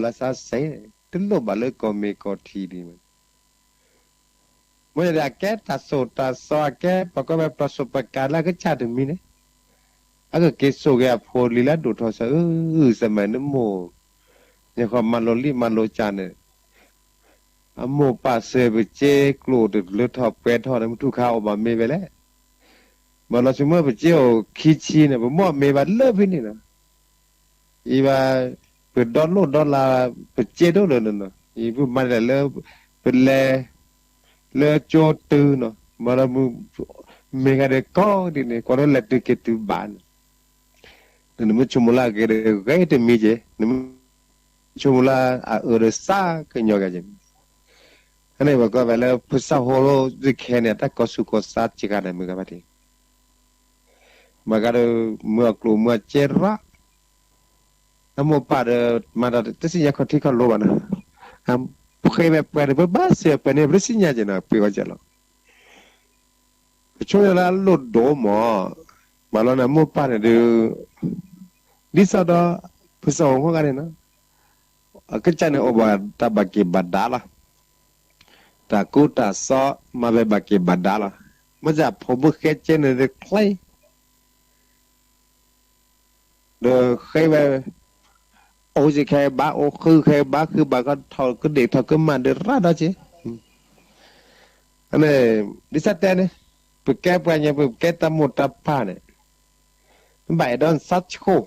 ဘၣ်ဆါစဲး တလိၣ်ဘၣ်လၢကီၢ်မ့ၢ်ကီၢ်ထံးဒံးမး, မ့ၢ်ဒီးအကဲတၢ်သိၣ်တၢ်သီ အကဲပှၤကီၢ်ပှၤပျီၣ်စိပကၤလၢအကစၢ်တမံၤန့ၣ်, အကက့ၤစိာ်က့ၤအဖိလံၤလၢအဒိၣ်ထီၣ်စၢၤ အၢ စမးနမိၢ်, ညါဃီမၤလိလံာ်မၤလိကၢ်န့ၣ် အမိၢ်ပၢ်စၢၤပစ့ကျိၣ်တလၢထီၣ်ပှဲၤထီၣ်န့ၣ် မ့ၢ်ထူၣ်ခါအီၣ်ဘၣ်မ့ၤဝဲလဲၣ်. ဘၣ်လီၤဆိကမိၣ်ပစ့အိၣ်ခံဆံန့ၣ် ပမိၢ်မ့ၤဘၣ်လၢဖဲန့ၣ်နီၤ. အံၤဘၣ် ပဒီလိၣ်ဒီလၢ ပစ့ဒိၣ်လၢနီၤနီၤ အံၤပမၤဒ်လဲၣ်လၢ ပလဲၤ လၢကၠိတုၤနီၤ မၤဒီး မ့ၢ်ဂၤဒီးကီဒ်န့ၣ် ကွၢ်ဒီးလဲၤတုၤက့ၤတုၤဘၣ်န့ၣ် နမ့ၢ်ဆိကမိၣ်လၢအဂ့ၤဒီးဂ့ၤတမံၤက့ၤ နမ့ၢ်ဆိကမိၣ်လၢအအၢဒီးစးကညီၤက့ၤက့ၤန့ၣ်, အန့ၣ်ပှၤကီၢ်ပှၤလၢဖုစၢ်ဟိလိသ့ၣ်ခဲန့ၣ် အတၢ်ကီၤဆူၣ်ကီၤစါစှၤဂၤန့ၣ် မ့ၢ်ဂၤဘၣ်တ့ၢ် မ့ၢ်ဂၤဒီး မ့ၢ်အကျိၣ်မ့ၢ်အစ့ရၣ် အမိၢ်ပၢ်ဒီး မၤတၢ်တသ့ၣ်ညါခီၣ်ထံခီၣ်လိဘၣ်နီၤ, ဃ့ဝဲပှဲၤန့ၣ် ပဘၣ်စဲးပှဲၤန့ၣ် ပတသ့ၣ်ညါက့ၤနီၤ ပှ့ၤဝဲက့ၤလီၤ. ကဆိကမိၣ်လၢအလိၣ်ဒိၣ်မး, ဘၣ်လီၤန့ၣ် အမိၢ်ပၢ်န့ၣ်ဒုး ဒ်သိးဒီး ဖုစၢ်ဟိမ့ၢ်ဂၤန့ၣ်နီၤ, အကစၢ်န့ၣ်အိၣ်ဘၣ်တၢ်ဘၣ်က့ၤဘၣ်ဒါလီၤ, တၢ်ကူတၢ်သိ မၤဝဲဘၣ်က့ၤဘၣ်ဒါလီၤ, မ့ၢ်စ့ၢ်ဖိမုၣ်ဃဲကဲန့ၣ်တချ့ ဒီးဃ့ဝဲ အိၣ်စ့ၢ်ကီးဘၣ်အိၣ်ဃုခဲဘၣ်ဃုဘၣ်ကီထီၣ်ကဒ့ၣ်ထီၣ်ကမၣ်ဒီးရၣ်ဒီးက့ၤ, အန့ၣ် ဒ်သိးတဲန့ၣ် ပကဲပှၤညီ ပကဲတၢ်မိၢ်တၢ်ပၢ်န့ၣ် ဘၣ်အဲၣ်ဒိးစးဆိၣ်,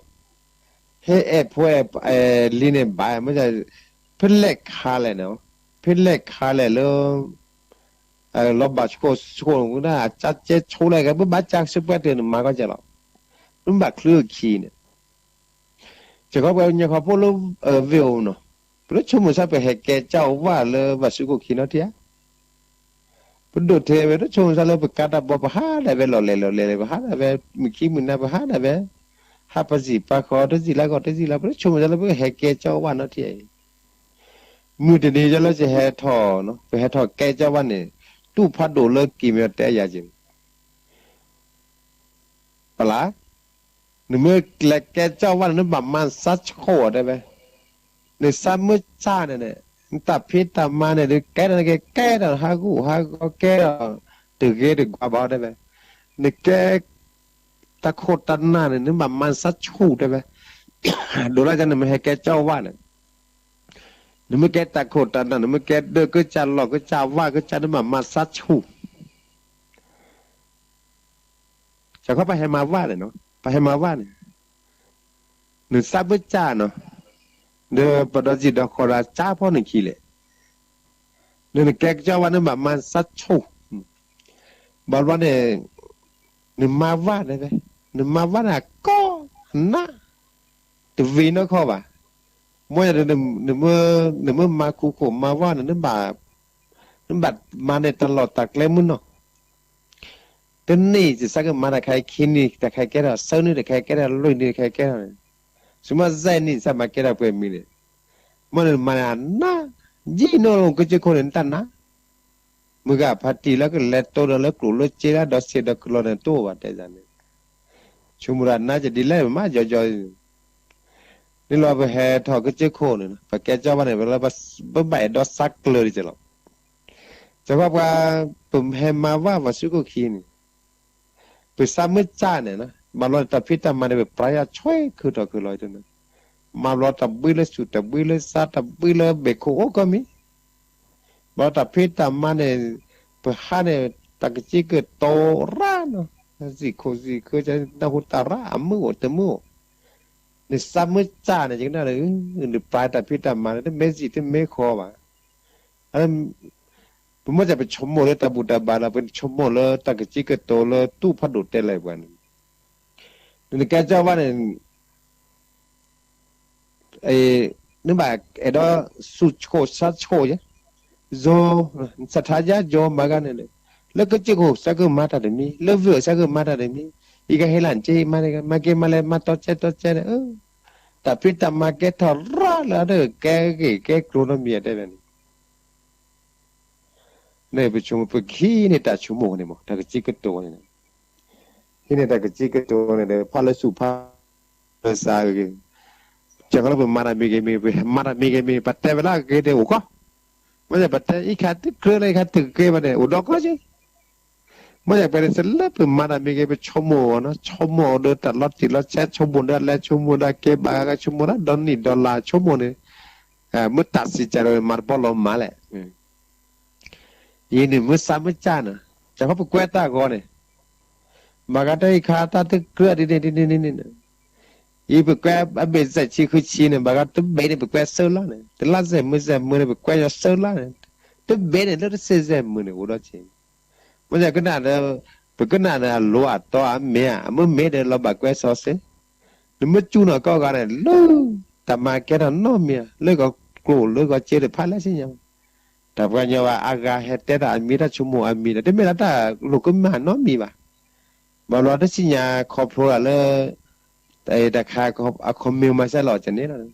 ဟဲအဲၣ်ဖိအဲၣ်လံၤန့ၣ်ဘၣ်, မ့ၢ် ဖဲလဲၣ်ခါလဲၣ်န့ၣ်, ဖဲလဲၣ်ခါလဲၣ်လၢ လီၤဘၣ်ဆိၣ်ဆိၣ်န့ၣ် အကစၢ်ကဲဆိၣ်လဲၣ် ပဘၣ်ကစၢ်ဆိၣ်ပှဲၤတၢၢ်န့ၣ် မၤကီကဲလီၤ, မ့ၢ်ဘၣ်ချုးခံန့ၣ် စ့ၢ်ကီးပှၤကညီခီဖျိလၢ ဝ့ၢ်အိၣ်နီၤ, ပတဆိကမိၣ်ဆါ ပဟဲကဲကၠီဝၣ်လၢဘၣ်စုခိၣ်ခံနီတံၢ်ဧါ, ပဒိၣ်ထဲဝဲ တဆိကမိၣ်ဆါလၢပကါတၢ်ဘီ ပဟးဒၣ်ဝဲလီၤလဲၤလီၤလဲၤလဲၤ ပဟးဒၣ်ဝဲ မုၢ်ခံမုၢ်နၤ ပဟးဒၣ်ဝဲ ဟးပစံၣ်ပာ်ဃီ တစံၣ်လၢကီၢ် တစံၣ်လၢ ပတဆိကမိၣ်ဆါလၢပကဟဲကဲကၠီဝၣ်နီတံၢ်အံၤ, မုၢ်တနံၤယလၢကဟဲထီၣ်, ပဟဲထီၣ်ကဲကၠီဝၣ်န့ၣ် တူၢ်ဖးဒိၣ်လၢက့ၤမ့ၢ်တဲယၤက့ၤ ပလၢ နမ့ၢ်လဲၤကဲကၠီဝၣ်န့ၣ် နဘၣ်မၤစးဆိၣ်အီၤတဲဝဲ, နစးမ့ၢ်စၢ်န့ၣ်န့ၣ် နတၢ်ဖံးတၢ်မၤန့ၣ် နကဲထီၣ်နကဲကဲထီၣ် ဟးဂူာ်ဟးဂီၤကဲထီၣ် တဂ့ၤတကွၢ်ဘၣ်တဲဝဲ, နကဲ တၢ်ခိၣ်တၢ်နၢ်န့ၣ် နဘၣ်မၤစးဆိၣ်တဲဝဲ, ဒိးလၢကနမ့ၢ်ဟဲကဲကၠီဝၣ်န့ၣ် နမ့ၢ်ကဲတၢ်ခိၣ်တၢ်နၢ် နမ့ၢ်ကဲဒၢးကစၢ်လီၢ်ကစၢ်ဝၣ်ကစၢ် နဘၣ်မၤစးဆိၣ် စခီပဟဲမၤဝၣ်န့ၣ်နီၤ ပဟဲမၤဝၣ်န့ၣ် နစးဘၢစၢ်နီၤ ဒီးပဒီစံၣ်ဒီးဃီၤဒီးစၢ်ဖီနခံလဲၣ်, နနကဲကစၢ်ဝၣ် နဘၣ်မၤစးဆိၣ်, ဘၣ်ဘျီန့ၣ် နမၤဝၣ်န့ၣ် နမၤဝၣ်န့ၣ်အကီၢ်အနၢ် တဝံၤနီၢ်ခီဘၣ်, မ့ၢ် နမ့ၢ်မၤခိခိၣ်မၤဝၣ်န့ၣ် နဘၣ်မၤန့ၢ်တၢ်လီၢ်တၢ်ကျဲမုၢ်နီၢ်, တနံၣ်စ့ၢ်ကီးမၤတၢ်ခဲအံၤ ခံနံၣ်တၢ်ခဲကဲထီၣ် သၢနံၣ်တၢ်ခဲကဲထီၣ် လွံၢ်နံၣ်တၢ်ခဲကဲထီၣ်န့ၣ်, စမ့ၢ်စဲးနံၣ်စ့ၢ်မၤကဲထီၣ်ပှဲၤမံၤန့ၣ်, မ့ၢ်နမၤန့ၢ်အနၢ်, ယံာ်နီၢ်လီၤကစၢၢ်ခိၣ်န့ၣ် နတၢ်နၢ်, မုၢ်ဂၤဖါတံၢ်လၢကလဲၤတိဒီးလၢကျိၣ်လၢစ့လၢဒီးဆံးဒီးကလီၤန့ၣ် တအိၣ်ဘၣ်တဲန့ၣ်, ဆိကမိၣ်တၢ်နၢ်ကဒ်လဲၣ်မးယီၤယီၤ န့ၣ်လီၤ ပဟဲထီၣ်ကစၢၢ်ခိၣ်န့ၣ် ပကဲကၠီဝၣ်န့ၣ် ပဘၣ်အဲၣ်ဒိးစးကျၢၤဒ်ကဲလီၤ, စခီပှၤ ပဟဲမၤဝၣ်ပှၤစုခိၣ်ခံန့ၣ်, ပစးမ့ၢ်စၢ်န့ၣ် ဘၣ်လီၤတၢ်ဖံးတၢ်မၤန့ၣ် ပပြးယၤဆွဲခုၣ်ထီၣ်ခုၣ်လီၤ, မၤဘျီတၢ်ဘှံးလၢဆူၣ်တၢ်ဘှံးလၢဆါတၢ်ဘှံးလၢဘ့ၣ်ခိၣ်အိၣ်ကီၢ်မံၤ, ဘၣ်လီၤတၢ်ဖံးတၢ်မၤန့ၣ် ပဟးန့ၣ် တၢ်ကစံးကတိၤရၣ်နီၤ, စံၣ်ခိၣ်စံၣ်ခၢ နၢ်ဟူတၢ်ရၣ်အမုာ်အိၣ်တမုာ်အိၣ်, နစးမ့ၢ်စၢ်န့ၣ် ယကနၣ်ဒီး နပြးတၢ်ဖံးတၢ်မၤန့ၣ် တမ့ၢ်စံၣ်တမ့ၢ်ဃီဘၣ် ပမ့ၢ်ပဆိကမိၣ်လၢတၢ်ဘူၣ်တၢ်ဘါလီၤ ပဆိကမိၣ်လၢတၢ်ကစံးကတိၤလၢတူၢ်ဖးဒိၣ်တဲလၢပှၤန့ၣ်, နကဲကၠီဝၣ်န့ၣ် နဘၣ်အဲၣ်ဒိးဆူၣ်ဆိၣ်ဆါဆိၣ်ယဲ, ယိၤ, နစးထါယါယိၤမၤဂၤန့ၣ်, လၢကစၢၢ်ခိၣ်စးကမၤတၢ်တမံၤ, လၢဝ့ၢ်စးကမၤတၢ်တမံၤ, ယကဟဲလၢနစ့ မၤက့ၤမၤလဲၤ မၤတီကဲတီကဲန့ၣ်, တၢ်ဖံးတၢ်မၤကဲထီၣ်ရၣ်လၢအကဲဂ့ၢ်ကဲကျိၤနီတမံၤတဲဝဲန့ၣ် န့ၣ်ပဆိကမိၣ် ပကဟံးန့ၢ်တၢ်ဆိကမိၣ်န့ၣ်မး တၢ်ကစံးကတိၤန့ၣ်, ဟံးန့ၢ်တၢ်ကစံးကတိၤန့ၣ်ဒီး ဖးလၢဆူၣ်ဖးလၢဆါဂ့ၤ, ကဲခီလၢပမၤတၢ်မံၤဂ့ၤမံၤဂ့ၤ ပမၤတၢ်မံၤဂ့ၤမံၤဂ့ၤ ပတဲဝဲလၢအဂ့ၤန့ၣ်အိၣ်ကီး, မ့ၢ်ပတဲအံၤခါတကြၢးလၢအံၤခါတဂ့ၤဘၣ်န့ၣ် အိၣ်ဒီးကီးက့, မ့ၢ်ပတဲလၢပမၤတၢ်မံၤဂ့ၤ ပဆိကမိၣ်အီၤနီၤ, ဆိကမိၣ်အီၤဒီးတၢ်လီၤတံၢ်လီၤဆဲး ဆိကမိၣ်ဒီးအလဲၤ ဆိကမိၣ်ဒီးအကဲဘၣ်ဂၤ ဆိကမိၣ်ဒီးဒီနံၣ်ဒီလါ ဆိကမိၣ်န့ၣ်, မ့ၢ်တၢ်စံးကၢ်ဒီးမၤတဘီလီၤမၤလဲၣ် ယံၤန့ၣ်မ့ၢ်စးမ့ၢ်ကၢ်န့ၣ်, ကဲခီပကွဲတၢ်ဂီၤန့ၣ်, ဘၣ်ဂၤတဲအံၤခါတၢ်တကြၢးဒ်န့ၣ်ဒ်န့ၣ်န့ၣ်, ယံၤပကွဲအဘ့ၣ်စဲးဆံဃုဆံန့ၣ် ဘၣ်ဂၤတဘ့ၣ်န့ၣ် ပကွဲစၢလါန့ၣ်, တလါစဲးမုၢ်စဲးမုၢ်န့ၣ် ပကွဲညီစၢလါန့ၣ်, တဘ့ၣ်န့ၣ် လၢတဆံစဲးမုၢ်န့ၣ် အိၣ်ဒီးက့, မ့ၢ်ကနၣ်ဒီး, ပကနၣ်ဒီး အလိၤအတီအမ့ၢ်ဧါ, အမ့ၢ်မ့ၢ်ဒီးလီၤဘၣ်ကွဲစီၤစ့, နမ့ၢ်စူၢ်နီၢ်ကီၢ်ဂၤန့ၣ် လၢတၢ်မၤကဲထီၣ်နီတမံၤဧါ, လၢဂီၤကျိာ်လၢဂီၤစ့တဖၣ်လၢဆ့ညါ တၢ်ပှၤကညီဘၣ်အါဂၤဟဲတဲတၢ်အမံၤ တၢ်ဆိကမိၣ်အမံၤဒီး တမ့ၢ်လၢတၢ်လိာ်ကမၣ်နီတမံၤဘၣ်. ဘၣ်ဘျီတသ့ၣ်ညါခီဖျိဒၣ်လၢ တၢ်ခါ အခီမ့ၢ်မၤစဲလီၤကန့ၣ်လီၤ.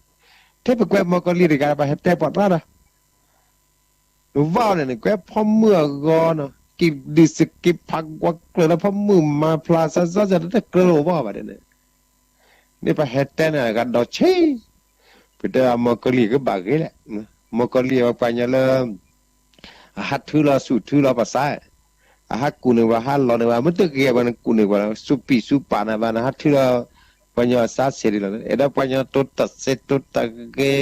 ထဲပကွဲမီၢ်ကီၤလံၢ်တဂၤဘၣ်ဟဲတဲပှၤတၢ်ဒီး နဝဲအီၤန့ၣ် နကွဲဖီမုၢ်အဂီၢ်နီၤ က့ၤဒုးစက့ဖးကွၢ်ကျၢၤလၢ ဖီမုၢ်မၤဖျါစၢ်စၢ်စၢ် တကြၢးလၢအိၣ်ဘၣ်ဘၣ်ဒ်န့ၣ် န့ၣ်ပဟဲတဲန့ၣ် အဂၤဒီးဆံး, ပတဲမီၢ်ကီၤလံၢ်ကဘၣ်ဂ့ၤလဲၣ်, မီၢ်ကီၤလံၢ်အဝဲပှၤညီလၢ အဟးထုလီၤဆူၣ်ထုလီၤပှၤစါ, အဟးကူၣ်န့ၢ်ပှၤ ဟးလီၤန့ၢ်ပှၤ မ့ၢ်တဂ့ၤပှၤန့ၣ် ကူၣ်န့ၢ်ပှၤ စူးပံၣ်စူးပာ်န့ၢ်ပှၤန့ၣ် ဟးထုလီၤ ပှၤညီအစါဆံးဒ်လီၤ. အဲၣ်ဒိးပှၤညီတိတၢ်စဲးတိတၢ်ဂဲ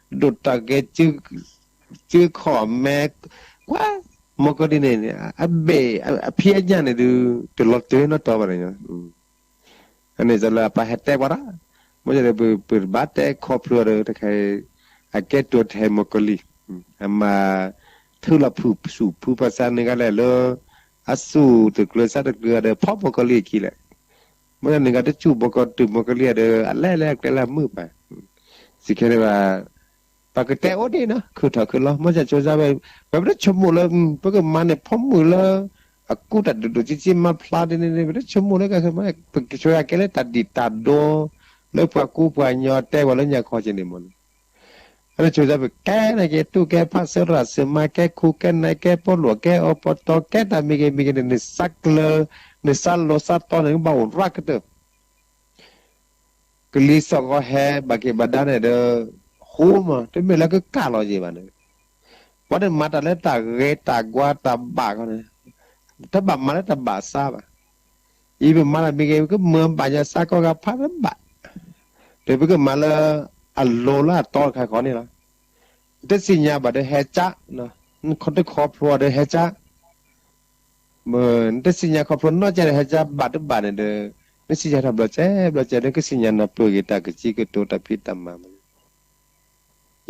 ၤ, ဒိၣ်တၢ်ဂဲၤ စုခီၣ်မဲ, ကွၢ်, မီၢ်ကီၤလံၢ်န့ၣ် အဘ့ၣ်အဖံးအညၣ်န့ၣ်ဒုး တလီၤတၢ်နီတီဘၣ်န့ၣ် အန့ၣ်လၢအပၢ်ဟဲတဲပှၤဒၣ်, မ့ၢ်ဒီးပတဘၣ်တဲခီဖျိဒီးတခါအံၤ, အကဲတိၤထဲမီၢ်ကီၤလံၢ်, အမၤထုးလီၤဖုၣ်ဆူၣ်ဖုပှၤစါန့ၣ်ဂၤလဲၣ်လၢ အဆူၣ်တကျၢၤစါတကျၢၤဒီးဖီမီၢ်ကီၤလံၢ်အခံလဲၣ်, မ့ၢ်န့ၣ်ဂၤတဆူၣ်မီၢ်ကီၤတုၤမီၢ်ကီၤလံၢ်ဒီး အလဲၤလဲၤကျဲလၢအမုာ်ဘၣ် စံးခဲန့ၣ်ဘၣ်, ပကတဲအိၣ်ဒ်နီၤ ခုၣ်ထီၣ်ခုၣ်လီၤ မ့ၢ်စ့ၢ်ကီး ပဝဲပတဆိကမိၣ်လၢ ပကမၤန့ၢ်ဖီမုၢ်လၢ အကူတၢ်ဒိၣ်ဒိၣ်ဆံးဆံးမၤဖျါဒ်န့ၣ်န့ၣ် ပတဆိကမိၣ်လၢကမၤ ပကဆိကမိၣ်ကဲလၢတၢ်ဒံၣ်တၢ်ဒိ လၢပှၤကူပှၤညီတဲပှၤလၢညါခီက့န့ၣ်မ့ၢ်န့ၣ်, အန့ၣ်ဆိကမိၣ်ပကဲန့ၣ်က့ တူၢ်ကဲဖး စၢရၣ်စၢမါ ကဲခူကဲနၤ ကဲပီလူး ကဲအီပီတီ ကဲတၢ်မံၤဂ့ၤမံၤဂ့ၤန့ၣ် နစးကျၢၤ နစးလိၤစးတီန့ၣ် ကဘၣ်အိၣ်ရၣ်ကတၢၢ် ကလံၤစိးကီးဟဲဘၣ်က့ၤဘၣ်ဒါန့ၣ်ဒီး ဃိမး တမ့ၢ်လၢကကၢ်လီၤက့ၤဘၣ်န့ၣ်, ပှၤန့ၣ်မၤတၢ်လၢတၢ်ဂ့ၤတၢ်ကွါတၢ်ဘၣ်ခီန့ၣ်, တဘၣ်မၤလၢတၢ်ဘၣ်စါဘၣ်. အံၤပမၤတၢ်မံၤဂ့ၤ ပကမၤဘၣ်ညါစါကီၢ်ဂၤဖးတဘၣ်, ဒီးပကမၤလၢအလိၤလၢအတီတခါဃီန့ၣ်လီၤ. တသ့ၣ်ညါဘၣ်ဒီးဟဲကၠး, တခီဖျိဒီးဟဲကၠး တသ့ၣ်ညါခီဖျိနီၢ်ကဲဒီး ဟဲကၠါဘၣ်တဘၣ်န့ၣ်ဒီး နသ့ၣ်ညါထီၣ်ဘျီစဲဘျီစဲ နကသ့ၣ်ညါနၢ်ပၢၢ်ဂ့ၤတၢ်ကစံးကတိၤတၢ်ဖံးတၢ်မၤမး,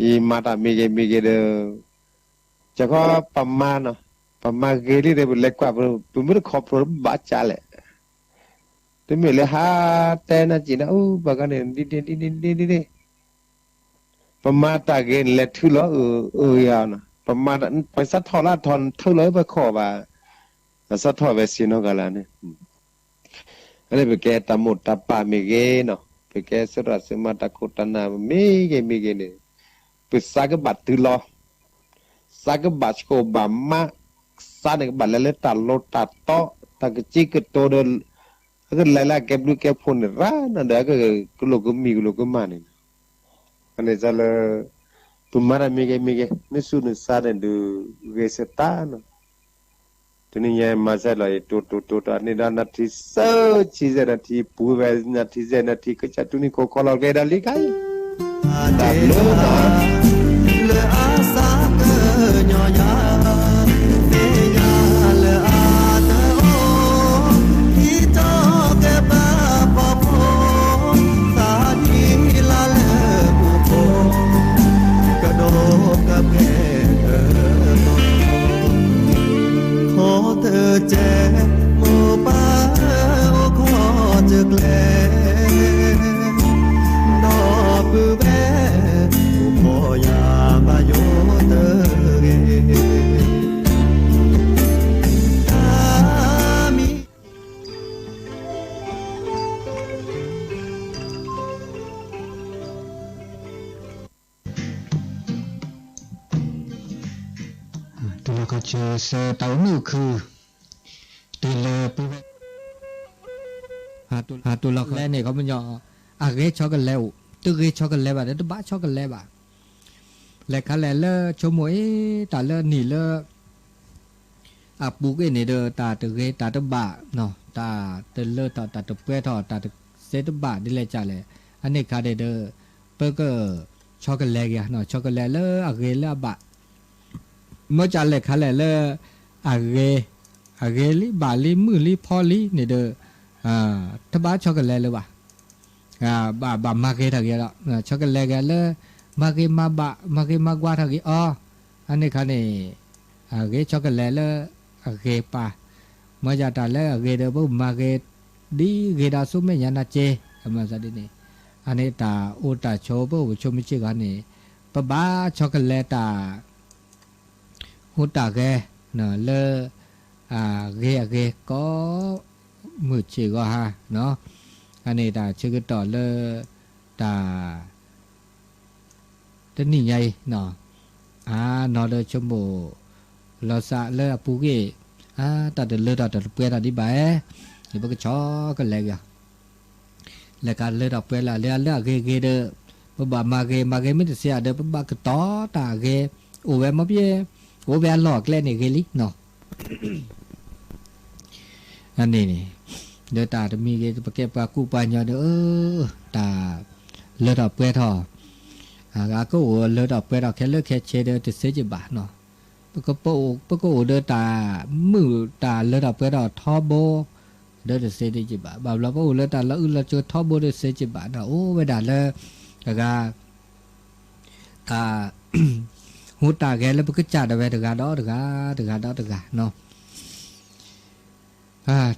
ယမၤတၢ်မံၤဂ့ၤမံၤဂ့ၤဒီး ကခီပမၤနီၤ, ပမၤဂ့ၤလံဒီး ပလဲၤကွၢ် ပမ့ၢ်တခီဖျိဘၣ်ကၠါလဲၣ်, တမ့ၢ်လၢဟးတဲနၤက့ၤနၤ အိၣ်ပှၤဂၤန့ၣ် ဒ်န့ၣ်ဒ်န့ၣ်ဒ်န့ၣ် ပမၤတၢ်ဂ့ၤန့ၣ် လဲၤထုးလီၤအုးအုးယၤနီၤ, ပစးထီၣ်လၢအထီ ထုးလီၤပခီၣ်ဘၣ်, အစးထီၣ်ဝဲစ့ၢ်နီတဂၤလၢန့ၣ်, အန့ၣ်ပကဲတၢ်မိၢ်တၢ်ပၢ်မ့ၢ်ဂ့ၤနီၤ, ပကဲစရီၣ်စ့မၤတၢ်ခိၣ်တၢ်နၢ်မ့ၢ်ဂ့ၤမ့ၢ်ဂ့ၤန့ၣ်, ပစးကဘၣ်တုၤလီၤ, စးကဘၣ်ဆိၣ်ဘၣ်မး, စးန့ၣ်ကဘၣ်လဲၤလၢတၢ်လိၤတၢ်တီ, တၢ်ကစံးကတိၤဒီး အကလဲၤလၢအကဲဘျုးကဲဖှိၣ်န့ၣ်ရၣ်နီၤဒီး အကကလိာ်ကမံၤကလိာ်ကမၣ်န့ၣ်လီၤ. အန့ၣ်လၢ ပမၤတၢ်မံၤဂ့ၤမံၤဂ့ၤ နသူၣ်နသးန့ၣ်ဒုး ဂ့ၤစတၢ်နီၤ, တနံၤညါမၤစဲလီၤအံၤ တိတိတိတီ န့ၣ်ဒီးနၢ်ထံစၢဆံစဲနၢ်ထံပူၤဝဲ နၢ်ထံစဲနၢ်ထံကစၢ်တူၢ်နံၤခိၣ်ကီလီၤကဲဒီးလံကါအံၤ တၢ်ဘျုးနီၤ လၢအစးကညီၤယၤ သ့ၣ်ညါလၢအတအိၣ် ဒ်သိးကဘၣ်ပှၤဖိ သးဒ်လါလၢပူၤဖိ ကဒီးကပဲၢ် ခီတကဲ မိၢ်ပၢ်အိၣ်ခီတကျဲ ဒီပုၢ်ဝဲၢ် အိၣ်ခိးယၤဘၣ်ယိၣ်တဂ့ၤ တၢ်မံၤ တုၤလီၤခီဆၢဆၢတၢ်အိၣ်မုာ်အိၣ်ခုၣ် တုၤလၢပုၢ်ဝဲၢ် ဟးတိၢ်လီၤလဲန့ၣ် ခီပညီ အဂဲၤဆီကလဲအိၣ် တဂ့ၤဆီကလဲဘၣ်ဒီး တဘၣ်ဆီကလဲဘၣ်. လဲၤခါလဲၣ်လၢဆိကမိၣ်အ့ တၢ်လၢနံၣ်လၢ အပူၤကွံာ်န့ၣ်ဒီး တၢ်တဂ့ၤတၢ်တဘၣ်, တၢ်တလၢထီၣ် တၢ်တပှဲၤထီၣ် တၢ်တစဲတဘၣ်ဒ်လဲၣ်ကလဲၣ်, အန့ၣ်ခါန့ၣ်ဒီး ပကဆီကလဲက့ၤ, ဆီကလဲလၢအဂ့ၤလၢအဘၣ်. မ့ၢ်ကလဲၤခါလဲၣ်လၢ အဂ့ၤ, အဂ့ၤလံဘၣ်လံမုာ်လံဖီလံန့ၣ်ဒီး တဘၣ်ဆီကလဲလၢၤဘၣ်. ဘၣ်မၤဂ့ၤထီၣ်က့ၤဒီး ဆီကလဲက့ၤလၢ မၤဂ့ၤမၤဘၣ် မၤဂ့ၤမၤကွၢ်ထီၣ်က့ၤအီၤ, အန့ၣ်ခါန့ၣ် အဂ့ၤဆီကလဲလၢ အဂ့ၤပၢ်, မ့ၢ်ယတၢ်လၢအဂ့ၤဒီး ပမၤဂ့ၤ ဒ်ဂ့ၤဒီးဆူမဲာ်ညါနၤက့, အမၤသးဒ်န့ၣ်, အန့ၣ်တၢ်အိၣ်တၢ်ဆိးပအိၣ်ပဆိးမုၢ်ဆ့ၣ်ဂီၤန့ၣ် ပဘၣ်ဆီကလဲတၢ် ဟူးတၢ်ဂဲၤ လၢ အဂ့ၤအဂ့ၤကိး မုၢ်ဆ့ၣ်ဂီၤဟါ, အန့ၣ်တၢ်ဆၢကတီၢ်လၢ တၢ် တနံၣ်ညါအံၤ အါနီၢ်ဒီးဆိကမိၣ် လီၤစးလၢအပူၤကွံာ် အါတၢ်တလၢထီၣ်တၢ်တပှဲၤထီၣ်ဒံးဘၣ်, ယပကဆီကလဲက့ၤ လဲၤခါလၢထီၣ်ပှဲၤလၢလၢအဂ့ၤဂ့ၤဒီး ပဘၣ်မၤဂ့ၤ မၤဂ့ၤမ့ၢ်တသ့ဧါဒီး ပဘၣ်ကတီၤတၢ်အဂ့ၤ, အိၣ်ဝဲမ့ၢ်ပှဲၤ အိၣ်ဝဲအလီၢ်အကျဲန့ၣ်ဂ့ၤလံနီၤ. အန့ၣ်န့ၣ် ဒီးတၢ်တမံၤဂ့ၤ ပကဲပှၤကူပှၤညီဒီး တၢ် လၢထီၣ်ပှဲၤထီၣ်, အဂၤကအိၣ်လၢထီၣ်ပှဲၤထီၣ်ခဲလၢာ်ခဲဆ့ဒီးတသ့က့ၤဘၣ်နီၤ. ပကအိၣ်ဒီးတၢ်မုာ်တၢ်လၢထီၣ်ပှဲၤထီၣ်ထီဘိ ဒီးတသ့ဒံးက့ၤဘၣ်. ဘၣ်ဘျီပအိၣ်လၢတၢ်လီၤအုၣ်လီၤကၠိထီဘိဒီးတသ့က့ၤဘၣ်နီၤ. အိၣ်ဝဲဒၣ်လၢ အဂၤ တၢ် ဟူးတၢ်ဂဲၤလၢပကစၢ်ဒၣ်ဝဲတဂၤဒီးတဂၤ တဂၤဒီးတဂၤနီၤ.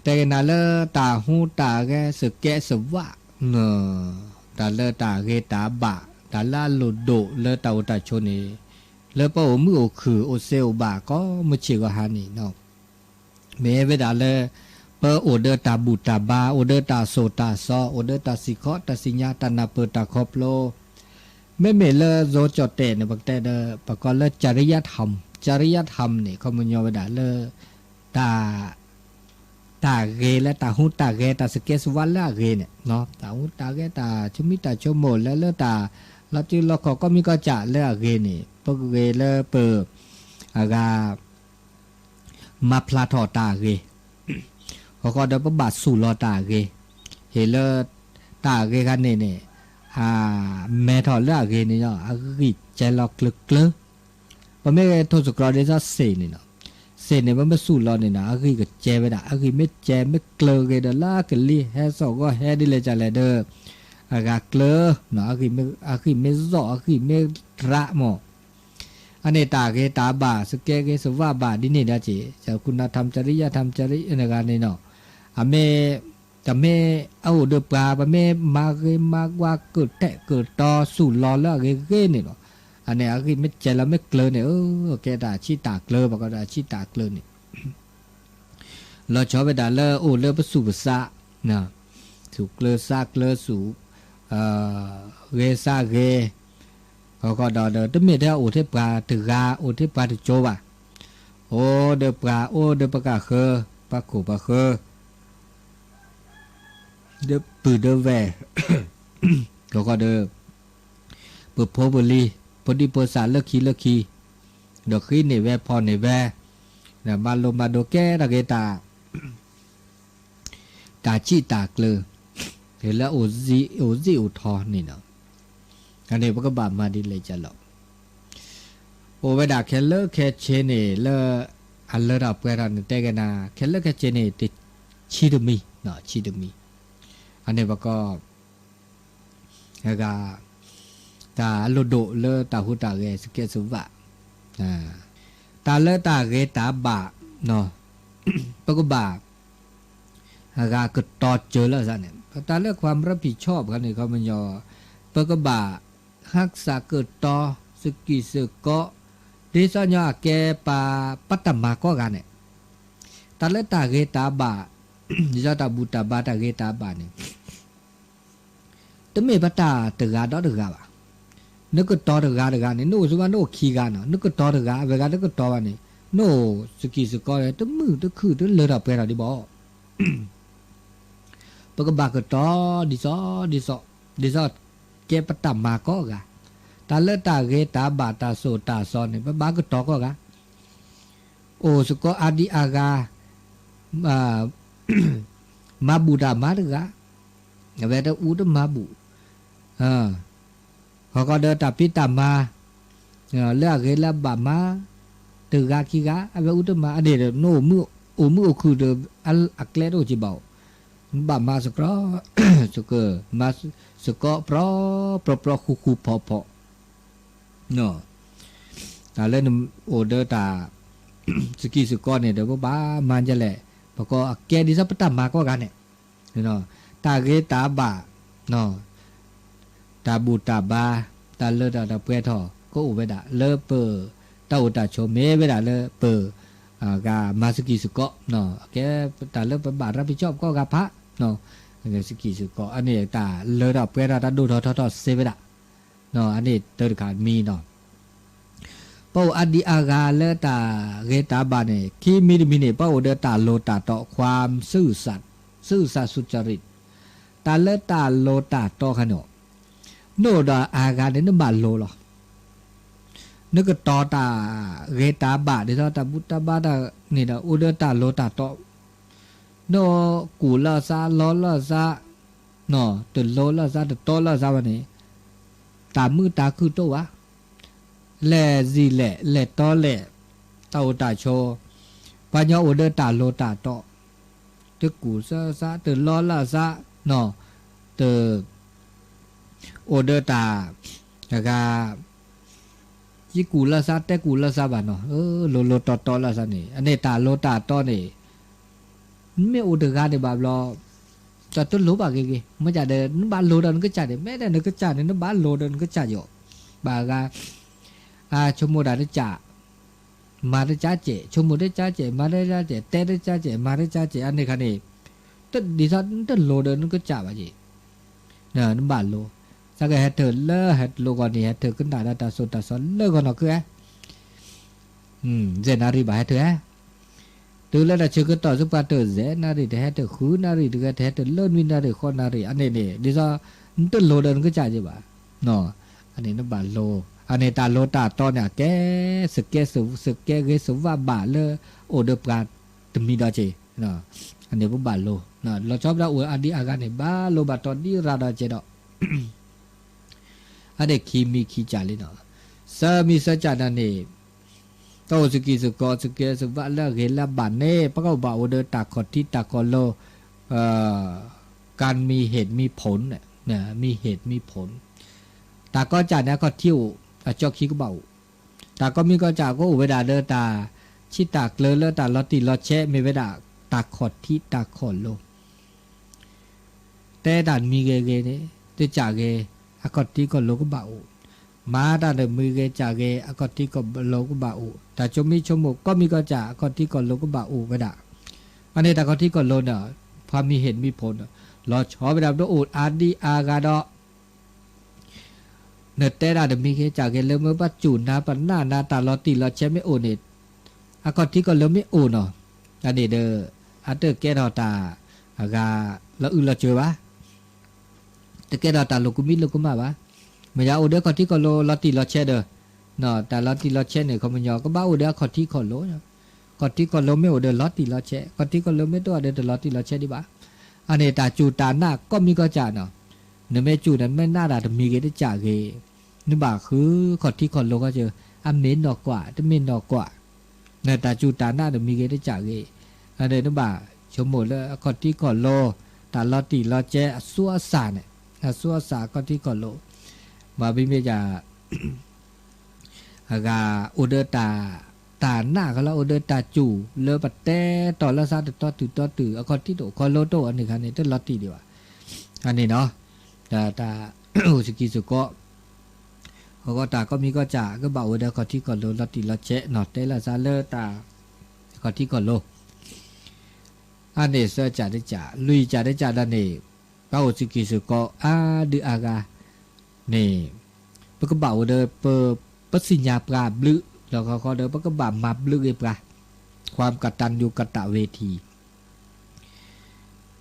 တဲကနၤလၢတၢ်ဟူးတၢ်ဂဲၤ စကဲစဝး တၢ်လၢတၢ်ဂ့ၤတၢ်ဘၣ် တၢ်လၢအလိၣ်ဒိၣ်လၢတၢ်အိၣ်တၢ်ဆိးန့ၣ် လၢပအိၣ်မုာ်အိၣ်ခုၣ် အိၣ်စ့အိၣ်ဘၣ်ကိးမုၢ်ဆ့ၣ်ဂီၤဟါန့ၣ်နီၤ. မ့ၢ်ဝဲဒၣ်လၢ ပအိၣ်ဒီးတၢ်ဘူၣ်တၢ်ဘါ အိၣ်ဒီးတၢ်စိၢ်တၢ်စီ အိၣ်ဒီးတၢ်စံၣ်ခီတၢ်စံၣ်ညါ တၢ်နၢ်ပၢၢ်တၢ်ခီဖျိ မ့မ့ၢ်လၢ ဇိကၠီၣ်တဲၣ်န့ၣ် ပကတဲဒီး ပကိးလၢ จริยธรรม จริยธรรม န့ၣ် ခီပညီဝဲဒၣ်လၢ တၢ် တၢ်ဂ့ၤလၢတၢ်ဟူးတၢ်ဂဲၤ တၢ်စကဲစဝးလၢအဂ့ၤန့ၣ် တၢ်ဟူးတၢ်ဂဲၤတၢ်ဆိမိၣ်တၢ်ဆိမိၣ်လၢလၢတၢ် လီၤတံၢ်လီၤခီၣ်ကိးမံၤကိးကၠးလၢအဂ့ၤန့ၣ် ပဂ့ၤလၢပ အဂၤ မၤဖျါထီၣ်တၢ်အဂ့ၤ ဃီဃီဒီးပဘၣ်ဆူၣ်လီၤတၢ်အဂ့ၤ ဟ့ၣ်လၢ တၢ်အဂ့ၤခါန့ၣ်န့ၣ် အမဲထီၣ်လၢအဂ့ၤန့ၣ် အဂံၢ်စဲၤလီၤကျၢၤကျၢၤ ပမ့ၢ်ထိၣ်သတြီၤဒ်သိးစ့ၢ်န့ၣ်နီၤ စ့ၢ်န့ၣ် ပမ့ၢ်ဆူၣ်လီၤန့ၣ်နီၤ အဂံၢ်ကစဲၤဝဲဒၣ် အဂံၢ်မ့ၢ်စဲၤမ့ၢ်ကျၢၤဂ့ၤဒီး လၢကလံၤဟဲစိာ်ဂီၤဟဲဒ်လဲၣ်ကလဲၣ်ဒီး အဂၤကျၢၤ အဂံၢ်မ့ၢ်စိာ် အဂံၢ်မ့ၢ်ရးမး အန့ၣ်တၢ်ဂ့ၤတၢ်ဘၣ် စကဲဂ့ၤစဝးဘၣ်ဒ်န့ၣ်ဒီးက့ၤ คุณธรรม จริยธรรม จริยธรรม န့ၣ်နီၤ အမ့ၢ် တမ့ၢ်အအိၣ်ဒီးပှၤ ပမ့ၢ်မၤဂ့ၤမၤကွၢ်ကတဲာ်ကတီၤဆူၣ်လီၤလၢအဂ့ၤဂ့ၤန့ၣ်လီၤ. အန့ၣ် အဂံၢ်မ့ၢ်စဲၤလီၤမ့ၢ်ကျၢၤန့ၣ် အ ကဲတၢ်ဆံးတၢ်ကျၢၤ ပှၤကိးတၢ်ဆံးတၢ်ကျၢၤန့ၣ် လီၤဆီဝဲဒၣ်လၢအိၣ်လၢပဆူၣ်ပသး ဆူၣ်ကျၢၤသးကျၢၤဆူၣ် ဂ့ၤသးဂ့ၤ ဃီဃီဒီးဒီး တမ့ၢ်ထဲအိၣ်ထဲပှၤတဂၤ အိၣ်ထဲပှၤတကၠိဘၣ်. အိၣ်ဒီးပှၤ အိၣ်ဒီးပှၤကဃၢၤ ပှၤခိၣ်ပှၤဃၢၤ ဒီးပုၢ်ဒီးဝဲၢ် ဃီဃီဒီး ပဖိပလံၤ ဖိဒံဖိသၣ်လၢခံလၢခံ ဒီးဃ့န့ၢ်ဝဲဖီၣ်န့ၢ်ဝဲ ဒီးမၤလိမၤဒိးကဲထီၣ်က့ၤတၢ် တၢ်ဆံးတၢ်ကျၢၤ လၢအိၣ်စံၣ်အိၣ်စ့ၣ်အိၣ်ထီန့ၣ်လီၤ. အန့ၣ် ပကဘၣ်မၤဒ်လဲၣ်ကလဲၣ် အိၣ်ဝဲဒၣ်ခဲလၢာ်ခဲဆ့န့ၣ် လၢအလၢထီၣ်ပှဲၤထီၣ်န့ၣ် တဲကနၤ ခဲလၢာ်ခဲဆ့န့ၣ် ဆံတမံၤ ဆံတမံၤ အန့ၣ်ပက အဂၤ တၢ်အလိၣ်ဒိၣ်လၢတၢ်ဟူးတၢ်ဂဲၤ စကဲစဝး တၢ်လၢတၢ်ဂ့ၤတၢ်ဘၣ် ပကဘၣ် အဂၤကတီၤစၢၤလၢအသးန့ၣ် တၢ်လၢ ความรับผิดชอบ ခါန့ၣ် ခီပညီ ပကဘၣ် ဟးစးကတီၤ စကံၢ်စကီး ဒ်သိးညီအကဲပှၤ ပတၢ်မၤကိးဂၤန့ၣ် တၢ်လၢတၢ်ဂ့ၤတၢ်ဘၣ် ဒ်သိးတၢ်ဘူၣ်တၢ်ဘါတၢ်ဂ့ၤတၢ်ဘၣ်န့ၣ် တမ့ၢ်ပတၢ်တဂၤဒီးတဂၤဘၣ်. နကတီၤတဂၤတဂၤန့ၣ် နအိၣ်စ့ၢ်ကီး နအိၣ်ခံဂၤနီၤ နကတီၤတဂၤ အဝဲဂၤတကတီၤဘၣ်န့ၣ် နအိၣ်စကံၢ်စကီး တမုာ်တခုၣ်တလၢထီၣ်ပှဲၤထီၣ်ဒံးဘၣ်. ပကဘၣ်ကတီၤ ဒ်သိး ဒ်သိး ဒ်သိး ပကဲပတၢ်မၤကိးဂၤ, တၢ်လၢတၢ်ဂ့ၤတၢ်ဘၣ်တၢ်သိၣ်တၢ်သီန့ၣ် ပဘၣ်ကတီၤကိးဂၤ, အိၣ်စ့ၢ်ကီးအါဒံအါဂၤ, မၤဘူၣ်တၢ်မၤတဂၤ, အဝဲတအူတမၤဘူၣ်, ဟီၣ်ကီဒီးတၢ်ဖံးတၢ်မၤ လၢအဂ့ၤလၢအဘၣ်မၤ တဂၤခံဂၤ အဝဲအူတမၤ အန့ၣ်ဒီး နအိၣ်မုာ်အိၣ်ခုၣ်ဒီး အကျဲတအိၣ်က့ၤဘၣ်အိၣ်, နဘၣ်မၤစ့ၢ်ကီး စ့ၢ်ကီး မၤစ့ၢ်ကီးပြီပြီပြီပြီ ဃူဃူဖိးဖိး တၢ်လၢနအိၣ်ဒီးတၢ် စကံၢ်စ့ၢ်ကီးန့ၣ်ဒီး ပဘၣ်မၤဒ်လဲၣ်, ပကအကဲဒ်သိးပတၢ်မၤကိးဂၤန့ၣ်, တၢ်ဂ့ၤတၢ်ဘၣ်, တၢ်ဘူၣ်တၢ်ဘါ, တၢ်လၢတၢ်ပှဲၤထီၣ် ကအိၣ်ဝဲဒၣ် လၢပတၢ်အိၣ်တၢ်ဆိး မ့ၢ်ဝဲဒၣ်လၢပ ဂၤမၤစကံၢ်စ့ၢ်ကီး, ကဲတၢ်လၢပဘၣ်ရၤပ့ၤကၠီပကိးဂၤဖး, စကံၢ်စ့ၢ်ကီး အန့ၣ်တၢ်လၢတၢ်ပှဲၤထီၣ် တၢ်ဒိၣ်ထီၣ်ထီထီၣ်စ့ဝဲဒၣ်, အန့ၣ်တၢ်တခါမံၤနီၤ, ပအိၣ်အါဒံအါဂၤလၢတၢ်ဂ့ၤတၢ်ဘၣ်န့ၣ် ခံမံၤတမံၤန့ၣ် ပအိၣ်ဒီးတၢ်လိၤတၢ်တီ ความซื่อสัตย์ ซื่อสัตย์สุจริต တၢ်လၢတၢ်လိၤတၢ်တီခါန့ၣ်, နအိၣ်ဒီးအါဂၤန့ၣ် နဘၣ်လိၤလီၤ. နကတီၤတၢ်ဂ့ၤတၢ်ဘၣ် ဒ်သိးတၢ်ဘူၣ်တၢ်ဘါတၢ်န့ၣ်ဒီး အိၣ်ဒီးတၢ်လိၤတၢ်တီ, နကူၣ်လၢအသး လီလၢအသး, တလိၤလၢအသး တတီလၢအသးဘၣ်န့ၣ်, တၢ်မုာ်တၢ်ခုၣ်တအိၣ်ဘၣ်. လဲၤစံၣ်လဲၣ် လဲၤတီလဲၣ်, တၢ်အိၣ်တၢ်ဆိး, ပှၤကညီအိၣ်ဒီးတၢ်လိၤတၢ်တီ, တကူၣ်သးသး တလီလၢအသး, တ အိၣ်ဒီးတၢ် တဂၤ ယကူၣ်လၢသး တဲကူၣ်လၢသးဘၣ်နီၤ, လိၤလိၤတီတီလၢသးန့ၣ် အန့ၣ်တၢ်လိၤတၢ်တီန့ၣ် မ့ၢ်အိၣ်တဂၤန့ၣ်ဘၣ်ဘျီ တၢ်တလိၤဘၣ်ဂ့ၤဂ့ၤ မ့ၢ်ဒ်ဒီး နဘၣ်လိၤဒီးနကစၢ်န့ၣ် မ့ၢ်ဒ်နကစၢ်န့ၣ် နဘၣ်လိၤဒီးနကစၢ်ယီၤ, ဘၣ်ဂၤ ဆိကမိၣ်တၢ်တကၢ် မၤတကၢ်ကဲး ဆိကမိၣ်တကၢ်ကဲး မၤတကၢ်ကဲး တဲတကၢ်ကဲး မၤတကၢ်ကဲး အန့ၣ်ခါန့ၣ် ဒ်သိးနတလိၤဒီးနကစၢ်ဘၣ်က့ၤ, နဘၣ်လိၤ, သးကဟဲထၢၣ်လၢဟဲတလိၤဂီၢ်န့ၣ် ဟဲထၢၣ်ကနၣ်ဒီးတၢ်သိၣ်တၢ်သီလၢဂီၢ်နီၢ်ခုဧါ ယဲၢ်နၣ်ရံၣ်ဘၣ်ဟဲထၢၣ်ဧါ, တုၤလၢတၢ်ဆၢကတီၢ်ဆူပှၤတၢၢ်ယဲၢ်နၣ်ရံၣ် တဟဲထၢၣ်ဃုနၣ်ရံၣ် တဂၤတဟဲထၢၣ်လၢနွံနၣ်ရံၣ်ဃိးနၣ်ရံၣ် အန့ၣ်န့ၣ် ဒ်သိး နတလိၤဒီးနကစၢ်က့ၤဘၣ်, အန့ၣ်နဘၣ်လိၤ, အန့ၣ်တၢ်လိၤတၢ်တီန့ၣ် အကဲ စကဲ စကဲဂ့ၤစဝးဘၣ်လၢအိၣ်ဒီးပှၤတမံၤဒီးက့ၤ, အန့ၣ်ပဘၣ်လိၤ, လီၤဆီပဒၣ်အိၣ်အါဒံအါဂၤန့ၣ် ဘၣ်လိၤဘၣ်တီဒံရၤဒီးကဲဒီး အန့ၣ်ခံမံၤခံကၢ်လံနီၤ, သၢမံၤသၢကၢ်န့ၣ်န့ၣ်, တၢ်အိၣ်စကံၢ်စကီး စကဲစဝးလၢအဂ့ၤလၢအဘၣ်န့ၣ် ပကဘၣ်အိၣ်ဒီးတၢ်ခီၣ်ထံးတၢ်ခီၣ်လိၤ, การมีเหตุมีผล มีเหตุมีผล, တၢ်ကီကၢ်န့ၣ် အခီၣ်ထံးအိၣ် အကၠီခံကဘၣ်အိၣ်, တၢ်ကီမံၤကီၢ်ကၢ်ကအိၣ်ဝဲဒၣ်ဒီးတၢ်ဆံးတၢ်ကျၢၤလၢတၢ်လီၤတံၢ်လီၤဆဲး မ့ၢ်ဝဲဒၣ် တၢ်ခီၣ်ထံးတၢ်ခီၣ်လိၤ တဲတၢ်တမံၤဂ့ၤဂ့ၤန့ၣ် တကၢ်ဂ့ၤ အခီၣ်ထံးခီၣ်လိၤကဘၣ်အိၣ်, မၤတၢ်တမံၤဂ့ၤကၢ်ဂ့ၤ အခီၣ်ထံးခီၣ်လိၤကဘၣ်အိၣ်, တၢ်ဆိမိၣ်ဆိကမိၣ် ကီမံၤကီၢ်ကၢ် အခီၣ်ထံးခီၣ်လိၤကဘၣ်အိၣ်ဝဲဒၣ်, အန့ၣ်တၢ်ခီၣ်ထံးခီၣ်လိၤန့ၣ် ဖးမံၤဟ့ၣ်မံၤဖိန့ၣ် လီၤဆီဝဲဒၣ်ပတအိၣ်အါဒံအါဂၤဒီး နတဲဒၣ်တမံၤဂ့ၤကၢ်ဂ့ၤ လၢမ့ၢ်ပစူၢ်နၤပနၢ်နၤ တၢ်လီၤတံၢ်လီၤဆဲးမ့ၢ်အိၣ်န့ၣ်, အခီၣ်ထံးခီၣ်လိၤမ့ၢ်အိၣ်နီၤ, အန့ၣ်ဒီး အတကဲထီၣ်တၢ် အဂၤလီၤအုၣ်လီၤစၢၤဘၣ်, တကဲထီၣ်တၢ်လိာ်ကမံလိာ်ကမၣ်ဘၣ်, မ့ၢ်ယၤအိၣ်ဒီးခီၣ်ထံးခီၣ်လိၤလီၤတံၢ်လီၤဆဲးဒီး, တၢ်လီၤတံၢ်လီၤဆဲးန့ၣ် ခီပညီ ကဘၣ်အိၣ်ဒီးအခီၣ်ထံးခီၣ်လိၤ ခီၣ်ထံးခီၣ်လိၤမ့ၢ်အိၣ်ဒီးလီၤတံၢ်လီၤဆဲး, ခီၣ်ထံးခီၣ်လိၤမ့ၢ်တအိၣ်ဒီးတလီၤတံၢ်လီၤဆဲးဒံးဘၣ်, အန့ၣ်တၢ်စူၢ်တၢ်နာ်ကီမံၤကီၢ်ကၢ်နီၤ, နမ့ၢ်စူၢ်န့ၣ် နမ့ၢ်နာ်တၢ်တမံၤဂ့ၤတကၢ်ဂ့ၤ, နဘၣ်ဃုခီၣ်ထံးခီၣ်လိၤခီကၢ်, အမ့ၢ်နီၢ်ကွၢ် တမ့ၢ်နီၢ်ကွၢ်, နတၢ်စူၢ်တၢ်နာ်တမံၤဂ့ၤတကၢ်ဂ့ၤ, နဘၣ်ဆိကမိၣ်လၢအခီၣ်ထံးခီၣ်လိၤ, တၢ်လီၤတံၢ်လီၤဆဲး အသူအသၣ်န့ၣ်, အသူအသၣ်အခီၣ်ထံးခီၣ်လိၤ, မ့မ့ၢ်ယၤ အဂၤအိၣ်ဒီးတၢ်, တၢ်နာ်ကလီၤ အိၣ်ဒီးတၢ်စူၢ်လၢပတဲတီၢ်လၢသးတတီတုၤတီတုၤ အခီၣ်ထံးတအိၣ်ခီၣ်လိၤတအိၣ်အန့ၣ်ခါန့ၣ် တလီၤတံၢ်ဒံးဘၣ်, အန့ၣ်နီၤ, တၢ်အိၣ်စကံစကီး, အဃိတၢ်ကီမံၤကီၢ်စၢ် ကဘၣ်အိၣ်ဒီးအခီၣ်ထံးခီၣ်လိၤလီၤတံၢ်လီၤဆဲးနီၤ တဲလၢသးလၢတၢ်, အခီၣ်ထံးခီၣ်လိၤ အန့ၣ်သၢကၢ်တကၢ်, လွံၢ်ကၢ်တကၢ်ဒီးန့ၣ်, ပအိၣ်စကံစကီးအါဒုအါဂၤန့ၣ်, ပကဘၣ်အိၣ်ဒီးပ, ပသ့ၣ်ညါပှၤဘျုး, လီၤခီဃီဒီး ပကဘၣ်မၤဘျုးက့ၤပှၤ, ความกตัญญูกตเวที,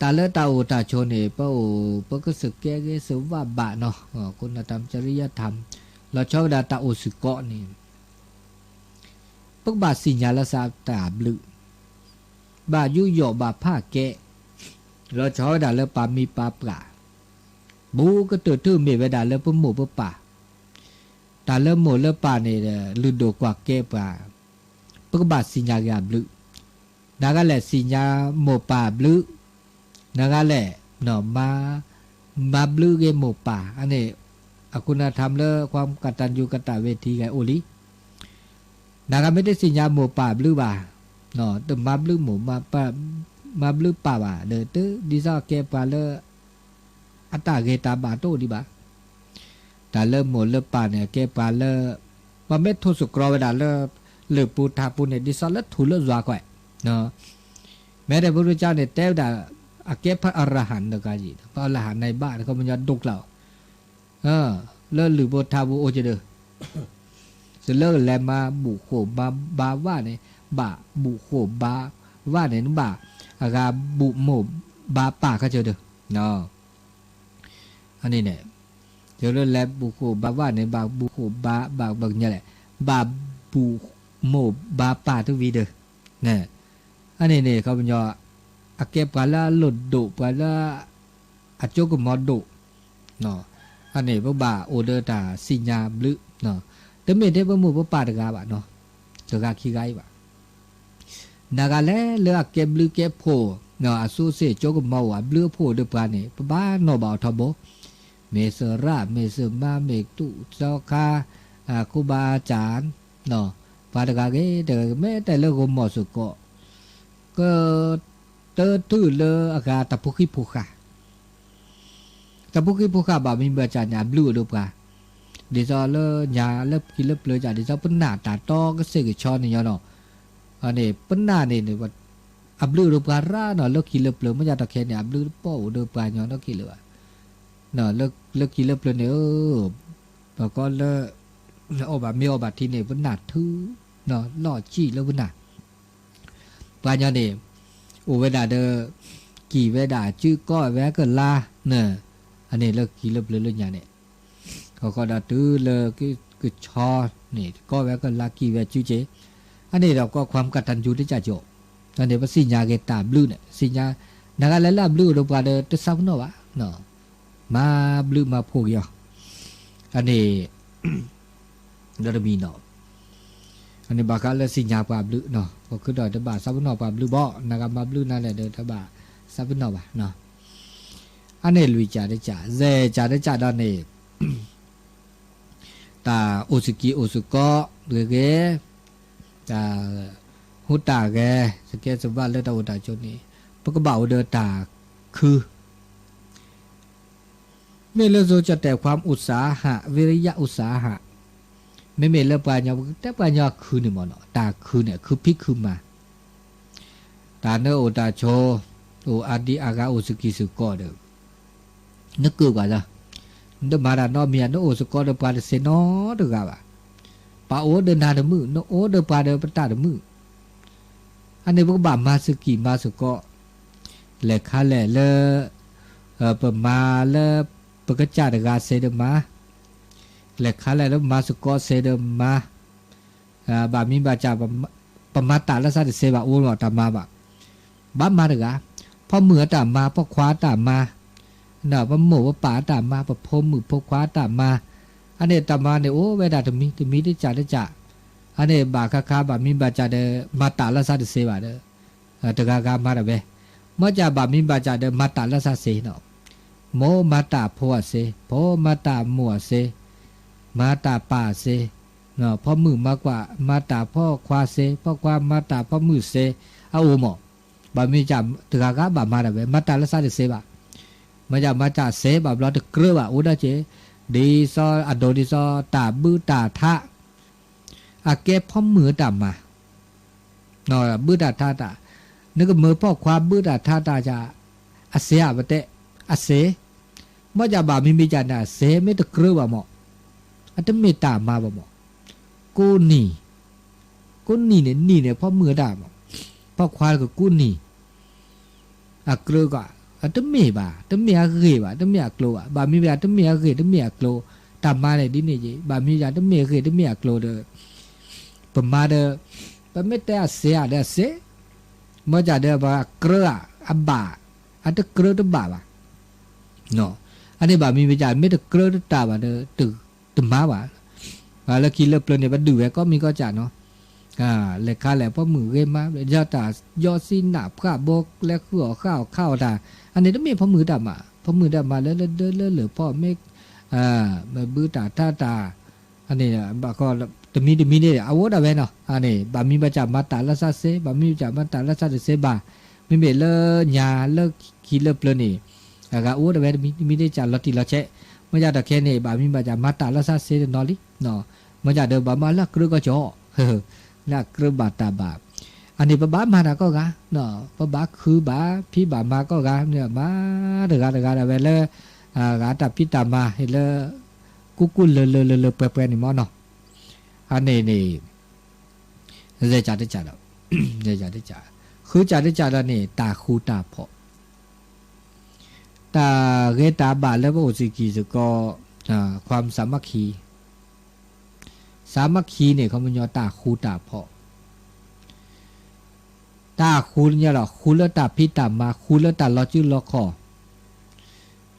တၢ်လၢတၢ်အိၣ်တၢ်ဆိးန့ၣ် ပအိၣ် ပကစၢ်ကဲဂ့ၤစၢၤဝၣ်ဘၣ်နီၤ, ခိၣ်နၢ်တၢ်မစရံယါထၢၣ် လီၤဆီဝဲဒၣ်တၢ်အိၣ်စ့ၢ်ကီးန့ၣ် ပကဘၣ်သ့ၣ်ညါလၢသးတၢ်ဘျုး, ဘၣ်ယူးယီၣ်ဘၣ်ဖးကဲ, လီၤဆီဝဲဒၣ်လၢပာ်မံပာ်ပှၢ်, ဘူးကတၢၢ်ထူၣ်မ့ၢ်ဝဲဒၣ်လၢပမိၢ်ပပၢ်, တၢ်လၢမိၢ်လၢပၢ်န့ၣ် လုၢ်ဒိၣ်ကွၢ်ကဲပှၤ, ပကဘၣ်သ့ၣ်ညါက့ၤအဘျုး, နဂၤလဲၣ်သ့ၣ်ညါမိၢ်ပၢ်ဘျုး, နဂၤလဲၣ် မၤဘျုးက့ၤမိၢ်ပၢ်, အန့ၣ် အခိၣ်နၢ်ထၢမ်လၢ ความกตัญญูกตเวที ဂဲၤအိၣ်လံ နဂၤမ့ၢ်တသ့ၣ်ညါမိၢ်ပၢ်ဘျုးဘၣ်, တမၤဘျုးမိၢ် မၤဘျုးပၢ်ဘၣ်ဒီး တုၤဒ်သိးအကဲပှၤလၢ အတၢ်ဂ့ၤတၢ်ဘၣ်တအိၣ်ဒံးဘၣ်. တၢ်လၢမိၢ်လၢပၢ်န့ၣ် အကဲပှၤလၢ ပမ့ၢ်ထိၣ်သတြီၤဝဲဒၣ်လၢ လၢၢ်ပူၤထးပူၤန့ၣ် ဒ်သိးလၢထူၣ်လၢယွၤကွဲး မ့ၢ်တဲ ပူၤတကၠၢန့ၣ် တဲဝဲဒၣ် အကဲဖဲအရဟံတဂၤယံၤ ဖဲအရဟံန့ၣ်ဘၣ် ခီပညီဒိၣ်ကျါအီၤ လၢလၢၢ်ဖိထးဖိအိၣ်ကဒီး စလၢကလဲၤမၤဘူၣ်ဃိၣ်မၤဘါဝဲန့ၣ် ဘၣ်ဘူၣ်ဃိၣ်ဘါဝဲန့ၣ် နဘၣ်အဂၤဘူၣ်မိၢ်ဘါပၢ်ခီကဒီး အန့ၣ်န့ၣ် စလၢလဲၤဘူၣ်ဃိၣ်ဘါဝဲန့ၣ် ဘၣ်ဘူၣ်ဃိၣ်ဘါ ဘၣ်ပကညီလဲၣ် ဘၣ်ဘူၣ်မိၢ်ဘါပၢ်တဝံၤဒီး အန့ၣ်န့ၣ် ခီပညီ အကဲပှၤလၢအလိၣ်ဒိၣ် ပှၤလၢ အကၠိကမီၤဒိၣ် အန့ၣ် ပဘၣ်အိၣ်ဒီးတၢ်သ့ၣ်ညါဘျုး တမ့ၢ်ထဲပမိၢ်ပပၢ်တဂၤဘၣ်နီၤ တဂၤခံဂၤအံၤဘၣ် နဂၤလဲၣ်လၢအကဲဘျုးကဲဖှိၣ် အစုစ့ၣ်ကၠိကမီၤအိၣ် အဘျုးအဖှိၣ်ဒီးပှၤန့ၣ် ပဘၣ်နီၣ်ဘၣ်အီၤထီဘိ မ့ၢ်သရၣ် မ့ၢ်သၢမါ မ့ၢ်တူၢ်စီခါ ခူဘၣ်အစၢ် ပှၤတဂၤဂ့ၤ တဂၤဂ့ၤ မ့ၢ်တဲလၢဂီၤမီၢ်စ့ၢ်ကီး က တၢ်ထုးလၢအဂၤတၢ်ဖိဃံဖိဃာ် တၢ်ဖိဃံဖိဃာ်ဘၣ်မံဘၣ်စၢ်န့ၣ် အဘျုးအိၣ်ဒီးပှၤ ဒ်သိးလၢညါလၢခံလၢပျၢၤစၢ် ဒ်သိးပနၢ်တၢ်တီကစ့ၢ်ကဆီန့ၣ်ညီနီၤ န့ၣ် ပနၢ်န့ၣ်န့ၣ် အဘျုးအိၣ်ဒီးပှၤရၣ်နီၤ လၢခံလၢပျၢၤ မ့ၢ်ယၤတၢ်ခဲန့ၣ် အဘျုးတပိာ်အိၣ်ဒီးပှၤညီနီတက့ၢ်လၢၤဘၣ် လၢခံလၢပျၢၤန့ၣ် ပကီလၢ အီၣ်ဘၣ်မ့ၤအီၣ်ဘၣ်ထံန့ၣ် ပနၢ်ထု လီၢ်ကံၣ်လၢပနၢ် ပှၤညီန့ၣ် အိၣ်ဝဲဒၣ်ဒီး ကံၢ်ဝဲဒၣ်အစုကီၢ်ဝဲကလါ န့ၣ် အန့ၣ်လၢခံလၢပျၢၤလၢညါန့ၣ် ဃီဃီဒီးတုၤလၢကဆီန့ၣ် ကီၢ်ဝဲကလါကံၢ်ဝဲစုက့ၤ အန့ၣ်ဒီးကီၢ် ความกตัญญู တကၢ်ကၠိ အန့ၣ်ပသ့ၣ်ညါက့ၤတၢ်ဘျုးန့ၣ် သ့ၣ်ညါ နဂၤလဲၣ်လၢအဘျုးအိၣ်ဒီးပှၤဒီးတသးပနီၣ်ဘၣ် မၤဘျုးမၤဖှိၣ်က့ၤအီၤ အန့ၣ် ဒီးတမံၤနီၤ အန့ၣ်ဘၣ်ဃးလၢသ့ၣ်ညါပှၤဘျုးနီၤ ပခုဒီးတဘၣ်သးပနီၣ်ပှၤဘျုးဘၣ် နဂၤမၤဘျုးနၤလဲၣ်ဒီး တဘၣ်သးပနီၣ်ဘၣ်နီၤ အန့ၣ်လွံၢ်ကၢ်တကၢ် သၢကၢ်တကၢ်ဒီးန့ၣ် တၢ်အိၣ်စ့ၢ်ကီးအိၣ်စ့ၢ်ကီး ဂ့ၤဂ့ၤ တၢ်ဟူးတၢ်ဂဲၤ သကဲသဘၣ်လၢတၢ်အိၣ်တၢ်ဆိးန့ၣ် ပကဘၣ်အိၣ်ဒီးတၢ်ခု မ့ၢ်လၢ ဇိကတဲာ်ခွါ อุตสาหะ วิริยะอุตสาหะ မ့မ့ၢ်လၢပှၤညီ ပကတဲပှၤညီခုန့ၣ်မ့ၢ်နီၤ တၢ်ခုန့ၣ် ခုဖံးခုမၤ တၢ်နၢအိၣ်တၢ်ဆိး အိၣ်အါဒံအါဂၤအိၣ်စ့ၢ်ကီးစ့ၢ်ကီးဒီး နကၢၣ်ပှၤလၢ နတမၤတၢ်နီတမံၤ နအိၣ်စ့ၢ်ကီးဒီးပှၤတသ့နီတဂၤဘၣ် ပအိၣ်ဒီးနၤတမုာ် နအိၣ်ဒီးပှၤဒီးပတၢ်တမုာ် အန့ၣ်ပကဘၣ်မၤစ့ၢ်ကီးမၤစ့ၢ်ကီး လဲၤခါလဲၣ်လၢ ပမၤလၢ ပကစၢ်တဂၤစ့ဒီးမၤ လဲၤခါလဲၣ်လၢပမၤစ့ၢ်ကီးစ့ဒီးမၤ ဘၣ်မံဘၣ်စၢ် ပမၤတၢ်လၢသးတစဲးဘၣ် အိၣ်လီၤတၢ်မၤဘၣ် ဘၣ်မၤတဂၤ ဖီမုၢ်အတၢ်မၤ ဖီခွါအတၢ်မၤ ပမိၢ်ပပၢ်အတၢ်မၤ ပဖိမုၣ်ဖိခွါအတၢ်မၤ အန့ၣ်တၢ်မၤန့ၣ် အိၣ်ဝဲဒၣ်တမံၤတမံၤတကၢ်တကၢ် အန့ၣ်ဘၣ်ဃးဃး ဘၣ်မံဘၣ်စၢ်ဒီး မၤတၢ်လၢသးတစဲးဘၣ်ဒီး တဂၤဂၤမၤတၢ်ဝဲ မ့ၢ်ကဘၣ်မံဘၣ်စၢ်ဒီး မၤတၢ်လၢသးစ့နီၤ မိၢ်မၤတၢ်ဖိအစ့ ဖိမၤတၢ်မိၢ်အစ့ မၤတၢ်ပၢ်အစ့ ဖီမုၣ်မၤကွၢ် မၤတၢ်ဖီခွါစ့ ဖီခွါမၤတၢ်ဖီမုၣ်စ့ အအိၣ်မး ဘၣ်မံဘၣ်စၢ် တဂၤဂၤဘၣ်မၤတၢ်ဝဲ မၤတၢ်လၢသးတစဲးဘၣ် မ့ၢ်ကဘၣ်မၤတၢ်စ့ ဘၣ်ဘျီတကြၢးဘၣ် အိၣ်ဒၣ်က့ၤ ဒ်သိးအဒိဒ်သိးတၢ်ဘုတၢ်ထး အကဲဖီမုၢ်အတၢ်မၤ ဘုတၢ်ထးတၢ် နကမၢဖီၣ်ခွါဘုတၢ်ထးတၢ် အစ့ဧါ ပတဲ အစ့ မ့ၢ်ကဘၣ်မံမံစၢ်န့ၣ် အစ့မ့ၢ်တကြၢးဘၣ်မး အတမ့ၢ်တၢ်မၤဘၣ်မး ကိးနံၤ ကိးနံၤန့ၣ် နံၤန့ၣ် ဖီမုၢ်အတၢ်မၤ ဖီၣ်ခွါကကိးနံၤ အကြၢးက တမ့ၢ်ဘၣ်, တမ့ၢ်အဂ့ၢ်ဘၣ်, တမ့ၢ်အကျိၤဘၣ်. ဘၣ်မနုၤဘၣ် တမ့ၢ်အဂ့ၢ် တမ့ၢ်အကျိၤ, တၢ်မၤန့ၣ်ဒ်န့ၣ်က့, ဘၣ်မနုၤယၤ တမ့ၢ်အဂ့ၢ် တမ့ၢ်အကျိၤဒီး ပမၤဒီး ပမ့ၢ်တဲအစ့ဧါဒီးအစ့, မ့ၢ်ကဒီးပှၤကြၢးဧါ, အဘၣ်, အတကြၢးတဘၣ်ဘၣ်. အန့ၣ်ဘၣ်မနုၤမ့ၢ်က မ့ၢ်တကြၢးတတၢ်ဘၣ်ဒီး တမၤဘၣ်. လၢခံလၢပျၢၤန့ၣ် ပဒုးဝဲကိးမံၤကိးကၢ်နီၤ, လဲၤခါလဲၣ် ပိာ်မုၣ်ဂ့ၤမါ, ယတၢ်ယီစံနၢ်ဖှၣ်ဘိလၢဃုအီၣ်ဃၣ်အီၣ်ခါအီၣ်တၢ်, အန့ၣ်တမ့ၢ်ပိာ်မုၣ်တၢ်မၤ, ပိာ်မုၣ်တၢ်မၤလၢလၢဒၢလၢလၢၢ်ဖီမ့ၢ် မ့ၢ်ဘုတၢ်ထါတၢ်, အန့ၣ် ဘၣ်ကီ တမံၤတမံၤန့ၣ် အအိၣ်ဒၣ်ဝဲနီၤ, အန့ၣ် ဘၣ်မံၤဘၣ်ကၢ်မၤတၢ်လၢသးစ့, ဘၣ်မံၤဘၣ်ကၢ်မၤတၢ်လၢသးတစ့ဘၣ်, မ့မ့ၢ်လၢညါလၢခံလၢပျၢၤန့ၣ် အဂၤအိၣ်ဒၣ်ဝဲတမံၤတမံၤန့ၣ် ကၢ်လီၤတံၢ်လီၤဆဲး, မ့ၢ်ယၤဒီးခဲန့ၣ် ဘၣ်မံၤဘၣ်ကၢ်မၤတၢ်လၢသးစ့တနီၤလံ, မ့ၢ်ယၤဒီးဘၣ်မၤလၢအကြၢးကီၢ်ကၠီ, လၢအကြၢးဘၣ်တၢ်ဘၣ်, အန့ၣ် ပဘၣ်မၤတၢ်ကိးဂၤ, ပဘၣ်ခုဘၣ် ဖံးဘၣ်မၤကိးဂၤ, မၤတဂၤတဂၤဒၣ်ဝဲလၢ ဂၤတၢ်ဖံးတၢ်မၤလၢ ကူကူလၢလၢလၢလၢပှဲၤပှဲၤန့ၣ်မ့ၢ်နီၤ, အန့ၣ်န့ၣ် ကၢ်တကၢ်ဒီး ကၢ်တကၢ်, ဃုကၢ်တကၢ်ဒီးန့ၣ် တၢ်ဃူတၢ်ဖိး, တၢ်ဂ့ၤတၢ်ဘၣ်လၢပအိၣ်စ့ၢ်ကီးစ့ၢ်ကီး, ความสามัคคี, สามัคคีန့ၣ် ခီပညီတၢ်ဃူတၢ်ဖိး, တၢ်ဃူန့ၣ်လီၤ, ဃူလၢတၢ်ဖံးတၢ်မၤ, ဃူလၢတၢ်လီၤစုလီၤခီၣ်,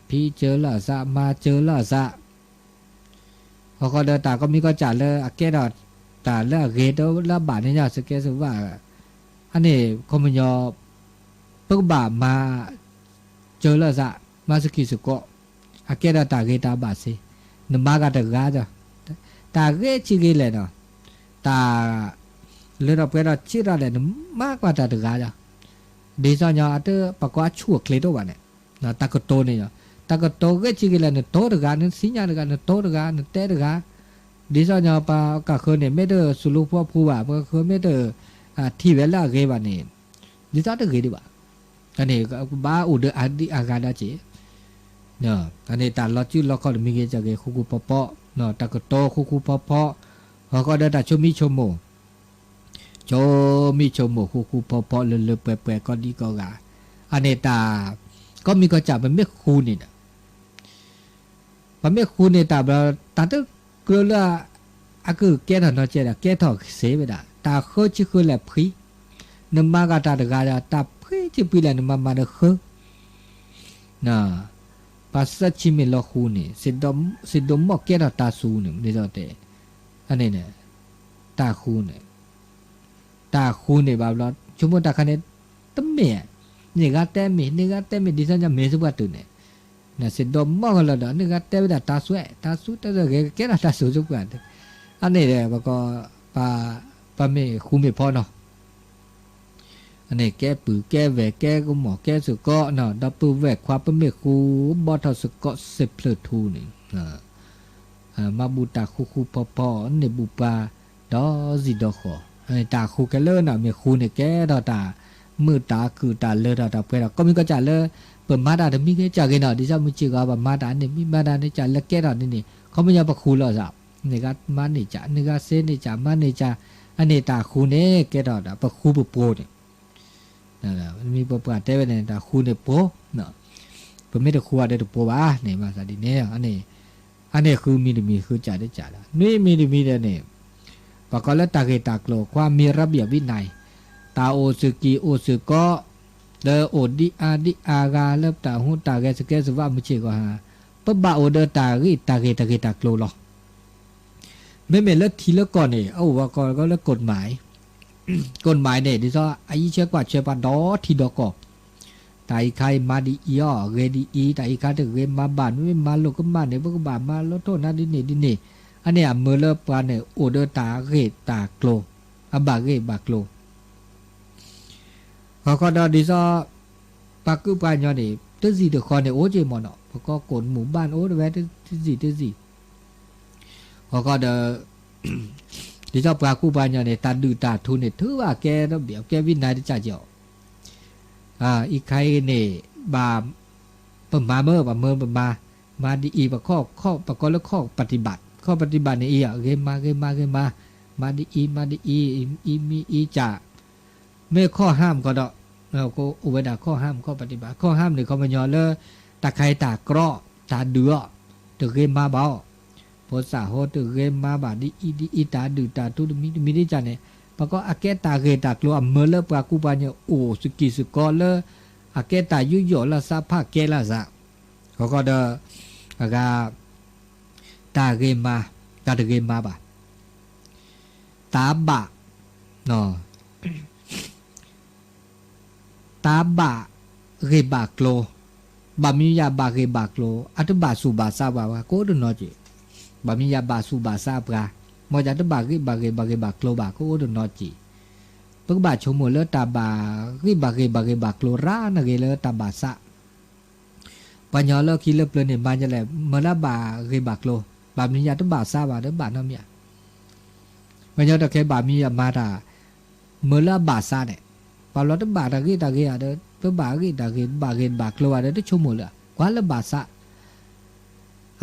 ဖံးစၢၤလၢအသး မၤစၢၤလၢအသး ဟီၣ်ဃီဒီးတၢ်ကိးမံၤကိးကၢ်လၢအကဲထီၣ်တၢ်လၢအဂ့ၤဒီးလၢအဘၣ်န့ၣ် စကဲစဝၣ်, အန့ၣ် ခီပညီ ပကဘၣ်မၤစၢၤလၢအသး, မၤစ့ၢ်ကီးစ့ၢ်ကီး, အကဲထီၣ်တၢ်ဂ့ၤတၢ်ဘၣ်စ့, နမၤဂၤတဂၤဒီး, တၢ်ဂ့ၤဆံးဂ့ၤလဲၣ်ဒီး, တၢ်လၢထီၣ်ပှဲၤထီၣ်ဆံးထီၣ်လဲၣ် နမၤကွၢ်တၢ်တဂၤဒီး, ဒ်သိးညီ အတပကွၢ်ဆူၣ်အချ့တအိၣ်ဘၣ်န့ၣ် တၢ်ကတိၤန့ၣ်, တၢ်ကတိၤဂ့ၤဆံးဂ့ၤလဲၣ် နတိၤတဂၤ နသ့ၣ်ညါတဂၤ နတိၤတဂၤ, နတဲတဂၤ, ဒ်သိးညီပှၤကၢ်ဃၢၤန့ၣ် မ့ၢ်တစူးလူၤဖီဖိဘၣ် ပှၤကၢ်ဃၢၤမ့ၢ်တထံၣ်ဝဲလၢအဂ့ၤဘၣ်န့ၣ်, ဒ်သိးတဂ့ၤဒံးဘၣ်, အန့ၣ် ဘၣ်အိၣ်ဒီးအါဒံအါဂၤဒီးက့ၤ, အန့ၣ်တၢ်လီၤစုလီၤခီၣ်တမံၤဂ့ၤ ကဂ့ၤ ဃူဃူဖိးဖိး, တၢ်ကတိၤဃူဃူဖိးဖိး, ဟီၣ်ဃီဒီးတၢ်ဆိမိၣ်ဆိကမိၣ် ဆိမိၣ်ဆိကမိၣ်ဃူဃူဖိးဖိးလၢလၢပှဲၤပှဲၤ ကိးဒံကိးဂၤ, အန့ၣ်တၢ် ကိးမံၤကိးကၢ် ပမ့ၢ်ဃူန့ၣ်ဒီး, ပမ့ၢ်ဃူန့ၣ်တၢ်ဘျီ တၢ်တကြၢးလၢ အကကဲထီၣ်နီတစဲးဒီး ကဲထီၣ်စ့ဝဲဒၣ် တၢ်ဃၢဆံဃၢလဲၣ်ဖှံ, နမၤဂၤတၢ်တဂၤဒီး တၢ်ဖှံဆံဖှံလဲၣ် နမၤမၤဒီးဃၢ ပှၤသၢဆံမ့ၢ်လီၤဃူန့ၣ် စ့ဒိးမိၣ်ကဲထီၣ်တၢ်စူၤန့ၣ် ဒ်သိးတဲ, အန့ၣ်န့ၣ် တၢ်ဃူန့ၣ်, တၢ်ဃူန့ၣ်ဘၣ်ဘျီ ဆိကမိၣ်တၢ်ခါန့ၣ် တမ့ၢ်, န့ၢ်ဂၤတဲမ့ၢ် န့ၢ်ဂၤတဲမ့ၢ် ဒ်သိးညါမ့ၢ်စ့ၢ်ပှၤတုၤန့ၣ်, စ့ဒိးမိၣ်ကလီၤဒီး န့ၢ်ဂၤတဲဝဲဒၣ်တၢ်စူၤ တၢ်စူၤတဲဂ့ၤ ကဲထီၣ်တၢ်စူၤစ့ၢ်ပှၤ, အန့ၣ်ဒီး ပက ပမ့ၢ်ဃူမ့ၢ်ဖိနီၤ အန့ၣ် ကဲပုၢ်ကဲဝဲၢ် ကဲကမီၤ ကဲစ့ၢ်ကီးနီၤ ဒီပုၢ်ဝဲၢ်ခွါ ပမ့ၢ်ဃူ ဘီထီၣ်စ့ၢ်ကီး စံးဖျၢၣ်ထူန့ၣ်, မၤဘူၣ်တၢ်ဃူဃူဖိးဖိး န့ၢ်ဘူၣ်ပှၤ ဒီးစံၣ်ဒီးဃီၤ, တၢ်ဃူခဲလၢာ်နီၤ မ့ၢ်ဃူန့ၣ် ကဲထီၣ်တၢ်မုာ်တၢ်ခုၣ် တၢ်လၢထီၣ်တၢ်ပှဲၤထီၣ် ကိးမံၤကိးကၢ်လၢ ပမၤတၢ်တမံၤဂ့ၤကၢ်ဂ့ၤနီၤ ဒ်သိးမုၢ်ဆ့ၣ်ဂီၤ ပမၤတၢ်န့ၣ် မ့ၢ်မၤတၢ်န့ၣ် ကၢ်လၢကဲထီၣ်န့ၣ်န့ၣ် ခီပညီပဃူလီၤသး န့ၢ်ဂၤမၤန့ၢ်ကၢ် န့ၢ်ဂၤစ့န့ၢ်ကၢ် မၤန့ၢ်ကၢ်, အန့ၣ်တၢ်ဃူန့ၣ် ကဲထီၣ်တၢ်ပဃူပပှိၤန့ၣ် မ့ၢ်ပပှၤတဲဝဲန့ၣ် တၢ်ဃူန့ၣ်ပှိၤ, ပမ့ၢ်တဃူအီၤဒီးတပှိၤဘၣ်န့ၣ် မၤသးဒ်န့ၣ်, အန့ၣ်ဃုမံၤတမံၤ ဃုကၢ်တကၢ်ဒီး နွံမံၤတမံၤဒီးန့ၣ် ပှၤကိးလၢတၢ်ဂ့ၢ်တၢ်ကျိၤ ความมีระเบียบวินัย တၢ်အိၣ်စ့ၢ်ကီးအိၣ်စ့ၢ်ကီး လၢအိၣ်ဒံအါဒံအါဂၤ လၢတၢ်ဟူးတၢ်ဂဲၤ စကဲစဝး မုၢ်ဆ့ၣ်ဂီၤဟါ ပဘၣ်အိၣ်ဒီးတၢ်ဂ့ၢ်တၢ်ဂ့ၢ်တၢ်ဂ့ၢ်တၢ်ကျိၤလီၤ. မ့မ့ၢ်လၢထံလၢကီၢ်န့ၣ် အအိၣ်ဝဲကိးလၢ กฎหมาย, กฎหมาย န့ၣ် ဒ်သိးအအံးဆၢကွၢ်ဆၢပှၤဒီးထံဒီးကီၢ်, တၢ်အံၤခါအံၤမၤဒ်အံၤအီၤ ဂ့ၤဒ်အံၤ, တၢ်အံၤခါတဂ့ၤမၤဘၣ် မ့မ့ၢ်မၤလိာ်ကမၣ်န့ၣ် ပကဘၣ်မၤလိာ်ထိၣ်နၤဒ်န့ၣ်ဒ်န့ၣ်, အန့ၣ်အမၢလၢပှၤန့ၣ် အိၣ်ဒီးတၢ်ဂ့ၢ်တၢ်ကျိၤ အဘၣ်ဂ့ၢ်ဘၣ်ကျိၤ ဟီၣ်ခိၣ်ဒီးဒ်သိး ပှၤကူပှၤကညီန့ၣ် တစံၣ်တဃီန့ၣ် အိၣ်က့ၤမ့ၢ်နီၤ ပကိး กฎหมู่บ้าน အိၣ်တဝဲတစံၣ်တစံၣ်, ဟီၣ်ခိၣ်ဒီး ဒ်သိးပှၤကူပှၤကညီန့ၣ် တၢ်ဒုၣ်တၢ်ထူန့ၣ် ထုးဘၣ်ကဲဒီးဘၣ်ကဲဝံနၤတကၢ်ကီး အံၤခါအံၤန့ၣ် ဘၣ် ပမၤမၢ ပမၢပမၤ, မၤဒ်အံၤ ပခီၣ် ပကိးလၢခီၣ် ပฏิบัติ, ခီၣ် ပฏิบัติ န့ၣ်အံၤ ဂ့ၤမၤ ဂ့ၤမၤ ဂ့ၤမၤ, မၤဒ်အံၤ မၤဒ်အံၤ အံၤမံအံၤကၢ်, မ့ၢ်ခီၣ်ဟါမကီးဒီး အိၣ်ဝဲဒၣ်ခီၣ်ဟၢမ် ခီၣ်ပတံၢ်ဘၣ် ခီၣ်ဟၢမ်န့ၣ် ခီပညီလၢ တၢ်ခါအံၤတၢ်ကြီ တၢ်ဒုးအီၤ တဂ့ၤမၤဘၣ်အီၤ, ဖိသၣ်ဟီတဂ့ၤမၤဘၣ် ဒ်အံၤဒ်အံၤ တၢ်ဒုးတၢ်ထူတမံၤတမံၤဒ်ကန့ၣ် ပှၤကီအကဲတၢ်ဂ့ၤတၢ်ကျိၤအမၢလၢပှၤကူပှၤညီအိၣ်စကံၢ်စကီလၢ အကဲတၢ်ယူးယီၣ်လၢသးဖးကဲလၢသး အဃိဒီး အဂၤ တၢ်ဂ့ၤမၤ တၢ်တဂ့ၤမၤဘၣ် တၢ်ဘၣ် တၢ်ဘၣ်ဂ့ၢ်ဘၣ်ကျိၤ, ဘၣ်မနုၤယၤဘၣ်ဂ့ၢ်ဘၣ်ကျိၤ အတဘၣ်သူၣ်ဘၣ်သးဘၣ်ဝဲ ကအိၣ်တနီၤက့ၤ, ဘၣ်မနုၤယၤဘၣ်သူၣ်ဘၣ်သးပှၤ, မ်ယၤတဘၣ်ဂ့ၢ်ဘၣ်ဂ့ၢ်ဘၣ်ဂ့ၢ်ဘၣ်ကျိၤဘၣ် ကအိၣ်တနီၤက့ၤ, ပကဘၣ်ဆိကမိၣ်လၢတၢ်ဘၣ်ဂ့ၢ်ဘၣ်ဂ့ၢ်ဘၣ်ဂ့ၢ်ဘၣ်ကျိၤရၣ်နဂ့ၤလၢတၢ်ဘၣ်သး ပှၤညီလၢခံလၢပျၢၤန့ၣ် မၤညီလဲၣ် မၢလၢအဘၣ်ဂ့ၢ်ဘၣ်ကျိၤ, ဘၣ်မနုၤယၤတဘၣ်သးဘၣ်ဒီးဘၣ်နီတမံၤဧါ. ပှၤညီတၢ်ခဲဘၣ်မနုၤယၤမၤတၢ် မၢလၢအဘၣ်သးန့ၣ်, ပှၤလီၤတဘၣ်တၢ်ဂ့ၢ်တၢ်ဂ့ၤဧါဒီး ပဘၣ်ဂ့ၢ်တၢ်ဂ့ၤ ဘၣ်ဂ့ၢ်ဘၣ်ကျိၤဘၣ်ဒီး တဆိကမိၣ်လၢ ကွၢ်လၢဘၣ်သး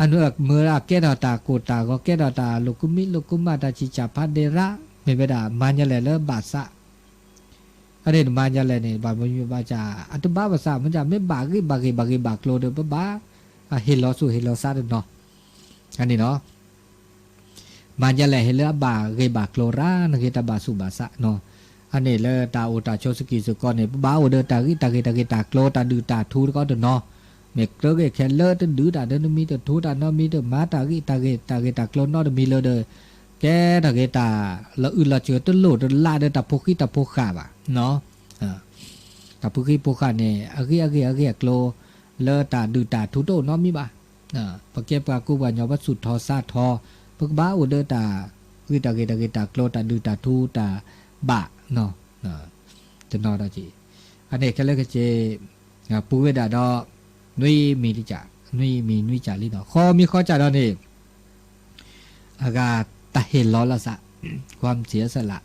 အန့ၣ်မၢလၢအကဲထီၣ်တၢ်ကိၢ်တၢ်ဂီၤ ကဲထီၣ်တၢ်လိာ်ကူမံလိာ်ကူမၣ် တၢ်ဆံၣ်ဆၣ်ဖးဒဲးရၣ် မ့ၢ်ဝဲဒၣ်မၤညီလဲၣ်လၢဘၣ်သး အန့ၣ်မၤညီလဲၣ်န့ၣ် ဘၣ်မနုၤဘၣ်ဆၣ် အတဘၣ်ဘၣ်သး မ့ၢ်မ့ၢ်ဘၣ်ဂ့ၢ်ဘၣ်ဂ့ၢ်ဘၣ်ဂ့ၢ်ဘၣ်ကျိၤဒီး ပဘၣ် ဟ့ၣ်လီၤသူၣ်ဟ့ၣ်လီၤသးတနီၤ အန့ၣ်လီၤ. မၤညီလဲၣ်ဟ့ၣ်လၢအဘၣ်ဂ့ၢ်ဘၣ်ကျိၤရၣ်နဂ့ၤတၢ်ဘၣ်သူၣ်ဘၣ်သးနီၤ. အန့ၣ်လၢတၢ်အိၣ်တၢ်ဆိးစကံၢ်စကီန့ၣ် ပဘၣ်အိၣ်ဒီးတၢ်ဂ့ၢ်တၢ်ဂ့ၢ်တၢ်ဂ့ၢ်တၢ်ကျိၤ တၢ်ဒုၣ်တၢ်ထူတကီတနီၤ, မ့ၢ်ကျၢၤဂ့ၤခဲလၢာ်တဒုးတၢ်နီတမံၤ တထူတၢ်နီတမံၤ တမၤတၢ်ဂ့ၢ်တၢ်ဂ့ၢ်တၢ်ဂ့ၢ်တၢ်ကျိၤနီတမံၤလၢဒီး ကဲထီၣ်က့ၤတၢ်လီၤအုၣ်လီၤစၢၤတလိၣ်တလးဒီးတၢ်ဖိဃံတၢ်ဖိဃာ်ဘၣ် တၢ်ဖိဃံဖိဃာ်န့ၣ် အဂ့ၢ်အဂ့ၢ်အဂ့ၢ်အကျိၤ လၢတၢ်ဒုၣ်တၢ်ထူတအိၣ်နီတမံၤဘၣ်. ပကဲပှၤကူပှၤညီ ပသူၣ်ထီၣ်သးထီၣ် ပကဘၣ်အိၣ်ဒီးတၢ်ဂ့ၢ်တၢ်ဂ့ၢ်တၢ်ဂ့ၢ်တၢ်ကျိၤ တၢ်ဒုၣ်တၢ်ထူတၢ်ဘၣ် တနီၤဒီးက့ၤ အန့ၣ်ခဲလၢာ်ခဲဆ့ ပူၤဝဲဒၣ်ဒီး နွံမံၤတကး နွံမံၤနွံကးလံနီၤ ဃီမံၤဃီကးဒီးန့ၣ် အဂၤတၢ်ဟ့ၣ်လီၤလီၤသး ကွၢ်မ့ၢ်စ့အဆၢလး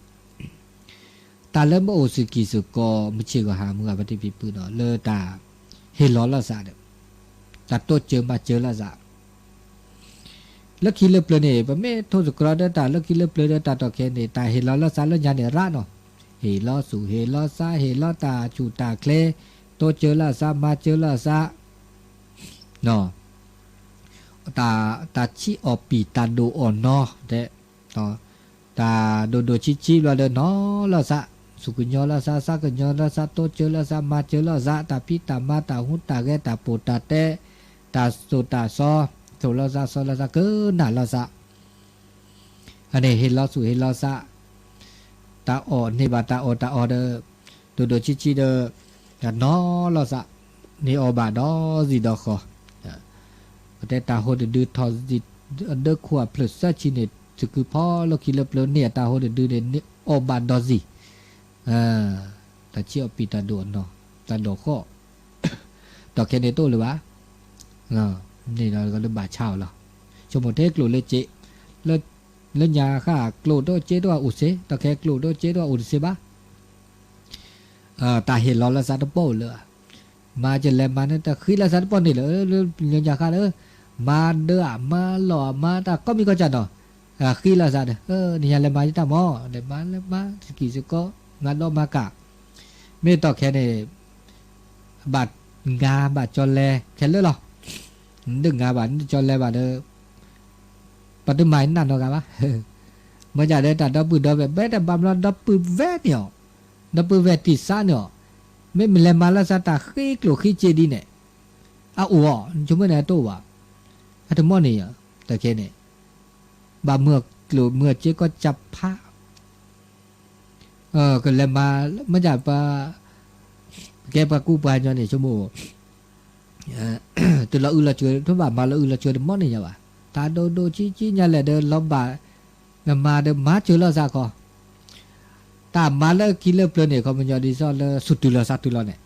တၢ်လၢမ့ၢ်အိၣ်စ့ၢ်ကီးစ့ၢ်ကီး မုၢ်ဆ့ၣ်ဂီၤဟါမုၢ်ဂၤ ပတံၤပံၤပုၢ်နီၤ လၢတၢ်ဟ့ၣ်လီၤလီၤသးဒီး တၢ်တိစၢၤမၤစၢၤလီၤသး လၢခံလၢပျၢၤန့ၣ် ပမ့ၢ်ထိၣ်သတြီၤဒီးတၢ်လၢခံလၢပျၢၤဒီးတၢ်တီၢ်ခဲန့ၣ် တၢ်ဟ့ၣ်လီၤလီၤသးလၢညါန့ၣ်ရၣ်နီၤ, ဟ့ၣ်လီၤသူၣ်ဟ့ၣ်လီၤသး ဟ့ၣ်လီၤတၢ်ဆူၣ်တၢ်ချ့, တိစၢၤလီၤသး မၤစၢၤလီၤသး တၢ်ဆံးအီၣ်ပံာ်တၢ်ဒိၣ်အီၣ်နီၤ တဲ တၢ်ဒိၣ်ဒိၣ်ဆံးဆံးဘျီဒီးနီၤလီၤသး, စူၢ်ကညီၤလီၤသး သးကညီၤလီၤသး တိစၢၤလီၤသး မၤစၢၤလီၤသး တၢ်ဖံးတၢ်မၤ တၢ်ဟူးတၢ်ဂဲၤ တၢ်ပိာ်တၢ်တဲ တၢ်သိၣ်တၢ်သီ သိၣ်လီၤသး သီလီၤသး ကနၣ်လီၤသး အန့ၣ်ဟ့ၣ်လီၤသူၣ်ဟ့ၣ်လီၤသး, တၢ်အီၣ်န့ၢ်ဘၣ်တၢ်အီၣ်တၢ်အီဒီး, ဒိၣ်ဒိၣ်ဆံးဆံးဒီး, တၢ်နီၤလီၤသး, န့ၢ်အီၣ်ဘၣ်ဒီးစံၣ်ဒီးဃီ, ပတဲတၢ်ဟိတဒုထီၣ်စံၣ်, ဒၢခိၣ်အဖျၢၣ်သၢဆံန့ၣ် သကုၤဖီလၢခံလၢပျၢၤန့ၣ် အတၢ်ဟိတဒုန့ၣ် န့ၢ်အီၣ်ဘၣ်ဒီးစံၣ် တၢ်ဆံးအီၣ်ပံာ်တၢ်ဒိၣ်အီၣ်နီၤ, တၢ်ဒိၣ်ဃီၣ်, တီၢ်ခဲန့ၣ်တအိၣ်လၢၤဘၣ်, န့ၣ်ဒီးလၢဘၣ်ဆါအီၤလီၤ, ဆိကမိၣ်ထဲကျိာ်လၢစ့, လၢညါဃၣ်ကျိာ်တအိၣ်စ့တအိၣ်အိၣ်စ့, တီၢ်ခဲကျိာ်တအိၣ်စ့တအိၣ်အိၣ်တစ့ဘၣ်, တၢ်ဟ့ၣ်လီၤလၢသးတပီၢ်လၢ မၤကလဲၤမၤန့ၣ် တၢ်ဃံလၢသးတပီၢ်န့ၣ်လၢ လၢညါဃၣ်လၢ, မၤဒၢအမၤလီၢ်အမၤတၢ်ကိးမံၤကိးကၢ်နီၤ, ဃံလၢသးဒီး, နယၤလဲၤမၤယတၢ်မီၤ, လဲၤမၤလဲၤမၤ စကံၢ်စကီ မၤဒီးမၤကၢ်, မ့ၢ်တီၢ်ခဲန့ၣ်, ဘၣ်ငါဘၣ်ကၠီလဲခဲလၢာ်လီၤ, ဒုးငါဘၣ်ဒုးကၠီလဲဘၣ်ဒီး ပှၤတမၤနၢ်နီတဂၤဘၣ်, မ့ၢ်ဒ်ဒီးတၢ်ဒီပုၢ်ဒီဝဲၢ် ဘၣ်တဘၣ်ဘျီဒီပုၢ်ဝဲၢ်န့ၣ်အီၤ, ဒီပုၢ်ဝဲၢ်တံၢ်သးန့ၣ်အီၤ, မ့ၢ်မ့ၢ်လဲၤမၤလၢသးတၢ်ဃ့ကျိၣ်ဃ့စ့ဒ်န့ၣ်, အအိၣ်အီၤ ဆိကမိၣ်န့ၣ်အတအိၣ်ဘၣ်, အတမီၢ်န့ၣ်ယၤ, တၢ်ခဲန့ၣ်, ဘၣ်မုၢ်ကျိၣ်မုၢ်စ့ကီးကၢ်ဖး ကလဲၤမၤ, မ့ၢ်ဒ်ပှၤ, ကဲပှၤကူပှၤညီန့ၣ် ဆိကမိၣ်, တလီၤအုၣ်လီၤစၢၤ တဘၣ်မၤလီၤအုၣ်လီၤစၢၤတမီၢ်န့ၣ်ယၤဘၣ်, တၢ်ဒိၣ်ဒိၣ်ဆံးဆံးညါလဲၣ်ဒီးလီၤဘၣ်, နမၤဒီးမၤစၢၤလီၤသးခီ, တၢ်မၤလၢခံလၢပျၢၤန့ၣ် ခီပညီဒ်သိးလၢသူၣ်တုၤလီၤသးတုၤလီၤန့ၣ်,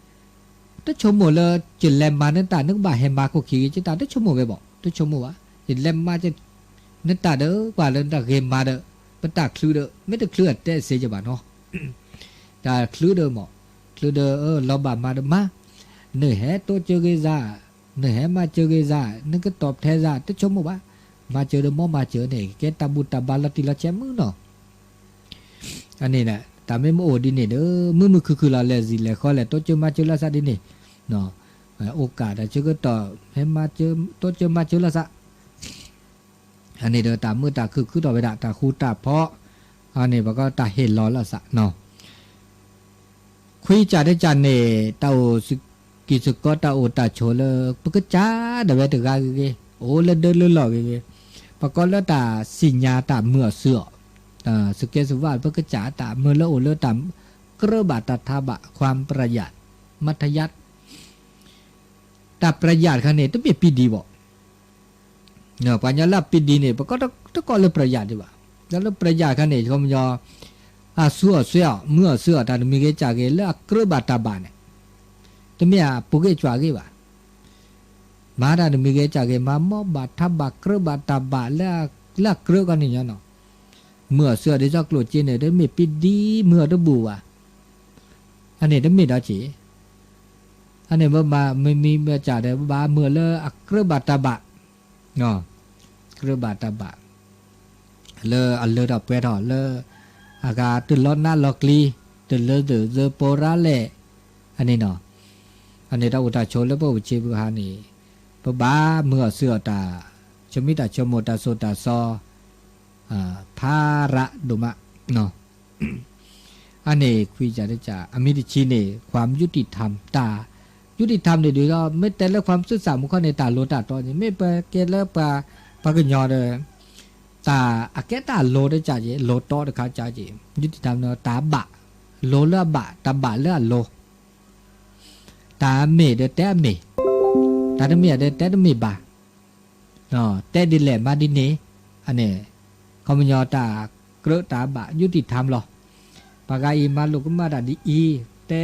တဆိကမိၣ်လၢ ယလဲၤမၤနတၢ် နကဘၣ်ဟဲမၤခိၣ်ခံဂ့ၤ ယတၢ်တဆိကမိၣ်ဝဲဘၣ်, တဆိကမိၣ်ဘၣ်, ယလဲၤမၤ နတၢ်ဒီး ပှၤလၢနတၢ်ဂ့ၤမၤဒီး, ပတၢ်ချုးဒီး မ့ၢ်တချုးအတဲစ့ယဘၣ်နီၤ, တၢ်ချုးဒီးမး, ချုးဒီးလီၤဘၣ်မၤဒီးမၤ, နဟဲတိစၢၤဂ့ၤသး, နဟဲမၤစၢၤဂ့ၤသး, နကတီၢ်ဖဲသး တဆိကမိၣ်ဘၣ်, မၤစၢၤဒီးမ့ၢ်မၤစၢၤန့ၣ် ကဲတၢ်ဘူၣ်တၢ်ဘါလီၤတံၢ်လီၤဆဲးမုၢ်နီၤ, အန့ၣ် တၢ်မ့ၢ်မ့ၢ်အိၣ်ဒ်န့ၣ်ဒီး မုာ်မုာ်ခုၣ်ခုၣ်လီၤ လဲၤစံၣ်လဲၤဃီလဲၤတိစၢၤမၤစၢၤလၢသးဒ်န့ၣ်, အိၣ်ကၢ်တၢ်ဆၢကတီၢ် ဟဲမၤစၢၤ တိစၢၤမၤစၢၤလၢသး အန့ၣ်ဒီးတၢ်မုာ်တၢ်ခုၣ်ခုၣ်ထီၣ်ဝဲဒၣ် တၢ်ဃူတၢ်ဖိး, အန့ၣ်ပကီတၢ်ဟ့ၣ်လီၤလၢသးနီၤ. ခွံကၢ်တကၢ်န့ၣ် တၢ်အိၣ်စကံစကီ တၢ်အိၣ်တၢ်ဆိးလၢ ပကစၢ်ဒၣ်ဝဲတဂၤဂ့ၤဂ့ၤ, အိၣ်လၢဒၢလၢလီၢ်ဂ့ၤဂ့ၤ, ပကိးလၢတၢ်စံၣ်ညါတၢ်မုာ်အီၤစုအီၤ, စကဲစဝါ ပကစၢ်တၢ်မုာ်လၢအိၣ်လၢတၢ်ကြၢးဘၣ်တၢ်ထးဘၣ် ความประหยัด มัธยัสถ์ တၢ် ประหยัด တခါန့ၣ် တမ့ၢ်ပံဒံးဘၣ် ပှၤကညီလၢအပံဒံးန့ၣ် ပကီတကိးလၢ ประหยัด ဒံးဘၣ်. ဒီးလၢ ประหยัด တခါန့ၣ် ခီပညီ အဆူအီၣ်ဆွဲအီၤ မုာ်အီၤဆူအီၤ တၢ်တမံၤဂ့ၤကၢ်ဂ့ၤ လၢအကြၢးဘၣ်တၢ်ဘၣ်န့ၣ် တမ့ၢ်အပူၤဂ့ၤကွၢ်ဂ့ၤဘၣ်. မၤတၢ်တမံၤဂ့ၤကၢ်ဂ့ၤ မၤမီၢ်ဘၣ်ထးဘၣ်ကြၢးဘၣ်တၢ်ဘၣ်လၢ လၢအကြၢးကီန့ၣ်ညီနီၤ. မုာ်အီၤဆူအီၤဒ်သိးကျိၣ်စ့န့ၣ် တမ့ၢ်ပံဒံးမုာ်အီၤတဘူၣ်ဘၣ်. အန့ၣ်တမ့ၢ်ဒီးက့ၤ အန့ၣ်မ့ၢ်မၤမ့မံမ့ၢ်ကၢ်ဒီး ဘၣ်မုာ်လၢအကြၢးဘၣ်တၢ်ဘၣ် ကြၢးဘၣ်တၢ်ဘၣ် လၢအလၢထီၣ်ပှဲၤထီၣ်လၢ အဂၤတလီၤနးလီၤကျံ တလၢသၢၣ်သၢပိရါလဲၣ် အန့ၣ်နီၤ. အန့ၣ်တၢ်အိၣ်တၢ်ဆိးလၢပအိၣ်ပဆ့ပဟါန့ၣ် ပဘၣ်မုာ်အီၤဆူအီၤတၢ် ဆိမိၣ်တၢ်ဆိကမိၣ်တၢ်စိတၢ်စီ ဖးရးဒိၣ်မး အန့ၣ်ခွံကၢ်တကၢ် အမံၤတဆံန့ၣ် ความยุติธรรม တၢ် ยุติธรรม န့ၣ်ဒ်သိး မ့ၢ်တဲလၢ ความซื่อสัตย์ မူခီန့ၣ် တၢ်လိၤတၢ်တီန့ၣ် မ့ၢ်ပကဲလၢပှၤ ပှၤကညီဒီး တၢ်အကဲတၢ်လိၤတကၢ်က့ၤ လိၤတီတခါကၢ်က့ၤ ยุติธรรม န့ၣ် တၢ်ဘၣ် လိၤလၢအဘၣ် တၢ်ဘၣ်လၢအလိၤ တၢ်အမ့ၢ်ဒီးတဲအမ့ၢ် တၢ်တမ့ၢ်ဒီးတဲတမ့ၢ်ဘၣ် တဲဒ်လဲၣ်မၤဒ်န့ၣ် အန့ၣ် ခီပညီတၢ်ကြၢးတၢ်ဘၣ် ยุติธรรม လီၤ. ပှၤဂၤအံၤမၤလိာ်ကမၣ်တၢ်ဒ်အံၤ တဲ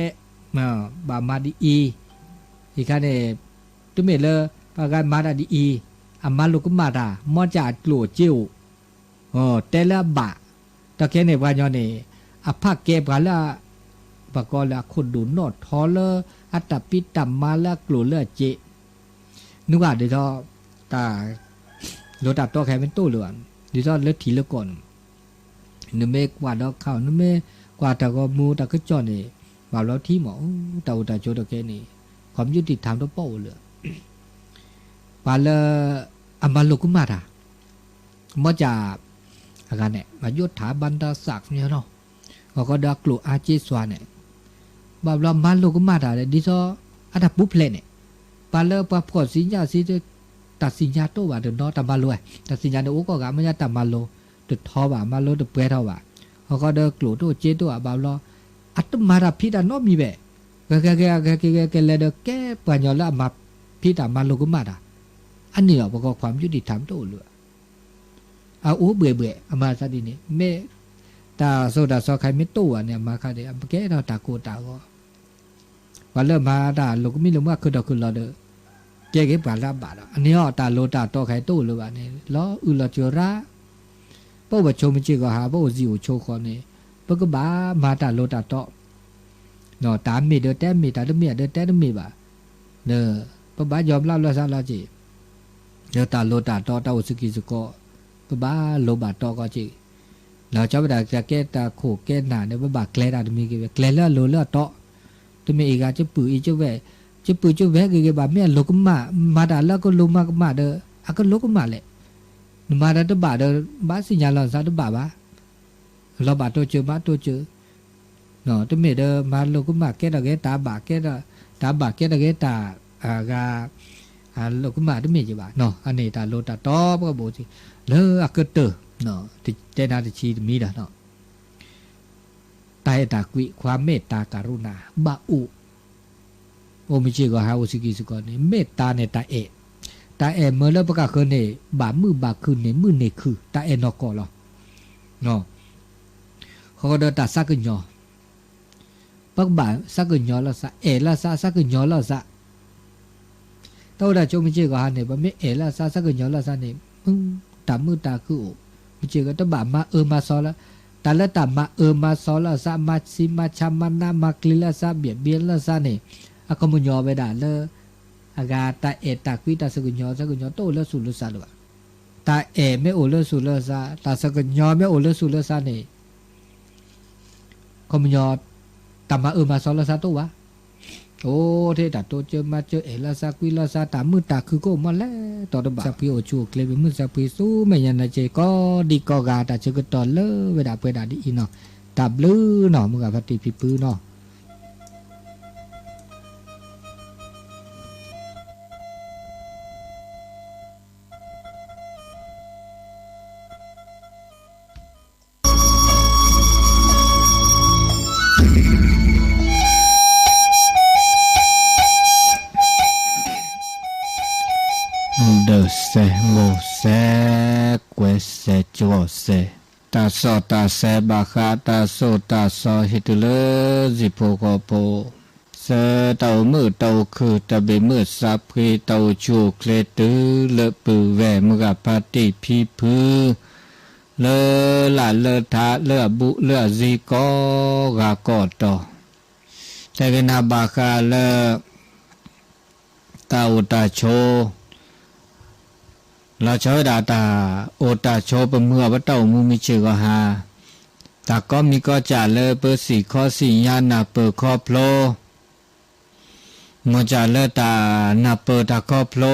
ဘၣ်မၤဒ်အံၤ အံၤခါန့ၣ် တမ့ၢ်လၢ ပှၤဂၤမၤတၢ်ဒ်အံၤ အမၤလိာ်ကမၣ်တၢ် မ့ၢ်ကၢ်အကျိၣ်အစ့အိၣ် တဲလၢအဘၣ် တၢ်ခဲန့ၣ်ပှၤကညီန့ၣ် အဖးကဲပှၤလၢ ပှၤကိးလၢအခိၣ်ဒိၣ်နီၣ်ထီလၢ အတၢ်ဖံးတၢ်မၤလၢအကျိၣ်လၢအစ့ နုၢ်ဘၣ်ဒ်သိး တၢ် လိၤတၢ်တီခဲမ့ၢ်တအိၣ်လၢၤဘၣ် ဒ်သိးလၢထံးလၢကီၢ်န့ၣ် နမ့ၢ်ကွၢ်ဒီးခါ နမ့ၢ်ကွၢ်တၢ်ဂီၤမူတၢ်ကစီၣ်န့ၣ် ဘၣ်ဘျီထံမး တၢ်အိၣ်တၢ်ဆိးတၢ်ခဲန့ၣ် ความยุติธรรม တပီၣ်အိၣ်လၢၤ ပှၤလၢ အမၤလိာ်ကမၣ်တၢ် မ့ၢ်ကၢ် အဂၤန့ၣ် မၤယိၣ်ထၣ်ဘၣ်တၢ်သးကညီနီၤ အဃိဒီးအကျိၣ်အါစ့စွါန့ၣ် ဘၣ်ဘျီမၤလိာ်ကမၣ်တၢ်ဒီး ဒ်သိး အတၢ်ပူၤဖျဲးန့ၣ် ပှၤလၢပှၤဖှီၣ်သ့ၣ်ညါသ့ၣ် တၢ်သ့ၣ်ညါတအိၣ်ဘၣ်တနီၤ တၢ်မၤလိာ်ဝဲ တၢ်သ့ၣ်ညါန့ၣ်အိၣ်ကိးဂၤ မ့ၢ်ညါတၢ်မၤလိာ်တထီဘၣ် မၤလိာ်တပှဲၤထီဘၣ် အဃိဒီးကျိၣ်တအိၣ်စ့တအိၣ်ဘၣ်ဘျီ အတမၤတၢ်ဖံးတၢ်နီတမံၤဘၣ် ဂဲၤဂဲၤဂဲၤဂဲၤက့ၤဂဲၤကလဲၤဒီးကဲပှၤကညီလၢအမၤဖံးတၢ်မၤလိာ်ကမၣ်တၢ် အန့ၣ်လီၤ ပကီၢ် ความยุติธรรม တအိၣ်လၢၤ အအိၣ်ဘှဲၣ်ဘှဲၣ် အမၤသးဒ်န့ၣ် မ့ၢ်တၢ်စိတၢ်စီခါမ့ၢ်တအိၣ်ဘၣ်န့ၣ် အမၤခါဒီး အကဲထီၣ်တၢ်ကိၢ်တၢ်ဂီၤ ပှၤလၢမၤတၢ်လိာ်ကမံၤလိာ်မုၢ်အခုၣ်ဒီးခုၣ်လီၤဒီး ကဲက့ၤပှၤလၢအဘၣ်ဒီး အန့ၣ်အီၤတၢ်လိၤတၢ်တီခဲအံၤတအိၣ်လၢၤဘၣ်န့ၣ် လီၤအုၣ်လီၤစၢၤရၣ် ပအိၣ်ပဆိးမုၢ်စ့ၢ်ကီးဟး ပအိၣ်စံာ်အိၣ်ဆိးဃီန့ၣ် ပကဘၣ်မၤတၢ်လိၤတၢ်တီ တၢ်မ့ၢ်ဒီးတဲမ့ၢ် တၢ်တမ့ၢ်ဒီးတဲတမ့ၢ်ဘၣ် ဒီး ပဘၣ်ယီၤမျၢ်လီၤသးလီၤက့ၤ ဒီးတၢ်လိၤတၢ်တီတၢ်အိၣ်စကံစကီး ပဘၣ်လိၤဘၣ်တီကီးက့ၤ လီၤဆီဝဲဒၣ်တၢ်ကဲတၢ်ခိၣ်ကဲနၢ်န့ၣ် ပဘၣ်ကျဲၤတၢ်တမံၤက့ၤဝဲ ကျဲၤလၢအလိၤလၢအတီ တမ့ၢ်အံၤဂၤ ကပုာ်အံၤကဝဲ ကပုာ်ကဝဲက့ၤက့ၤဘၣ် မ့ၢ်အလိၤကမၣ် မၤတၢ်လၢအကလိၤမၤကမၣ်ဒီး အကလိၤကမၣ်လဲၣ် နမၤတၢ်တဘၣ်ဒီး ဘၣ်သ့ၣ်ညါလီၤသးတဘၣ်ဘၣ် လီၤဘၣ်တိစၢၤမၤတိစၢၤ တမ့ၢ်ဒီးမၤလိာ်ကမၣ်ကဲထီၣ်က့ၤတၢ်ဘၣ်ကဲထီၣ် တၢ်ဘၣ်ကဲထီၣ်က့ၤတၢ် အဂၤ လိာ်ကမၣ်တမ့ၢ်က့ၤဘၣ် အန့ၣ်တၢ်လိၤတၢ်တီပကဘိးစံး လၢအကတၢၢ် တဲနၤတဆံတမံၤဒီး တၢ်အဲၣ်တၢ်ကွံ ความเมตตากรุณา ဘၣ်အိၣ် အိၣ်မုၢ်စ့ၢ်ကီးဟးအိၣ်စကံစကီးန့ၣ် မ့ၢ်တၢ်န့ၣ်တၢ်အဲၣ် တၢ်အဲၣ်မၢလၢပကဃၢၤန့ၣ် ဘၣ်မုာ်ဘၣ်ခုၣ်န့ၣ်မုာ်န့ၢ်ခုၣ် တၢ်အဲၣ်နီၢ်ကီၢ်လီၤ ဃီဒီးတၢ်သးကညီၤ ပကဘၣ်သးကညီၤလီၤသး အဲၣ်လီၤသး သးကညီၤလီၤသး တၢ်အိၣ်တၢ်ဆိးမုၢ်စ့ၢ်ကီးဟးန့ၣ် ပမ့ၢ်အဲၣ်လီၤသး သးကညီၤလီၤသးန့ၣ် တၢ်မုာ်တၢ်ခုၣ်အိၣ် မုၢ်စ့ၢ်ကီးတဘၣ်မၤအၢမၤသီလၢ တၢ်လၢတၢ်မၤအၢမၤသီလီၤသး မၤဆံးမၤဆါ မၤနးမၤကျံၤလီၤသး ဘံၣ်ဘ့လီၤသးန့ၣ် အကမညီဝဲဒၣ်လၢ အဂၤတၢ်အဲၣ်တၢ်ကွံ တၢ်သးကညီၤ သးကညီၤတအိၣ်လၢသူၣ်လၢသးလၢၤဘၣ်. တၢ်အဲၣ်မ့ၢ်အိၣ်လၢသူၣ်လၢသး တၢ်သးကညီၤမ့ၢ်အိၣ်လၢသူၣ်လၢသးန့ၣ် ခီပညီ တၢ်မၤအၢမၤသီလၢသးတအိၣ်ဘၣ်. အိၣ်ထဲတၢ်တိစၢၤမၤစၢၤ အဲၣ်လီၤသးကွံလီၤသး တၢ်မုာ်တၢ်ခုကအိၣ်မးလဲၣ် တီတဘၣ် သးဖှံအိၣ်ဆူၣ်အိၣ်ချ့ ပမုၢ်သးဖှံဆူမဲာ်ညါနၤစ့ၢ်ကီး ဒ်ကိးဂၤ တၢ်ဆၢကတီၢ်လၢဝဲဒၣ်ပှဲၤဒၣ်ဒ်အံၤနီၤ. တၢ်ဘျုးနီၤ မုၢ်ဂၤဖါတံၢ်ဖံဖုနီၤ. ဒၢးစဲးမိၢ်စဲး ကွဲးစဲးကၠီၣ်စဲး, တၢ်စီၣ်တၢ်ဆဲးဘၣ်ဃး တၢ်သိၣ်တၢ်သီ ဟ့ၣ်တုၤလၢ စံၣ်ဖိဃီဖိ ဆၢတၢ်အိၣ်မုာ်တၢ်အိၣ်ခုၣ် တၢ်ဘၣ်မုၢ်သးဖှံ တၢ်အိၣ်ဆူၣ်အိၣ်ချ့ တုၤလၢပုၢ်ဝဲၢ် မုၢ်ဂၤဖါတံၢ်ဖံဖု လၢလၢ်လၢထး လၢအဘူးလၢအစ့ကိးဂၤကိးတီၤ, တဲကနၣ်ဘၣ်ဃးလၢ တၢ်အိၣ်တၢ်ဆိး လီၤဆီဝဲဒၣ်တၢ်အိၣ်တၢ်ဆိး ပမုၢ်အီၤ ပတၢ်အိၣ်မူမုၢ်ဆ့ၣ်ဂီၤဟါ, တၢ်ကိးမံၤကိးစၢ်လၢပသ့ၣ်ခီသ့ၣ်ညါနၢ်ပၢၢ်ခီဖျိ, မ်စၢ်လၢတၢ်နၢ်ပၢၢ်တၢ်ခီဖျိ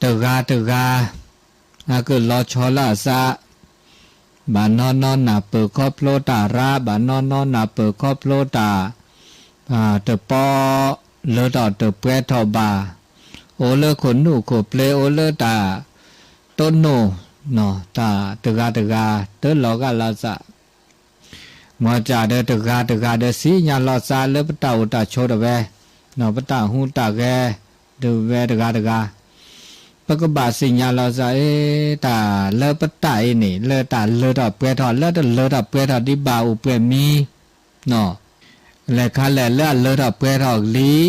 တဂၤတဂၤ အကလီၤဆီလၢအသး, ဘၣ်နီၢ်နီၢ်နၢ်ပၢၢ်ခီဖျိတၢ်ရါ, ဘၣ်နီၢ်နီၢ်နၢ်ပၢၢ်ခီဖျိတၢ် တပီ လၢတၢ်တပှဲၤထီၣ်ဘၣ်, အိၣ်လၢခိၣ်နူာ်ခိၣ်ပျ့ၤ အိၣ်လၢတၢ်တိၢ်နီၣ် တၢ်တဂၤတဂၤ တလီၤဂာ်လီၤသး မ်စၢ်ဒီးတဂၤတဂၤဒီးသ့ၣ်ညါလီၤသးလၢပတၢ်အိၣ်တၢ်ဆိးတဝဲ, ပတၢ်ဟူးတၢ်ဂဲၤ ဒုးဝဲတဂၤတဂၤ, ပကဘၣ်သ့ၣ်ညါလီၤသးအံၤ တၢ်လၢပတၢ်အံၤန့ၣ် လၢတၢ်လၢထီၣ်ပှဲၤထီၣ် လၢတလၢထီၣ်ပှဲၤထီၣ်ဒံးဘၣ်အိၣ်ပှဲၤမံၤ လဲၤခါလဲၣ်လၢအလၢထီၣ်ပှဲၤထီၣ်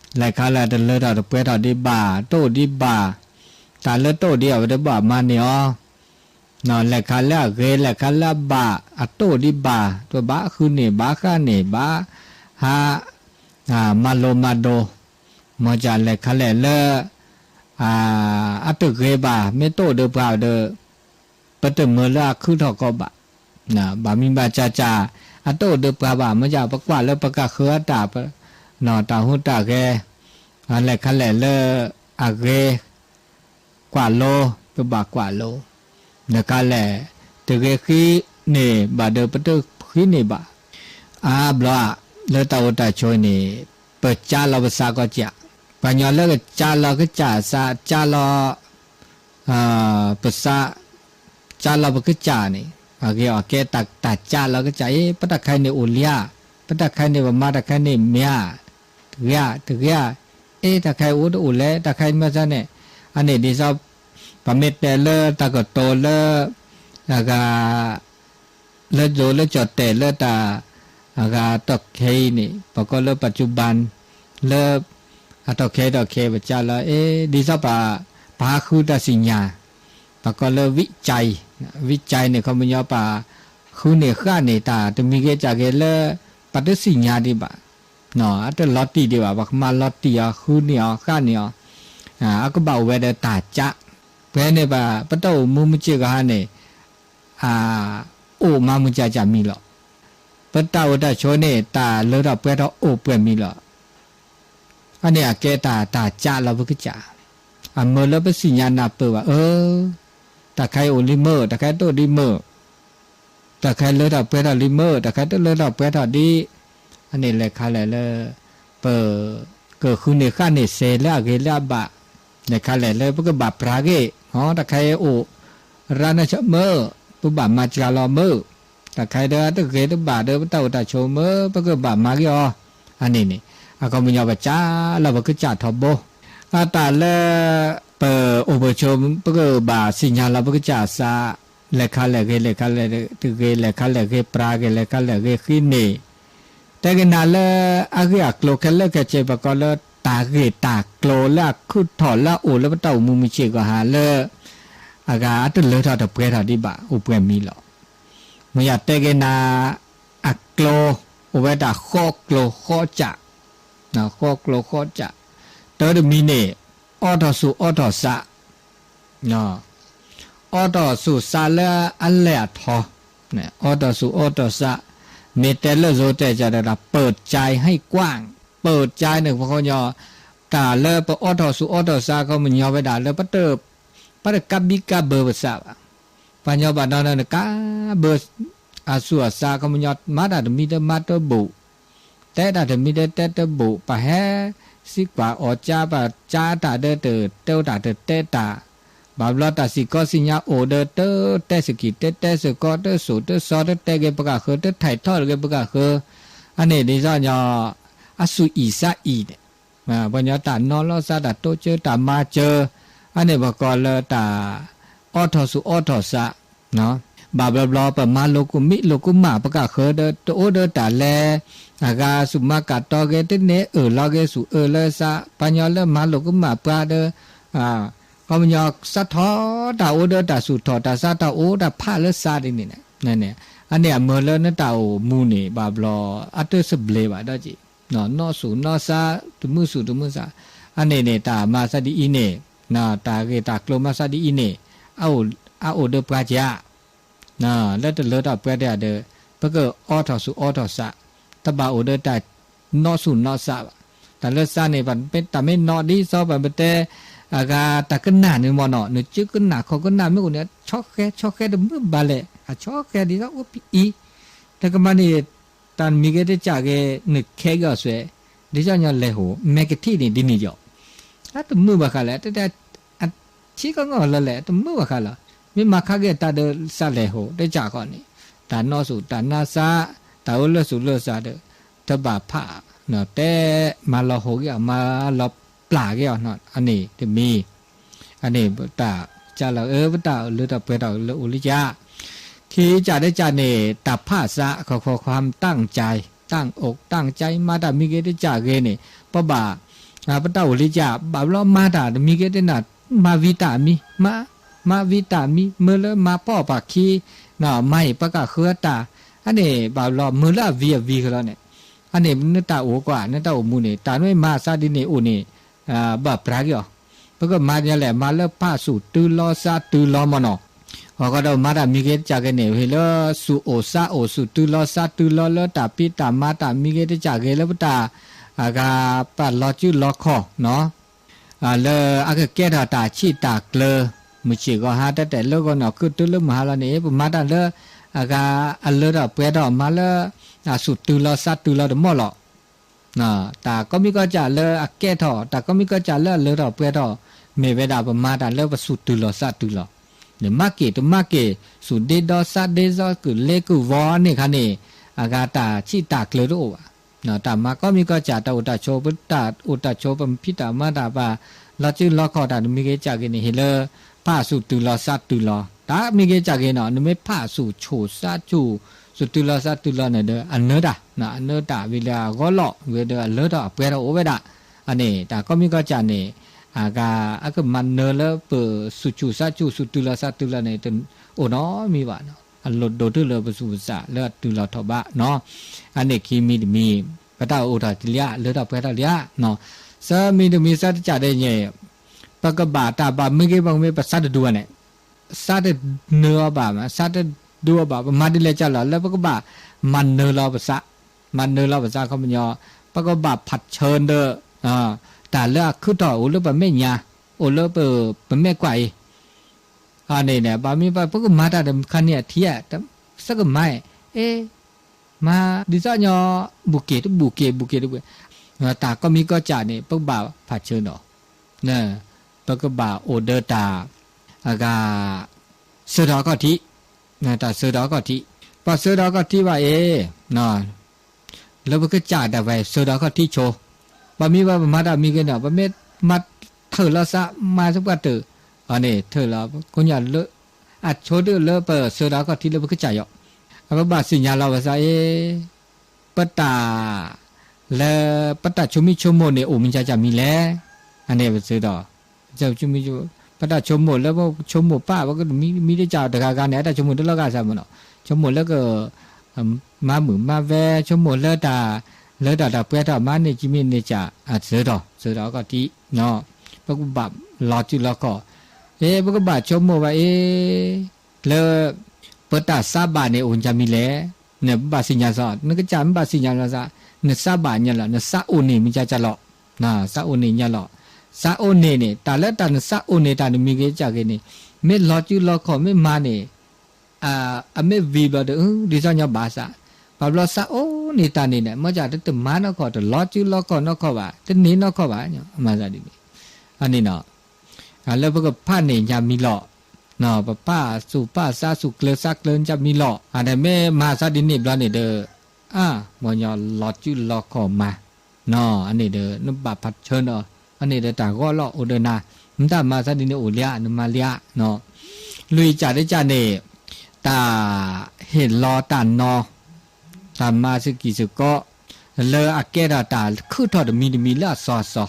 လံ, လဲၤခါလၢအတလၢထီၣ်တပှဲၤထီၣ်ဒံးဘၣ် တအိၣ်ဒံးဘၣ်, တၢ်လၢတအိၣ်ဒံးအီၤ ပတဘၣ်မၤန့ၢ်အီၤ, လဲၤခါလၢအဂ့ၤ လဲၤခါလၢအဘၣ် အတအိၣ်ဒံးဘၣ် ပဘၣ်ဃုန့ၢ် ဘၣ်ဃၣ်န့ၢ် ဘၣ်ဟး မၤလိမၤဒိး, မ်စၢ်လဲၤခါလဲၣ်လၢ အတဂ့ၤဘၣ် မ့ၢ်တအိၣ်ဒီးပှၤဒီး ပတမၢလၢအခုၣ်ထီၣ်ကီးဘၣ်, ဘၣ်မံၤဘၣ်စၢ်စၢ် အတအိၣ်ဒီးပှၤဘၣ် မ်စၢ်ပကွၢ်လၢပကဃၢအတၢ် တၢ်ဟူးတၢ်ဂဲၤ, လဲၤခါလဲၣ်လၢ အဂ့ၤ ကွၢ်လိ ပဘၣ်ကွၢ်လိ, လဲၤခါလဲၣ် တဂ့ၤဃုန့ၢ်ဘၣ်ဒီး ပတဃုန့ၢ်ဘၣ်, အါဘျီ လၢတၢ်အိၣ်တၢ်ဆိးန့ၣ် ပကၢလီၤပသးကီးစၢ်, ပှၤကညီလၢကကၢလီၤကစၢ်သး ကၢလီၤ ပသး ကၢလီၤပကစၢ်န့ၣ် အဂ့ၤအီၤကဲတၢ်ကၢလီၤကစၢ်အံၤ ပတၢ်ခါအံၤန့ၣ်အိၣ်လံဧါ, ပတၢ်ခါအံၤန့ၣ် ပမၤတၢ်ခါအံၤန့ၣ်မ့ၢ်ဧါ, တဂ့ၤဧါ တဂ့ၤဧါ, အ့ တၢ်ခါအံၤအိၣ်တအိၣ်လဲၣ် တၢ်ခါအံၤမ့ၢ်သးန့ၣ်, အန့ၣ်ဒ်သိး ပမ့ၢ်တဲလၢတၢ်ကတိၤလၢ အဂၤ လၢဒိလၢကၠီၣ်တဲာ်လၢတၢ် အဂၤတီၢ်ခဲအံၤန့ၣ် ပကိးလၢ ปัจจุบัน လၢ အတီၢ်ခဲတီၢ်ခဲ ပကၢလီၤ အ့ ဒ်သိးပ ပဟးဃုတၢ်သ့ၣ်ညါ ပကိးလၢ วิจัย วิจัย န့ၣ် ခီပညီ ပဃုန့ၢ်ဃၣ်န့ၢ်တၢ်တမံၤဂ့ၤကၢ်ဂ့ၤလၢ ပတသ့ၣ်ညါဒံးဘၣ်, အတလီၤတံၢ်ဒံးဘၣ် ပကမၤလီၤတံၢ်အီၤ ဃုန့ၢ်အီၤ ဃၣ်န့ၢ်အီၤ, အကဘၣ်အိၣ်ဝဲဒီးတၢ်ကၢ, ပှဲၤန့ၣ်ဘၣ် ပတၢ်အိၣ်မူမုၢ်စ့ၢ်ကီးဟါန့ၣ် အအိၣ်မးမုၢ်ကၢ်ကၢ်မံၤလီၤ. ပတၢ်အိၣ်တၢ်ဆိးန့ၣ် တၢ်လၢထီၣ်ပှဲၤထီၣ်အိၣ်ပှဲၤမံၤလီၤ. အန့ၣ်အကဲတၢ် တၢ်ကၢလီၤပကစၢ်, အမၢလၢပသ့ၣ်ညါနၢ်ပၢၢ်ဘၣ် အၢ တၢ်ခါအံၤအိၣ်လံမုာ် တၢ်ခါအံၤတအိၣ်ဒံးမုာ် တၢ်ခါအံၤလၢထီၣ်ပှဲၤထီၣ်လံမုာ် တၢ်ခါအံၤတလၢထီၣ်ပှဲၤထီၣ်ဒံး, အန့ၣ်လဲၤခါလဲၣ်လၢ ပ ကဃုန့ၢ်ဃၣ်န့ၢ်စဲးလၢအဂ့ၤလၢအဘၣ်, လဲၤခါလဲၣ်လၢပကဘၣ်ပြးဂ့ၢ်, တၢ်ခါအံၤအိၣ်ရါနၢ်ဆၢမုာ် ပဘၣ်မၤစှၤလီၤမုာ်, တၢ်ခါအံၤဒီးတဂ့ၤတဘၣ်ဒီးပတၢ်အိၣ်တၢ်ဆိးမုာ် ပကဘၣ်မၤဂ့ၢ်အီၤ, အန့ၣ်န့ၣ် အခီပညီပကၢလီၤပကစၢ်ထီဘိ, အတၢ်လၢ ပအိၣ်ပဆိး ပကဘၣ်သ့ၣ်ညါလီၤပကစၢ်သး, လဲၤခါလဲၣ်ဂ့ၤ လဲၤခါလဲၣ်တဂ့ၤ လဲၤခါလဲၣ်ဂ့ၤပြးဂ့ၤ လဲၤခါလဲၣ်ဂ့ၤဃုန့ၢ် တဲကနၣ်လၢအဂ့ၢ်အကျိၤခဲလၢာ်ခဲဆ့ ပကိးလၢတၢ်ဂ့ၢ်တၢ်ကျိၤလၢအခုၣ်ထီၣ်လၢအအိၣ်လၢပတၢ်အိၣ်မူမုၢ်ဆ့ၣ်ဂီၤဟါ လၢအဂၤအတလၢထီၣ်တပှဲၤထီၣ်ဒံးဘၣ် အိၣ်ပှဲၤမံၤလီၤ. မ့ၢ်ယတဲကနၣ် အကျိၤ အိၣ်ဝဲဒၣ်ဃိးကျိၤဃိးစး, ဃိးကျိၤဃိးစး, တၢ်တမံၤန့ၣ် အိးထီၣ်သူၣ်အိးထီၣ်သး အိးထီၣ်သူၣ်သးလၢအလဲၢ်အထီ, အိးထီၣ်ဆူၣ်အိးထီၣ်သး, မ့ၢ်တဲလၢယိၤတဲကဒီး ပၢၢ်ကၠဲဟဲကွၢ်, ပၢၢ်ကၠဲန့ၣ် ပှၤကညီ တၢ်လၢပအိးထီၣ်ဆူၣ်အိးထီၣ်သး ခီပညီဝဲဒၣ်လၢ ပတကးဘံကးဘၢပသးဘၣ်. ပှၤကညီဘၣ်နီၢ်နီၢ်န့ၣ် ကးဘၢအဆူၣ်အသး ခီပညီ မၤတၢ်တမံၤဒီးမၤတဘူၣ်, တဲတၢ်တမံၤဒီးတဲတဘူၣ်, ပှၤဟဲစံးကွၢ်အီၣ်ကၠါ ပှၤကၠါတၢ်ဒီးတတဲတၢ်တတဲတၢ်, ဘၣ်ဘျီတၢ်စံၣ်ကီစံၣ်ညါအိၣ်ဒီး တတဲစကံၢ် တတဲစကီ တစိၢ်တစီ တတဲဂ့ၤပကဃၢၤ တထဲးထီၣ်ဂ့ၤပကဃၢၤ, အန့ၣ်ဒ်သိးညီ အဆူၣ်အံၣ်သးအံၣ်န့ၣ် ပှၤကညီတၢ်နီၢ်လီၤသး တၢ်တိစၢၤတၢ်မၤစၢၤ, အန့ၣ်ပကိးလၢတၢ် အိးထီၣ်ဆူၣ်အိးထီၣ်သး, ဘၣ်ဘျီဘျီ ပမၤလိာ်ကူၣ်မံလိာ်ကူၣ်မး ပကဃၢၤဒီးတအိၣ်ဒီးတၢ်လဲၤ အဂၤဆူၣ်မၤကၣ်တီဂ့ၤ တန့ၢ်အၢၣ်လီၤဂ့ၤဆူၣ်အၢၣ်လီၤသး ပှၤကညီလၢမၤလိာ်ကူၣ်မးပှၤဒီး ခီပညီ စးထီၣ်တၢ်အိၣ်ဒီးတၢ်ဆူၣ်ထီၣ် တၢ်စးထီၣ်အိၣ်တၢ်ဖးလၢသးဒ်န့ၣ် အန့ၣ်အမုာ်လၢနတၢ်အိၣ်မူန့ၣ် ဘၣ်ဘျီ အတသဘျ့ဘၣ်ဒီးက့ၤ နီၢ်ဆူၣ်နီၢ်သး တမုၢ်ဆူၣ်တမုၢ်သး, အန့ၣ်န့ၣ် တၢ်မၤသးဒ်အံၤန့ၣ် တၢ်ဂ့ၢ်တၢ်ကျိၤမၤသးဒ်အံၤန့ၣ် အအိၣ်ဒီးပှၤကဲဧါ လၢတလၢတၢ်ပှဲၤတၢ်ဒီး ပကအိးထီၣ်ဆူၣ်အိးထီၣ်သး, တဘၣ်အိၣ်ဒီးတၢ်နီၢ်ဆူၣ်နီၢ်သးဘၣ်. တၢ်လၢသးန့ၣ် တၢ်မ့ၢ်နီၢ်ဒ်သိးပမ့ၢ်တဲ အဂၤတၢ်ကနၣ်န့ၣ်မ့ၢ်နီၢ် နစုကနၣ်ခီၣ်ကနၣ်မ့ၢ်အိၣ်န့ၣ် ဆီၣ်ဃဲဆီၣ်ဃဲတမုာ်ဘၣ်လဲၣ် အဆီၣ်ဃဲဒ်သိးအိၣ်ဖဲအံၤ တကမၤန့ၣ် တၢ်မံၤဂ့ၤတစၢ်ဂ့ၤ နခဲက့ၤအီၤစွဲ ဒ်သိးညီလဲၤဟိ မဲာ်ကထံၣ်န့ၣ်ဒ်န့ၣ်ယီၤ အတမုာ်ဘၣ်ဃးလဲၣ် တတဲ အထံကီၢ်ငီၢ်လၢလဲၣ် တမုာ်ဘၣ်ဃးလီၤ. မ့ၢ်မၤခါက့ၤတၢ်ဒီးသးလဲၤဟိ တစၢ်ဃီန့ၣ် တၢ်နီၢ်ဆူၣ်တၢ်နီၢ်သး တၢ်အိၣ်လၢဆူၣ်လၢသးဒီး တဘၣ်ဖး တဲမၤလီၤဟိက့ၤအီၤ မၤလီၤပျၢ်က့ၤအီၤ အန့ၣ်တမံၤ အန့ၣ်ပတၢ်ကလီၤအၢ ပတၢ်လၢတၢ်ပှဲၤထီၣ်လၢအိၣ်လံကၢ် ခံကၢ်တကၢ်န့ၣ် တၢ်ဖးသး ခီခီ ความตั้งใจ ตั้งอกตั้งใจ မၤတၢ်မံၤဂ့ၤတစၢ်ဂ့ၤန့ၣ် ပဘၣ် ပတၢ်အိၣ်လံကၢ် ဘၣ်ဘျီမၤတၢ်တမံၤဂ့ၤတနၢ် မၤဝံၤတၢ်မံၤ မၤ မၤဝံၤတၢ်မံၤ မ့ၢ်လၢမၤဖှီၣ်ပှၤခံ မၤအံၤပကဃၢၤတၢ် အန့ၣ်ဘၣ်ဘျီမ့ၢ်လၢအဝံၤအဝံၤဃီလီၤန့ၣ် အန့ၣ် နတၢ်အိၣ်ကွၢ် နတၢ်အိၣ်မူန့ၣ် တၢ်နမ့ၢ်မၤသးဒ်န့ၣ်အိၣ်န့ၣ် ဘၣ်ပြးက့ၤအီၤ ပကမၤဒ်လဲၣ် မၤလၢဖးဆူၣ်တုၤလီၤသးတုၤလီၤမ့ၢ်နီၤ အဃိဒီးမၤတၢ်မံၤဂ့ၤတစၢ်ဂ့ၤန့ၣ် ဟ့ၣ်လၢဆူၣ်အိၣ်သးအိၣ် ဆူၣ်တုၤလီၤသးတုၤလီၤ လၢတၢ်ဖံးတၢ်မၤတၢ်မံၤဂ့ၤတစၢ်ဂ့ၤ လၢပတၢ် အဂၤပာ်လီၤစုလီၤခီၣ်နီၤ လၢအကကဲထီၣ်တၢ်ဆံးတၢ်ကျၢၤ မုၢ်ဆ့ၣ်ဂီၤဟါ တၢ်တဲာ်လၢဂီၤနီၢ်ခုတုၤလၢမုၢ်ဟါလီၤန့ၣ် ပမၤတၢ်လၢ အဂၤအလၢထီၣ်ပှဲၤထီၣ် မၤလၢ အဆူၣ်တုၤလီၤသးတုၤလီၤတမီၢ်လီၤ တၢ်ကိးမံၤကိးကၢ်လၢအကဲထီၣ် တၢ်ကိးမံၤကိးကၢ်လၢအလၢထီၣ်ပှဲၤထီၣ် မ့ၢ်ဝဲဒၣ်ပမၤတၢ်လၢပဆူၣ်တုၤလီၤသးတုၤလီၤ နမၤက့ၤတမၤက့ၤ ဆူၣ်ဒ့ဒီသးဒ့စီ ကုၢ်လ့ကုၢ်ဝီန့ၣ်ခါန့ၣ် အဂၤတၢ်ဆံးတၢ်ကျၢၤတအိၣ်ဘၣ် တၢ်မၤကိးမံၤကိးကၢ် တၢ်အိၣ်တၢ်ဆိး ပတၢ်အိၣ်တၢ်ဆိး ပဖံးတၢ်မၤတၢ် ပှၤလီၤစုလီၤခီၣ်တၢ် တမံၤဂ့ၤကၢ်ဂ့ၤန့ၣ် ဟ့ၣ်လၢ ဖးဆူၣ်တုၤလီၤသးတုၤလီၤ တၢ်မံၤဂ့ၤကၢ်ဂ့ၤနီၤ နမ့ၢ်ဖးဆူၣ်ဆိၣ်သးဆူၣ် ဆူၣ်တုၤလီၤသးတုၤလီၤန့ၣ်ဒီး အနၢတၢ် အနၢတၢ်ဝံၤလၢအဂီၢ်လီၤ ဝံၤဒီးအလၢထီၣ်အပှဲၤထီၣ်အိၣ်ဝဲဒၣ် အန့ၣ် တၢ်ကိးမံၤကိးကၢ်န့ၣ် အဂၤ အကမၤနၢၤလၢပဆူၣ်ဆူၣ်သးဆူၣ် ဆူၣ်တုၤလီၤသးတုၤလီၤန့ၣ် တအိၣ်နီတမံၤဘၣ်နီၤ အလိၣ်ဒိၣ်တုၤလၢပသူၣ်ပသးလၢအတုၤလီၤထီၣ်ဘးနီၤ အန့ၣ်ခံမံၤတမံၤ ပတၢ်အိၣ်ထီၣ်တလၢ လၢထီၣ်ပှဲၤထီၣ်လၢ သၢမံၤတမံၤသၢတကၢ်ဒ်န့ၣ် ပကဘၣ်တၢ်ဘၣ်မ့ၢ်ဂ့ၤဘၣ်မ့ၢ် ပသးတဒူဘၣ်န့ၣ် သးတနၢၤအီၤဘၣ် သးတဒူအီၤဘၣ် ပမၤဒ်လဲၣ်ကၢ်လီၤ လၢပကဘၣ်မၤနၢၤလီၤပသး မၤနၢၤလီၤပသးခီပညီ ပကဘၣ်ဖးဆၢဒီး တၢ်လၢအခုၣ်ထီၣ်အိၣ်လၢပမဲာ်ညါ အိၣ်လၢပမဲာ်ကွၢ်အံၤ အန့ၣ်န့ၣ် ဘၣ်မ့ၢ်ပကမၤတၢ်တခါန့ၣ်အထံၣ် သကမၤ အ့ မၤဒ်သိးညီ ဘူးက့ၤတဘူးက့ၤ ဘူးက့ၤတဘူးက့ၤ တၢ်ကိးမံၤကိးကၢ်န့ၣ် ပကဘၣ်ဖးဆၢဒီး ပကဘၣ်အိၣ်ဒီးတၢ် အဂၤ ဆၢထီၣ်အခီၣ်ထံး တၢ်ဆၢထီၣ်အခီၣ်ထံး ပှၤဆၢထီၣ်အခီၣ်ထံးဘၣ်အံၤ လၢပကစၢ်တၢ်ဝဲ ဆၢထီၣ်အခီၣ်ထံးဆိ ပမ့ၢ်ဘၣ်ပမၤတၢ်မံၤဂ့ၤန့ၣ် ပမ့ၢ်မၤထၢၣ်လီၤသး မၤသပှၢ်တၢၢ် အန့ၣ် ထၢၣ်လီၤ ကိးညါလၢ အဆိဒၣ်လၢပဆၢထီၣ်အခီၣ်ထံးလၢပကစၢ်ယီၤ ပဘၣ်သ့ၣ်ညါလီၤပသးအံၤ ပတၢ် လၢ ပတၢ်ဆိမိၣ်ဆိကမိၣ်န့ၣ် အိၣ်မ့ၢ်ကၢ်ကၢ်မံၤလဲၣ် အန့ၣ်ပဆၢထီၣ် ပတၢ်ဆိမိၣ်လၢပဆိကမိၣ်ပၢ် ပကမံၤမံၤတကၢ်တဂၤဂၤန့ၣ် အတၢ်ဆိကမိၣ်တလီၤဂာ်သးမ့ၢ်နီၤ ဆိကမိၣ်လၢက မၤမုာ်မၤဝဲ ဆိကမိၣ်လၢတၢ် လၢတၢ်တၢ်ပှဲၤထီၣ် မၤန့ၢ်ကံမ့ၢ်န့ၢ်ကၢ် အဆၢထီၣ် ဆၢထီၣ်အခီၣ်ထံး ပကဘၣ်လီၤစုလီၤခီၣ် အ့ ပကဘၣ်ဆိကမိၣ်ဘၣ်အ့ လၢ ပ ပတၢ်စးဘၣ်န့ၣ်အိၣ်ညါမံၤလဲၣ်. နဘၣ်စံၣ်ညီၣ်သး နကစၢ်မ့ၢ်ဘၣ်စံၣ်ညီၣ်သး နစးဘၣ်ညါလီၤ နစးအိၣ်န့ၣ်မ့ၢ်ကကလီၤ. စးအိၣ်န့ၣ်ညါလီၤ. စးအိၣ်န့ၣ်န့ၣ် တၢ်လၢတၢ်နစးအိၣ်န့ၣ် တၢ်တမံၤဂ့ၤကစၢ်ဂ့ၤန့ၣ် မ့ၢ်လီၤစုလီၤခီၣ်မ့ၢ်မၤန့ၣ် အမ့ၢ်ဝံၤဘျီဒီး ဒ်သိးညီဘၣ်စး, ဘၣ်ဘျီစးအိၣ်န့ၣ်တၢ်န့ၣ်ဒီး မ့ၢ်ကတမၤနီၢ်ခီၣ် တလီၤစုလီၤခီၣ်နီၢ်ခီၣ်ဘၣ် တန့ၢ်နီၢ်ခီၣ်ဘၣ် မၤစးဒ်န့ၣ်. အန့ၣ်နီၤ လၢပကဖးန့ၣ်ညါမံၤလီၤ. ပဖးစူၣ်ဖးစးစူၣ်ကျၢၤစးကျၢၤညါမံၤလီၤ. အဒီးမ့ၢ်မၤစးဒ်န့ၣ်ဘျီန့ၣ်ဒီး အါ မ်ညီလီၤစုလီၤခီၣ်မၤ နီၤ အန့ၣ်ဒီး နဘၣ်ဖးဆၢနီၤ အန့ၣ်ဒီးတၢ်ဂီၤလီၤအိၣ်ဒီးနၤ နတၢ်မၤစးဒ်န့ၣ်အိၣ်လံဧါ နမၤလံဧါ နီၤ. လွံၢ်ကၢ်တကၢ်န့ၣ် တၢ်ဟ့ၣ်လီၤတၢ်နီၤ တၢ်မၤစကံၢ်စကီ လၢအကဲထီၣ်တၢ်ခုၣ်ထီၣ်တမံၤတမံၤလၢအစီအစီ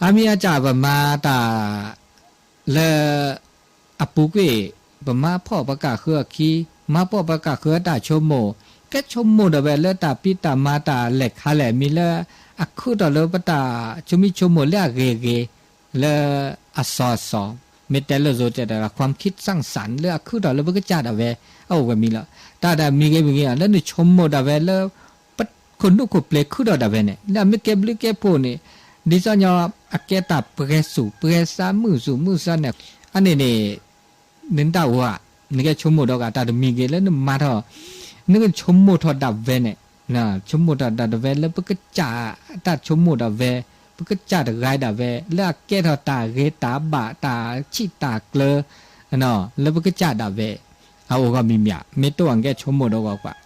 အမ့ၢ်အကၢ်ပမၤတၢ် လၢ အပူၤကွံာ် ပမၤဖှီၣ်ပကၢ်ဃၢအခံ မၤဖှီၣ်ပကၢ်ဃၢတၢ်ဆိကမိၣ် ကဲဆိကမိၣ်ဒၣ်ဝဲလၢတၢ်ဖံးတၢ်မၤတၢ်လဲၤခါလဲၣ် မ့ၢ်လၢ အခူၣ်ထီၣ်လၢပတၢ်ဆိမိၣ်ဆိကမိၣ်လၢအဂ့ၤအဂ့ၤ လၢအစီအစီ မ့ၢ်တဲလိာ်စိၤတဲတၢ် ความคิดสร้างสรรค์ လၢအခူၣ်ထီၣ်လၢပကစၢ်ဒၣ်ဝဲ အအိၣ်ဝဲမံၤလီၤ. တၢ်တမံၤဂ့ၤမံၤဂ့ၤ လၢနဆိကမိၣ်ဒၣ်ဝဲလၢ ခိၣ်နူာ်ခိၣ်ပျဲၤခုၣ်ထီၣ်ဒၣ်ဝဲန့ၣ် လၢအမ့ၢ်ကဲဘျုးကဲဖှိၣ်န့ၣ် ဒ်သိးညီ အကဲတၢ်ပှဲၤစူၣ်ပှဲၤစးမုာ်စူၣ်မုာ်စးန့ၣ် အန့ၣ်န့ၣ် နတၢ်အိၣ်ဧါ နကဲဆိကမိၣ်ဒီးကတၢ်တမံၤဂ့ၤလၢနမၤထီၣ် နကဆိကမိၣ်ထီၣ်ဒၣ်ဝဲန့ၣ် ဆိကမိၣ်ထီၣ်ဒၣ်ဝဲလၢပကစၢ် တၢ်ဆိကမိၣ်ဒၣ်ဝဲ ပကစၢ်တဂၤဒၣ်ဝဲ လၢအကဲထီၣ်တၢ်ဂ့ၤတၢ်ဘၣ်တၢ်ဆံးတၢ်ကျၢၤ လၢပကစၢ်ဒၣ်ဝဲ အအိၣ်ဂီၢ်မံၤမံၤ မ့ၢ်တအိၣ်အကဲဆိကမိၣ်ဒီးဂီၢ်ကွၢ်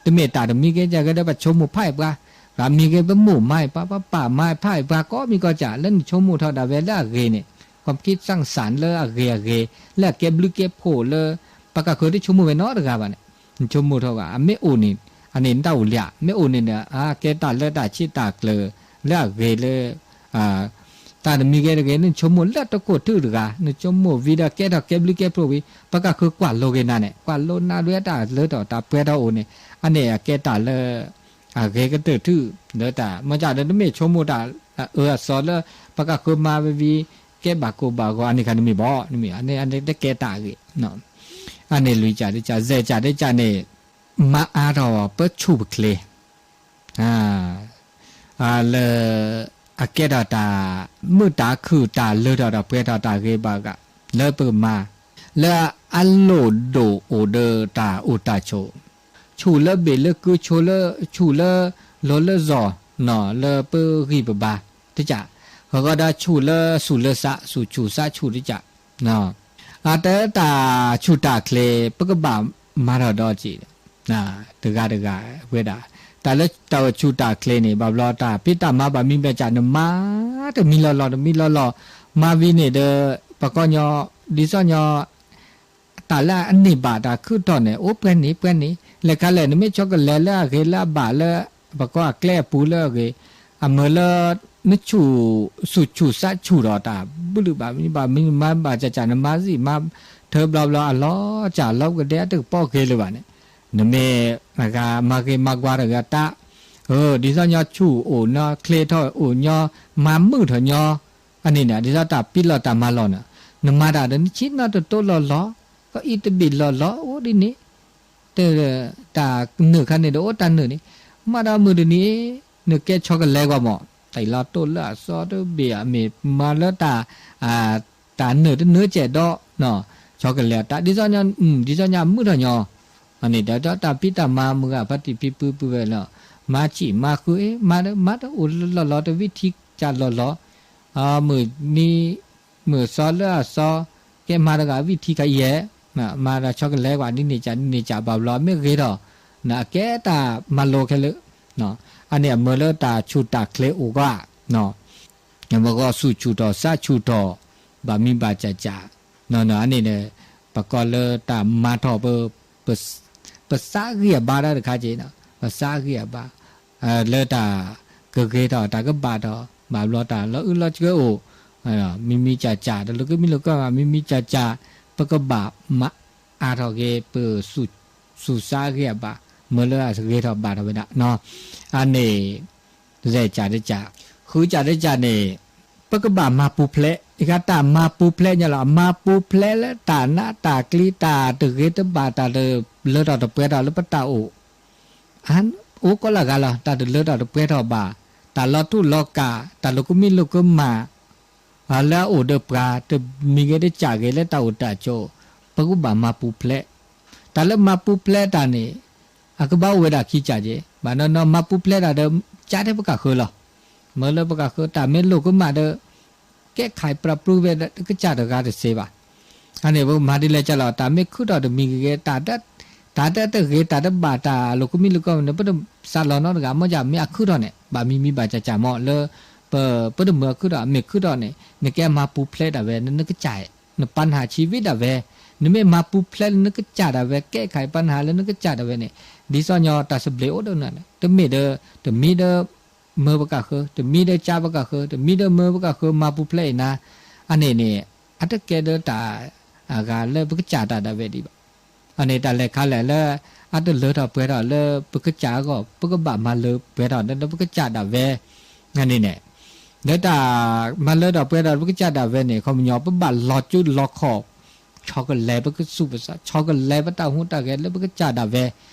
တမ့ၢ်တၢ်တမံၤဂ့ၤကဲဂ့ၤဒီးပဆိကမိၣ်ဖးအံၤပှၤ ပှၤမံၤဂ့ၤပမိၢ်မၤအံၤပှၤ ပပၢ်မၤဖးအံၤပှၤ ကိးမံၤကိးကၢ် လၢနဆိကမိၣ်ထီၣ်ဒၣ်ဝဲလၢအဂ့ၤန့ၣ် ความคิดสร้างสรรค์ လၢအဂ့ၤအဂ့ၤ လၢအကဲဘျုးကဲဖှိၣ်လၢ ပကဃုတဆိကမိၣ်ဝဲနီတဂၤဘၣ်န့ၣ် နဆိကမိၣ်ထီၣ်ဂီၢ် အမ့ၢ်အိၣ်န့ၣ် အန့ၣ်နတၢ်အိၣ်လံဧါ မ့ၢ်အိၣ်န့ၣ်ဒီး အကဲတၢ်လၢတၢ်ဆံးတၢ်ကျၢၤ လၢအဂ့ၤလၢ တၢ်တမံၤဂ့ၤတဂ့ၤ နဆိကမိၣ်လၢတကိၢ်ထုတဂၤ နဆိကမိၣ်ဝံၤဒီးကဲထီၣ်ကဲဘျုးကဲဖှိၣ်ဝံၤ ပကဃုကွၢ်လိက့ၤနၤန့ၣ် ကွၢ်လိနၤဒွဲတၢ်လၢတၢ်ပှဲၤထီၣ်အိၣ်န့ၣ် အန့ၣ်အကဲတၢ်လၢ အဂ့ၤကတၢၢ်ထု လၢတၢ် မ့ၢ်ကဒီးတမ့ၢ်ဆိကမိၣ်တၢ်အၢအစီလၢ ပကဃုမၤဝံၤဝံၤ ကဲဘၣ်ကိၢ်ဘၣ်ဂီၤ အန့ၣ်ခါတမ့ၢ်ဘၣ် တမ့ၢ် အန့ၣ်တကဲတၢ်အဂ့ၤ အန့ၣ်လွံၢ်ကၢ်တကၢ် ယဲၢ်ကၢ်တကၢ်န့ၣ် မၤအါထီၣ်ပဆူၣ်ပချ့ လၢ အကဲထီၣ်တၢ် မုာ်တၢ်ခုၣ်တၢ်လၢထီၣ်ဒီးပှဲၤထီၣ်တၢ်ဂ့ၤဘၣ်ဂ့ၤ လၢပကမၤ လၢအလိၣ်ဒိၣ်အိၣ်ဒီးတၢ်အိၣ်တၢ်ဆိး ဆူၣ်လၢဘ့ၣ်လၢကု ဆူၣ်လၢ ဆူၣ်လၢလီၤလၢလီၢ် လၢပဂံၢ်ပဘါ တကၢ် ဃီဂီၤဒီးဆူၣ်လၢဆူၣ်လၢစး ဆူၣ်ဆူၣ်စးဆူၣ်တကၢ် အတၢ်တၢ်ဆူၣ်တၢ်ချ့ ပကဘၣ်မၤထီၣ်ဒီးက့ၤ တဂၤတဂၤဝဲဒၣ် တၢ်လၢတၢ်အိၣ်ဆူၣ်တၢ်ချ့န့ၣ် ဘၣ်ဘျီတၢ်ဖံးတၢ်မၤဘၣ်မံဘၣ်စး နမၤတမံၤလီၤလီၤ တမံၤလီၤလီၤ မၤဝံၤန့ၣ်ဒီး ပကိးညီ ဒ်သိးညီ တၢ်လၢအန့ၢ်ဘၣ်တၢ်ခုၣ်ထီၣ်န့ၣ် အိၣ်ပှဲၤန့ၣ်ပှဲၤန့ၣ် လဲၤခါလဲၣ် နမ့ၢ်ဆီကလဲၤလၢအဂ့ၤလၢအဘၣ်လၢ ပကိးအကျဲအပူၤလၢအဂ့ၤ အမၢလၢ နဆူၣ် ဆူၣ်ဆူၣ်စးဆူၣ်ဒီးတၢ်ဘုလုၣ်ဘၣ်မံဘၣ်မံမၤဘၣ်စးစး နမၤစံၣ်မၤထၢဘျီဘျီ အလီၤစၢ်လီၤကဒဲအတကပီၤဂ့ၤလၢၤဘၣ်န့ၣ် နမ့ၢ်မၤဂ့ၤမၤကွၢ်တဂၤတၢ် ဒ်သိးညီဆူၣ်အိၣ်ညီ ချ့ထီၣ်အိၣ်ညီ မၤမုာ်ထီၣ်ညီ အန့ၣ်န့ၣ် ဒ်သိးတၢ်ပံးလီၢ်တၢ်မၤလီၢ်န့ၣ် နမၤတၢ်ဒီးနဆံးနီၢ်တတိလီၢ်လီၢ် ကအံၤတဘ့ၣ်လီၢ်လီၢ် အိၣ်ဒ်န့ၣ် တၢ်နုာ်ခါန့ၣ်ဒီးအိၣ်တၢ်နုာ်န့ၣ် မၤဒီးမုၢ်တနံၤ နကဲဆီကလဲၤကွၢ်မး တၢ်အံၤလီၤတိၢ်လၢအစီတဘ့ၣ် အမ့ၢ်မၤလၢတၢ် တၢ်နုာ်တနုာ်ကဲဒီး ဆီကလဲၤတၢ် ဒ်သိးညီ ဒ်သိးညီမုာ်ထီၣ်ညီ အန့ၣ်ဒီးတၢ်ဖံးတၢ်မၤမုၢ်ဂၤဖါတံၢ်ဖံပုၢ်ပုၢ်ဝဲလီၤ မၤဆံးမၤဃု မၤဒီးမၤတအိၣ်လီၢ်လီၢ်တဝံထံကၢ်လီၢ်လီၢ် မုၢ်နံၤ မုၢ်စီလၢအစီ ကဲမၤတဂၤဝံထံကၢ်ယဲၢ် မၤဒီးဆီကလဲၤကွၢ်ဒ်န့ၣ်ကၢ်ဒ်န့ၣ်ကၢ်ဘၣ်ဘျီ မ့ၢ်ဂ့ၤထီၣ် အကဲတၢ်မၤလိခဲလၢာ် အန့ၣ်အမၢလၢတၢ်ဆူၣ်တၢ်ချ့အိၣ်ဂီၢ် ပဂီၢ်ဆူၣ်ဆူၣ်ထီၣ်စးဆူၣ်ထီၣ် ဘၣ်မံဘၣ်စးစး အန့ၣ်န့ၣ် ပကိးလၢတၢ်မၤထီၣ်ပ ပစးဂံၢ်အဘါတၢ်တခါက့ၤ ပစးဂံၢ်အဘါ လၢတၢ်ကဂ့ၤထီၣ်တၢ်ကဘၣ်ထီၣ် ဘၣ်ဘျီတၢ်လီၤအုၣ်လီၤကၢအိၣ် မံမံစးစး တလိၣ်ကမံလိၣ်ကမၣ် မံမံစးစး ပကဘၣ်မၤအါထီၣ်က့ၤ ပစူၣ်စးဂံၢ်အဘါ မၢလၢအဂ့ၤထီၣ်ဘၣ်ထီၣ်ဝဲဒၣ် အန့ၣ် ယဲၢ်ကၢ်တကၢ် ဃုကၢ်တကၢ်န့ၣ် ပကဘၣ်မၤပူၤဖျဲး, ယကတၢ်မၤပူၤဖျဲးညါလီၤ, အမၤပူၤဖျဲးလၢတၢ်နးတၢ်ကျံး တၢ်တဂ့ၤတဘၣ် တၢ်တလၢထီၣ်တပှဲၤထီၣ်လၢပတၢ်အိၣ် အိၣ်ကိးလၢဂၤလီၤ, တၢ်တလၢထီၣ်တပှဲၤထီၣ်ဘၣ်, တၢ်လီၤထူၣ်လီၤကၢ်, တၢ်လိာ်ကမံလိာ်ကမၣ် လၢအအိၣ်ဒီးပှၤ တမံၤဂ့ၤတကၢ်ဂ့ၤလၢတၢ်အိၣ်တၢ်ဆိး, ပကဘၣ်မၤပူၤဖျဲး. တၢ်လၢမၤပူၤဖျဲးတၢ်န့ၣ် အကဘၣ်အိၣ်ဝဲဒၣ်ခံကၢ်က့, ဘၣ်နီၢ်နီၢ်မၤပူၤဖျဲးတၢ်ဒီး ကၢ်ထဲပကၢ်ဃၢၤလီၤ. မ့ၢ်လၢပကၢ်ဃၢၤတၢ်မ့ၢ်လိာ်ကမၣ်ဒီး ကဲခါအံၤပြးပြူဝဲဒၣ်ကစၢ်တဂၤတစဲးဘၣ်. အန့ၣ် ပကမၤဒ်လဲၣ်ကၢ်လီၤ, တၢ်မ့ၢ်ခုထီၣ်တမံၤဂ့ၤဂ့ၤ တၢ်တဂ့ၤတၢ်တဘၣ် တၢ်လိာ်ကမံလိာ်ကမၣ်န့ၣ် ပတစးလီၤနီတဂၤ, မ့ၢ်ကမ့ၢ်အခုထီၣ်န့ၣ် ဘၣ်မံမံဘၣ်ကၢ်ကၢ်မ့ၢ်လၢ ပ ပတမုာ်အခုထီၣ်, မ့ၢ်ခုထီၣ်န့ၣ် နကဲမၤပူၤဖျဲးဒၣ်ဝဲ နကစၢ် နပာ်နဟးဆံးဝံဒၣ်ဝဲ, နမ့ၢ်မၤပူၤဖျဲးလၢနကစၢ်ဒၣ်ဝဲ ကဲခါအံၤပာ်နဟးလၢနကစၢ်ဒၣ်ဝဲန့ၣ် ဒ်သိးညီတၢ်သဘျ့အိၣ်ဒီးနၤန့ၣ် တမ့ၢ်ဒီး တမံၤဒီး မၢပကၢ်ဃၢၤ, တမံၤဒီးကၢ်ပကၢ်ဃၢၤ, တမံၤဒီးမၢပကၢ်ဃၢၤ မၤပူၤဖျဲးအံၤနၤ, အန့ၣ်န့ၣ် အတကဲဒီးတၢ် အဂၤလၢပကစၢ်တၢ်ဒၣ်ဝဲဒံးဘၣ်. အန့ၣ် တၢ်လဲၤခါလဲၣ်လၢ အတလၢထီၣ်ပှဲၤထီၣ်လၢပကစၢ်အဂီၢ် ပကဘၣ်မၤလၢပှဲၤထီၣ်လၢပကစၢ်ဒၣ်ဝဲ, အန့ၣ်န့ၣ် လၢတၢ်မၤလၢထီၣ်ပှဲၤထီၣ်လၢပကစၢ်ဒၣ်ဝဲန့ၣ် ခီပညီ ပဘၣ်လီၤစုလီၤခီၣ် ဆီကလဲၤပကဆူးပသး, ဆီကလဲၤပတၢ်ဟူးတၢ်ဂဲၤလၢပကစၢ်ဒၣ်ဝဲ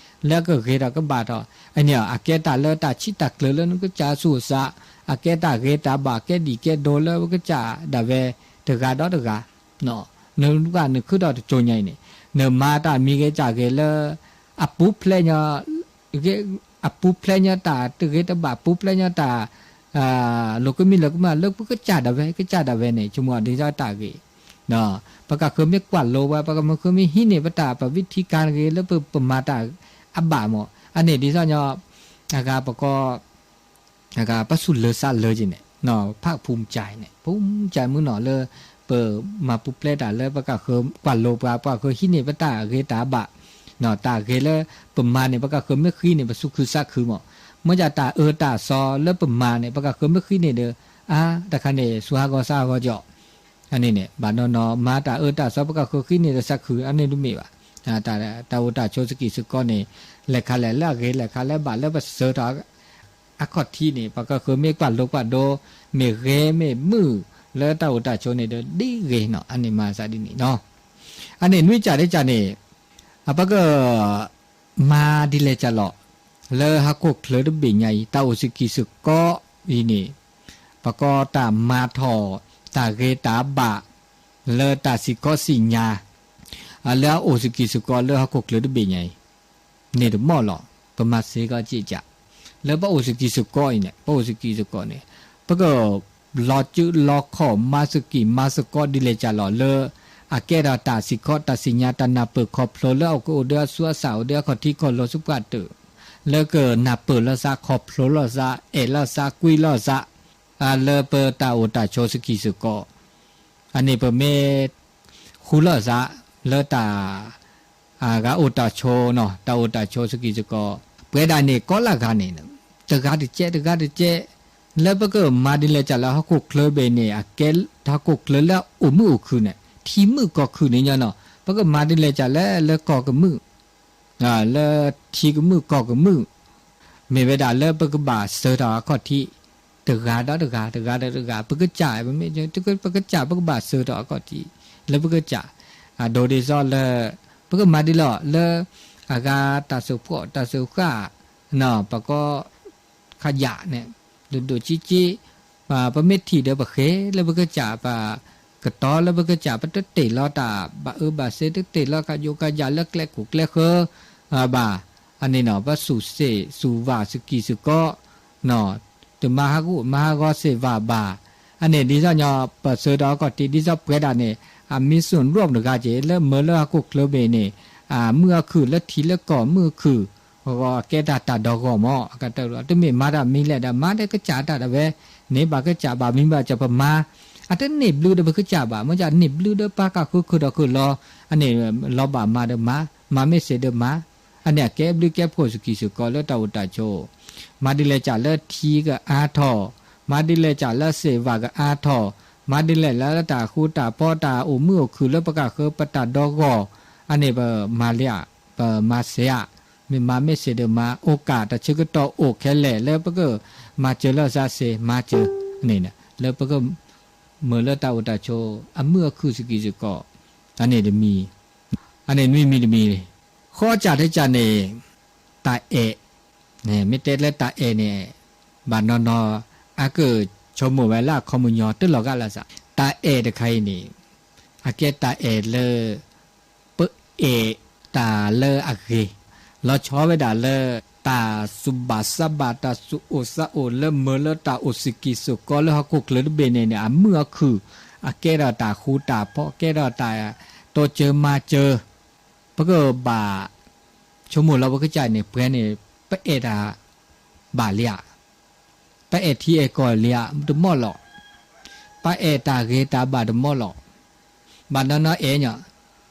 လၢအကဂ့ၤထီၣ်ကဘၣ်ထီၣ်, အန့ၣ် အကဲတၢ်လၢတၢ်ဆံးတၢ်ကျၢၤလၢနကစၢ်ဆူးသး, အကဲတၢ်ဂ့ၤတၢ်ဘၣ် ကဲဒံၣ်ကဲဒိလၢပကစၢ်ဒၣ်ဝဲ တဂၤဒီးတဂၤ နဘၣ်နခုထီၣ်တစိၤညါအံၤန့ၣ် နမၤတၢ်မံၤဂ့ၤကၢ်ဂ့ၤလၢ အပူၤဖျဲးညီ အပူၤဖျဲးညီတၢ်တဂ့ၤတဘၣ် ပူၤဖျဲးညီတၢ် လိာ်ကမံလိာ်ကမၣ်လၢပကစၢ်ဒၣ်ဝဲ ကစၢ်ဒၣ်ဝဲန့ၣ် ဆိကမိၣ်ဒ်သိးတၢ်ဂ့ၤ, ပကၢ်ဃၢၤမ့ၢ်ကွၢ်လိဝဲ ပကၢ်ဃၢၤမ့ၢ်ဟံးန့ၢ်ပတၢ်ပဝံထံကၤဂ့ၤလၢပမၤတၢ်အဘၣ်မး အန့ၣ်ဒ်သိးညီ အဂၤပကီ အဂၤပဆူၣ်လၢသးလၢက့ၤန့ၣ် ဖးဖူမကၢ်အံၤန့ၣ် ဖူမကၢ်မုၢ်နီၢ်လၢ ပမၤပူၤဖျဲးတၢ်လၢပကၢ်ဃၢၤကွၢ်လိပှၤ ပှၤဃၢၤဟံးန့ၢ်ပတၢ်ဂ့ၤတၢ်ဘၣ်, တၢ်ဂ့ၤလၢပမၤန့ၣ် ပကၢ်ဃၢၤမ့ၢ်ဃံန့ၣ် ပသူၣ်ခုသးခုမး, မ့ၢ်ဒ်တၢ်အၢတၢ်သီလၢပမၤန့ၣ် ပကၢ်ဃၢၤမ့ၢ်ဃံန့ၣ်ဒီး အါ တခါန့ၣ် သူၣ်ဟးဂီၤသးဟးဂီၤကီး အန့ၣ်န့ၣ် ဘၣ်နီၢ်နီၢ် မၤတၢ်အၢတၢ်သီ ပကၢ်ဃၢၤဃံန့ၣ်ဒီးသးခု အန့ၣ်တမ့ၢ်ဘၣ်. တၢ်အိၣ်တၢ်ဆိးစကံးစကီးန့ၣ် လဲၤခါလဲၣ်လၢအဂ့ၤ လဲၤခါလၢအဘၣ်လၢပစၢၤထီၣ် အခီၣ်ထံးန့ၣ် ပကၢ်ဃၢၤမ့ၢ်ကွၢ်လိကွၢ်ဒိ မ့ၢ်ဂ့ၤမ့ၢ်မုာ် လၢတၢ်အိၣ်တၢ်ဆိးန့ၣ်ဒီး ဒ်ဂ့ၤနီၤ အန့ၣ်မၤသးဒ်န့ၣ်နီၤ. အန့ၣ်နွံကၢ်တကၢ်န့ၣ် ပက မၤဒ်လဲၣ်ကၢ်လီၤ လၢဟီၣ်ခိၣ်ချၢတဘ့ၣ်ညါအံၤ တၢ်အိၣ်စကံးစကီးအံၤန့ၣ် ပကီတၢ်မၤထီၣ် တၢ်ဂ့ၤတၢ်ဘၣ် လၢတၢ်စံၣ်ခီစံၣ်ညါ လၢအအိၣ်စကံးစကီးလၢဟီၣ်ခိၣ်ချၢတဘ့ၣ်ညါအံၤ န့ၣ်တမီၢ်လီၤ. ပမၤစ့ၢ်ကီးကၠ့ၣ်ကၠၣ် လၢပအိၣ်စကံးစကီးအံၤန့ၣ် ပအိၣ်စကံးစကီးန့ၣ် ပက လီၤစုလီၤခီၣ် မၤစကံးမၤစကီးဒ်လဲၣ်ကၢ်လီၤ လၢအကဲထီၣ်တၢ်စံၣ်ခီ တၢ်စံၣ်ညါ တၢ်နၢ်ပၢၢ်ခီဖျိလၢအကအိၣ်ဒီးအသူအသၣ် အိၣ်ဒီးအခီၣ်ထံးခီၣ်လိၤသပှၢ်တၢၢ် လၢကနၢ်ပၢၢ်လီၤသး ခီဖျိလီၤသး အဲၣ်လီၤသး ကွံလီၤသး လၢပတၢ်အိၣ်တၢ်ဆိးစကံးစကီး အန့ၣ်ပမ့ၢ် ဃူလီၤသး လၢတၢ် အဂၤအိၣ်တၢ်ဆိးနီၤ တၢ်အိၣ်တၢ်ဆိးစကံးစကီး ပှဲၤဒၣ်န့ၣ် ကီလၢဂၤန့ၣ် တဂၤတကဲး တဂၤတကဲး လၢပကမၤဒ်လဲၣ်ကၢ်လၢဟီၣ်ခိၣ်ချၢဘ့ၣ်န့ၣ် အကဲဟီၣ်ခိၣ်ချၢလၢအိၣ်မုာ်အိၣ်ခုၣ်န့ၣ် ထံမုာ်ကီၢ်ခုၣ်န့ၣ်ညီနီၤ ပကမၤဒ်လဲၣ်ကၢ်လၢ လၢကီၢ်ကမုာ် လၢထံကမုာ်ကီၢ်ကမုာ် မ့ၢ်ဝဲဒၣ်လၢပကဘၣ်စၢၤထီၣ်အခီၣ်ထံး တဂၤဒီးတဂၤ တဂၤဒီးတဂၤ ပကစၢ် ပမ့ၢ် ပကစၢ် ပကဘၣ်စၢၤထီၣ်အခီၣ်ထံး လၢပကစၢ် အဒိဒ်သိးလၢ ပကမၤဒ်လီၤ လၢ အဂၤတၢ်စၢဖှီၣ် တၢ်စၢဃာ် ပကီ ခယၣ်န့ၣ် ဒိၣ်ဒိၣ်ကၠံကၠံ ပမ့ၢ်ထံၣ်ဒီးပဃ့လၢပကစၢ် ပကတီၤလၢပကစၢ် ပတတ့ၢ်လီၤတၢ်ဘၣ်အၢဘၣ်သီ တတ့ၢ်လီၤကယိကယၤလၢကျဲခိၣ်ကျဲဃၢၤ ဘၣ် အန့ၣ်နီၤ ပသူၣ်စ့ၣ်သူၣ်ဝၣ်စကံးစကီး တမၤဟးဂူာ်မၤဟးဂီၤစ့ၢ်ဝၣ်ဘၣ်. အန့ၣ်ဒ်သိးညီ ပစၢၤထီၣ်အခီၣ်ထံး ဒ်သိးပှဲၤဒၣ်န့ၣ် အမံၤစူၣ်ရိၣ်တဂၤက့ၤ လၢမၢလၢဟီၣ်ခိၣ်ချၢဘ့ၣ်န့ၣ် မုာ်အခုၣ်လၢထံလၢကီၢ်မုာ်အခုၣ် ဂီၢ်အကဲတၢ်တၢ်ဒီဂီၢ်မး အကတၢၢ်လီၤ တမ့ၢ်မၤတၢ်မံၤလဲၣ်ဒီး မၤဒီးကစၢ်တၢ်ဒၣ်ဝဲ န့ၢ်ဘၣ်ကစၢ်ဘၣ်မံၤဘၣ်ကစၢ်ပမၤ အတန့ၢ်ဘျုးဒီးပကစၢ်ဘၣ် မ့ၢ်ကန့ၢ်ဘျုးဒီးပှၤကၢ်ဃုခူၣ်ဒီးဃုလီၤ အန့ၣ် လီၤဘၣ်မၤဒီးမၤ မၤမ့ၢ်စ့ၢ်ဒီးမၤ အန့ၣ်အကဲဘျုးကဲဖှိၣ်စကံးစကီးလၢတၢ်အိၣ်တၢ်ဆိး မၤဒ်လဲၣ်ကၢ်လၢထံကအါထီၣ် မၤဒ်လဲၣ်ကၢ်လၢစ့ၢ်ဝၣ်ကအါထီၣ် မၤဒ်လဲၣ်လၢတၢ်ဃူတၢ်ဖိးတၢ်အိၣ်မုာ်အိၣ်ခုၣ်လၢပကၢ်ဃုပတၢ်ဒီဂီၢ် အန့ၣ်ပမၤလၢ ပမၤစ့ၢ်ဧါ မ့ၢ်မၤမ့ၢ်စ့ၢ်ဒီးမၤ အိၣ်ကၢ်တၢ်ဆၢကတီၢ်အိၣ်ခဲလၢာ်လၢပကမၤစၢၤလၢသးစ့ၢ်မၤစၢၤ န့ၣ် လၢပက မုာ်လၢတၢ်အိၣ်တၢ်ဆိး အမုာ်အခုၣ်စကံးစ့ၢ်ကီး, အန့ၣ်တမံၤ, အန့ၣ်မံၤမံၤတမံၤ, ဃီကၢ်ထဲကၢ်န့ၣ် တၢ်အဲၣ်, မ့ၢ်တဲလၢတၢ်အဲၣ်န့ၣ် ဘၣ်နီၢ်နီၢ် အကဆိကမိၣ်ဝဲလၢအခီပညီတလီၤဂာ်လၢၤစး, တၢ်အဲၣ်တခါအံၤန့ၣ် အကဲတၢ်အဲၣ်လၢ ပအဲၣ်တၢ်လၢအဂ့ၤ, လီၤဆီဝဲဒၣ်လၢ တၢ်သူၣ်ဘၣ်သးဘၣ် တၢ်သူၣ်အိၣ်သးအိၣ်လၢမုာ်လၢတၢ်အိၣ်စကံးစ့ၢ်ကီးလၢဟီၣ်ခိၣ်ချၢတဘ့ၣ်န့ၣ်န့ၣ် အမုာ်အခုၣ်, အကဲထီၣ်တၢ်ဃူတၢ်ဖိး, ကဲထီၣ်တၢ်တိစၢၤမၤစၢၤ, ပကဘၣ်ဆိကမိၣ်လီၤပကစၢ်န့ၣ် ပှဲၤန့ၣ် ပအဲၣ်တၢ်ဘၣ်လံဧါ, ပအဲၣ်ထံအဲၣ်ကီၢ်လံဧါ, တမီၢ်လီၤ. ပအဲၣ်တၢ်ဂ့ၤတၢ်ဘၣ်တမီၢ်လီၤ. ဘၣ်နီၢ်နီၢ်အဲၣ်ညီ,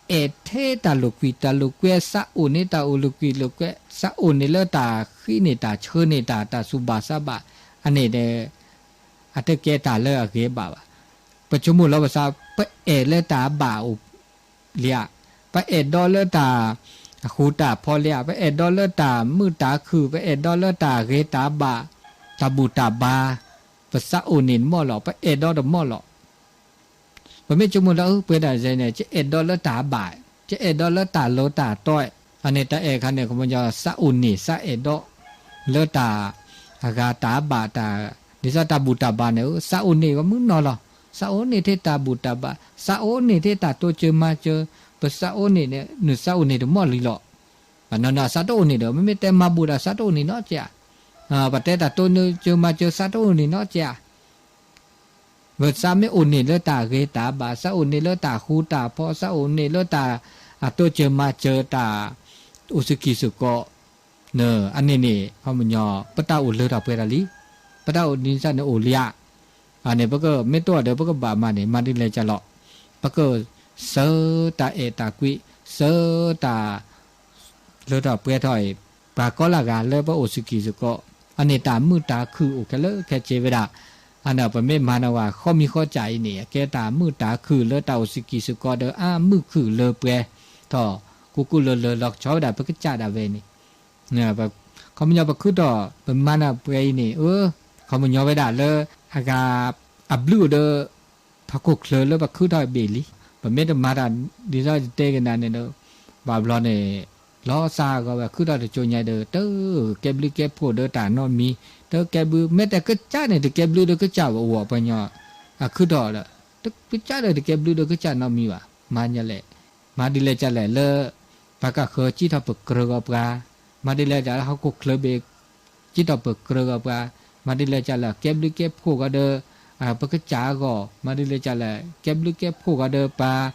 အဲၣ်ထဲတၢ်လိာ်ကွံာ်တၢ်လိာ်ကွဲ, သးအိၣ်န့ၢ်တၢ်အိၣ်လိာ်ကွံာ်လိာ်ကွဲ, သးအိၣ်န့ၢ်လၢတၢ်ဃံးန့ၢ်တၢ်ဆၢန့ၢ်တၢ်, တၢ်သူၣ်ဘၣ်သးဘၣ်, အန့ၣ်ဒီး အတကဲတၢ်လၢအဂ့ၤဘၣ်ဘၣ်. ပဆိကမိၣ်လီၤပသး ပအဲၣ်လၢတၢ်ဘၣ်အိၣ်လံဧါ, ပအဲၣ်ဒီးလၢတၢ်ဃူတၢ်ဖိးလံဧါ, ပအဲၣ်ဒီးလၢတၢ်မုာ်တၢ်ခုၣ်, ပအဲၣ်ဒီးလၢတၢ်ဂ့ၤတၢ်ဘၣ်, တၢ်ဘူၣ်တၢ်ဘါ, ပသးအိၣ်န့ၢ်တမီၢ်လီၤ, ပအဲၣ်ဒီးတမီၢ်လီၤ. ပမ့ၢ်ဆိကမိၣ်လၢ ပှဲၤဒၣ်စဲန့ၣ် ယအဲၣ်ဒီးလၢတၢ်ဘၣ်, ယအဲၣ်ဒီးလၢတၢ်လီတၢ်တီ, အန့ၣ်တၢ်အဲၣ်ခါန့ၣ် ခီပညီ သးအိၣ်န့ၢ်သးအဲၣ်ဒီး လၢတၢ်အဂၤတၢ်ဘၣ်တၢ်, ဒ်သိးတၢ်ဘူၣ်တၢ်ဘါန့ၣ် သးအိၣ်န့ၢ်ဝဲမုၢ်နီၢ်လီၤ. သးအိၣ်န့ၢ်ထဲတၢ်ဘူၣ်တၢ်ဘါ, သးအိၣ်န့ၢ်ထဲတၢ်တိစၢၤမၤစၢၤ, ပသးအိၣ်န့ၢ်န့ၣ် နသးအိၣ်န့ၢ်တမီၢ်လံလီၤ. ဘၣ်နီၢ်နီၢ်သးတအိၣ်န့ၢ်ဒီး မ့မ့ၢ်တဲမၤဘူၣ်ဒီးသးတအိၣ်န့ၢ်နီတကဲဧါ, ပတဲတၢ်တိစၢၤမၤစၢၤသးတအိၣ်န့ၢ်နီတကဲဧါ. ဝဲသးမ့ၢ်အိၣ်န့ၢ်လၢတၢ်ဂ့ၤတၢ်ဘၣ်, သးအိၣ်န့ၢ်လၢတၢ်ဃူတၢ်ဖိး, သးအိၣ်န့ၢ်လၢတၢ်အတိစၢၤမၤစၢၤတၢ်အိၣ်စကံးစ့ၢ်ကီး, အန့ၣ်န့ၣ် ခီပညီ ပတၢ်အိၣ်လၢထီၣ်ပှဲၤထီၣ်လံ, ပတၢ်အိၣ်ဒ်န့ၣ်အိၣ်လံဧါ. အန့ၣ် ပကမ့ၢ်တိၢ်ဒီး ပကဘၣ်မၤန့ၣ် မၤဒ်လဲၣ်ကလီၤ, ပက ဆၢတၢ်အဲၣ်တၢ်ကွံ, ဆၢတၢ် လၢထီၣ်ပှဲၤထီၣ်အံၤ, ပှၤကိးလၢအဂၤလၢပအိၣ်စကံးစ့ၢ်ကီး, အန့ၣ်တၢ်မုာ်တၢ်ခုၣ်အိၣ်ခဲလၢာ်ခဲဆ့ဝဲဒၣ်. အန့ၣ် ပမ့ၢ်မၤနၢၤဝဲ ဃီမံၤဃီစၢ်အံၤန့ၣ် အကဲတၢ်မုာ်တၢ်ခုၣ်လၢတၢ်အိၣ်စကံးစ့ၢ်ကီးဒီး အါမုာ်ခုၣ်လၢပှဲၤထီၣ်, ကူကူလၢလၢလီၤဆီဝဲဒၣ် ပကစၢ်ဒၣ်ဝဲန့ၣ် ခီပညီပခုထီၣ် ပမၤနၢၤပှဲၤအံၤန့ၣ် အၢ ခီပညီဝဲဒၣ်လၢ အဂၤ အဘျုးအိၣ်ဒီး ဟီၣ်ခိၣ်ချၢလၢပခုထီၣ်ဘ့ၣ်လံ. ပမ့ၢ်တမၤတၢ်ဒ်သိးယတဲကနၣ်န့ၣ်ဒီး ဘၣ်ဘျီန့ၣ် လီၤသးဂီၤဝဲ ခုထီၣ်တစိၤညါဒီး တကဲဘျုးကဲဖှိၣ်ဒီးတၢ်နီတမံၤ, တကဲဘျုး မ့ၢ်တကစၢ်န့ၣ် တကဲဘျုးဒီးကစၢ်ဝဲအိၣ်ပှၤညီ အခုထီၣ်ဒီး တကစၢ်ဒီးတကဲဘျုးဒီးကစၢ်နီတမံၤဘၣ်. မၤညါလဲၣ်, မၤဒ်လဲၣ်ကလဲၣ်လၢ ပကဃၢၤစံးထီၣ်ပကြၢးဂီၤပှၤ, မၤဒ်လဲၣ်ကလဲၣ်လၢဟီၣ်ခိၣ်ချၢဘ့ၣ် စံးထီၣ်ပကြၢးဂီၤပှၤ, မၤဒ်လဲၣ်ကလဲၣ် ကဲဘျုးကဲဖှိၣ်ဂီၤဒီး ပကစၢ်အဂီၢ်, မၤဒ်လဲၣ်ကလဲၣ် ကဲဘျုးကဲဖှိၣ်ဂီၤဒီးပှၤ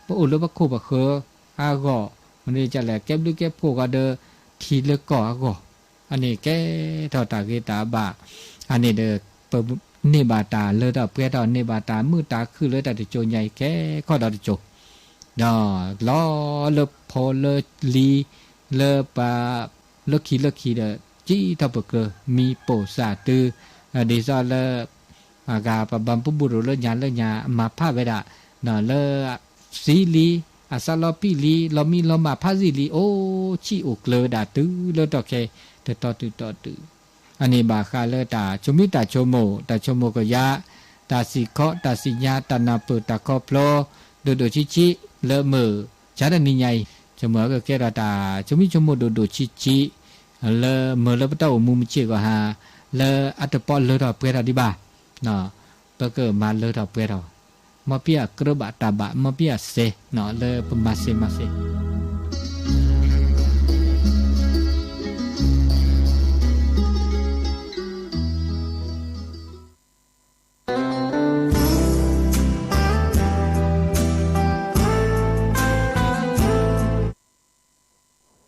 ပအိၣ်လၢပခိၣ်ပဃၢၤအဂီၢ်, မၤဒ်လဲၣ်ကလဲၣ် ကဲဘျုးကဲဖှိၣ်ဂီၤဒီး ထံလၢကီၢ်အဂီၢ်, အန့ၣ်ကဲထီၣ်တၢ်ဂ့ၤတၢ်ဘၣ်, အန့ၣ်ဒီး ပန့ၢ်ဘၣ်တၢ်လၢထီၣ်ပှဲၤထီၣ် န့ၢ်ဘၣ်တၢ်မုာ်တၢ်ခုၣ်လၢတၢ်တစိၤညါအံၤခဲခီဒီတစိၤ ဒီးလီၤလၢဖိလၢလံၤ လၢပှၤလၢခံလၢခံဒီး စံးထီၣ်ပကြၢး မံၤပိာ်သးတုၤ ဒ်သိးလၢ အဂၤပဘၣ်ပဘူၣ်ရိၤလၢညါလၢညါ အမၤဖးဝဲဒၣ် လၢ သံလံ အသးလီၤပံာ်လံ လီၤမံလီၤမၢ်ဖးစံာ်လံ အိၣ်ဆံးအိၣ်ကျၢၤဝဲဒၣ်တုၤလၢတီၢ်ခဲ တတီၤတုၤတီၤတုၤ အန့ၣ်ဘၣ်ဃးလၢတၢ်ဆိမိၣ်တၢ်ဆိကမိၣ် တၢ်ဆိကမိၣ်ကယၤ တၢ်စံၣ်ခီ တၢ်စံၣ်ညါ တၢ်နၢ်ပၢၢ် တၢ်ခီဖျိ ဒိၣ်ဒိၣ်ဆံးဆံး လၢမုၢ်ဆါတနံၤညါအံၤ ဆိကမိၣ်ကကဲထီၣ်တၢ်ဆိမိၣ်ဆိကမိၣ်ဒိၣ်ဒိၣ်ဆံးဆံး လၢမုၢ်လၢပတၢ်အိၣ်မူမုၢ်ဆ့ၣ်ဂီၤဟါ လၢအတပီၣ်လၢထီၣ်ပှဲၤထီၣ်ဒံးဘၣ် ပကမၤလၢထီၣ်ပှဲၤထီၣ် မ်ပှၤအကြၢးဘၣ်တၢ်ဘၣ် မ်ပှၤအစဲး လၢပမၤစဲးမၤစဲး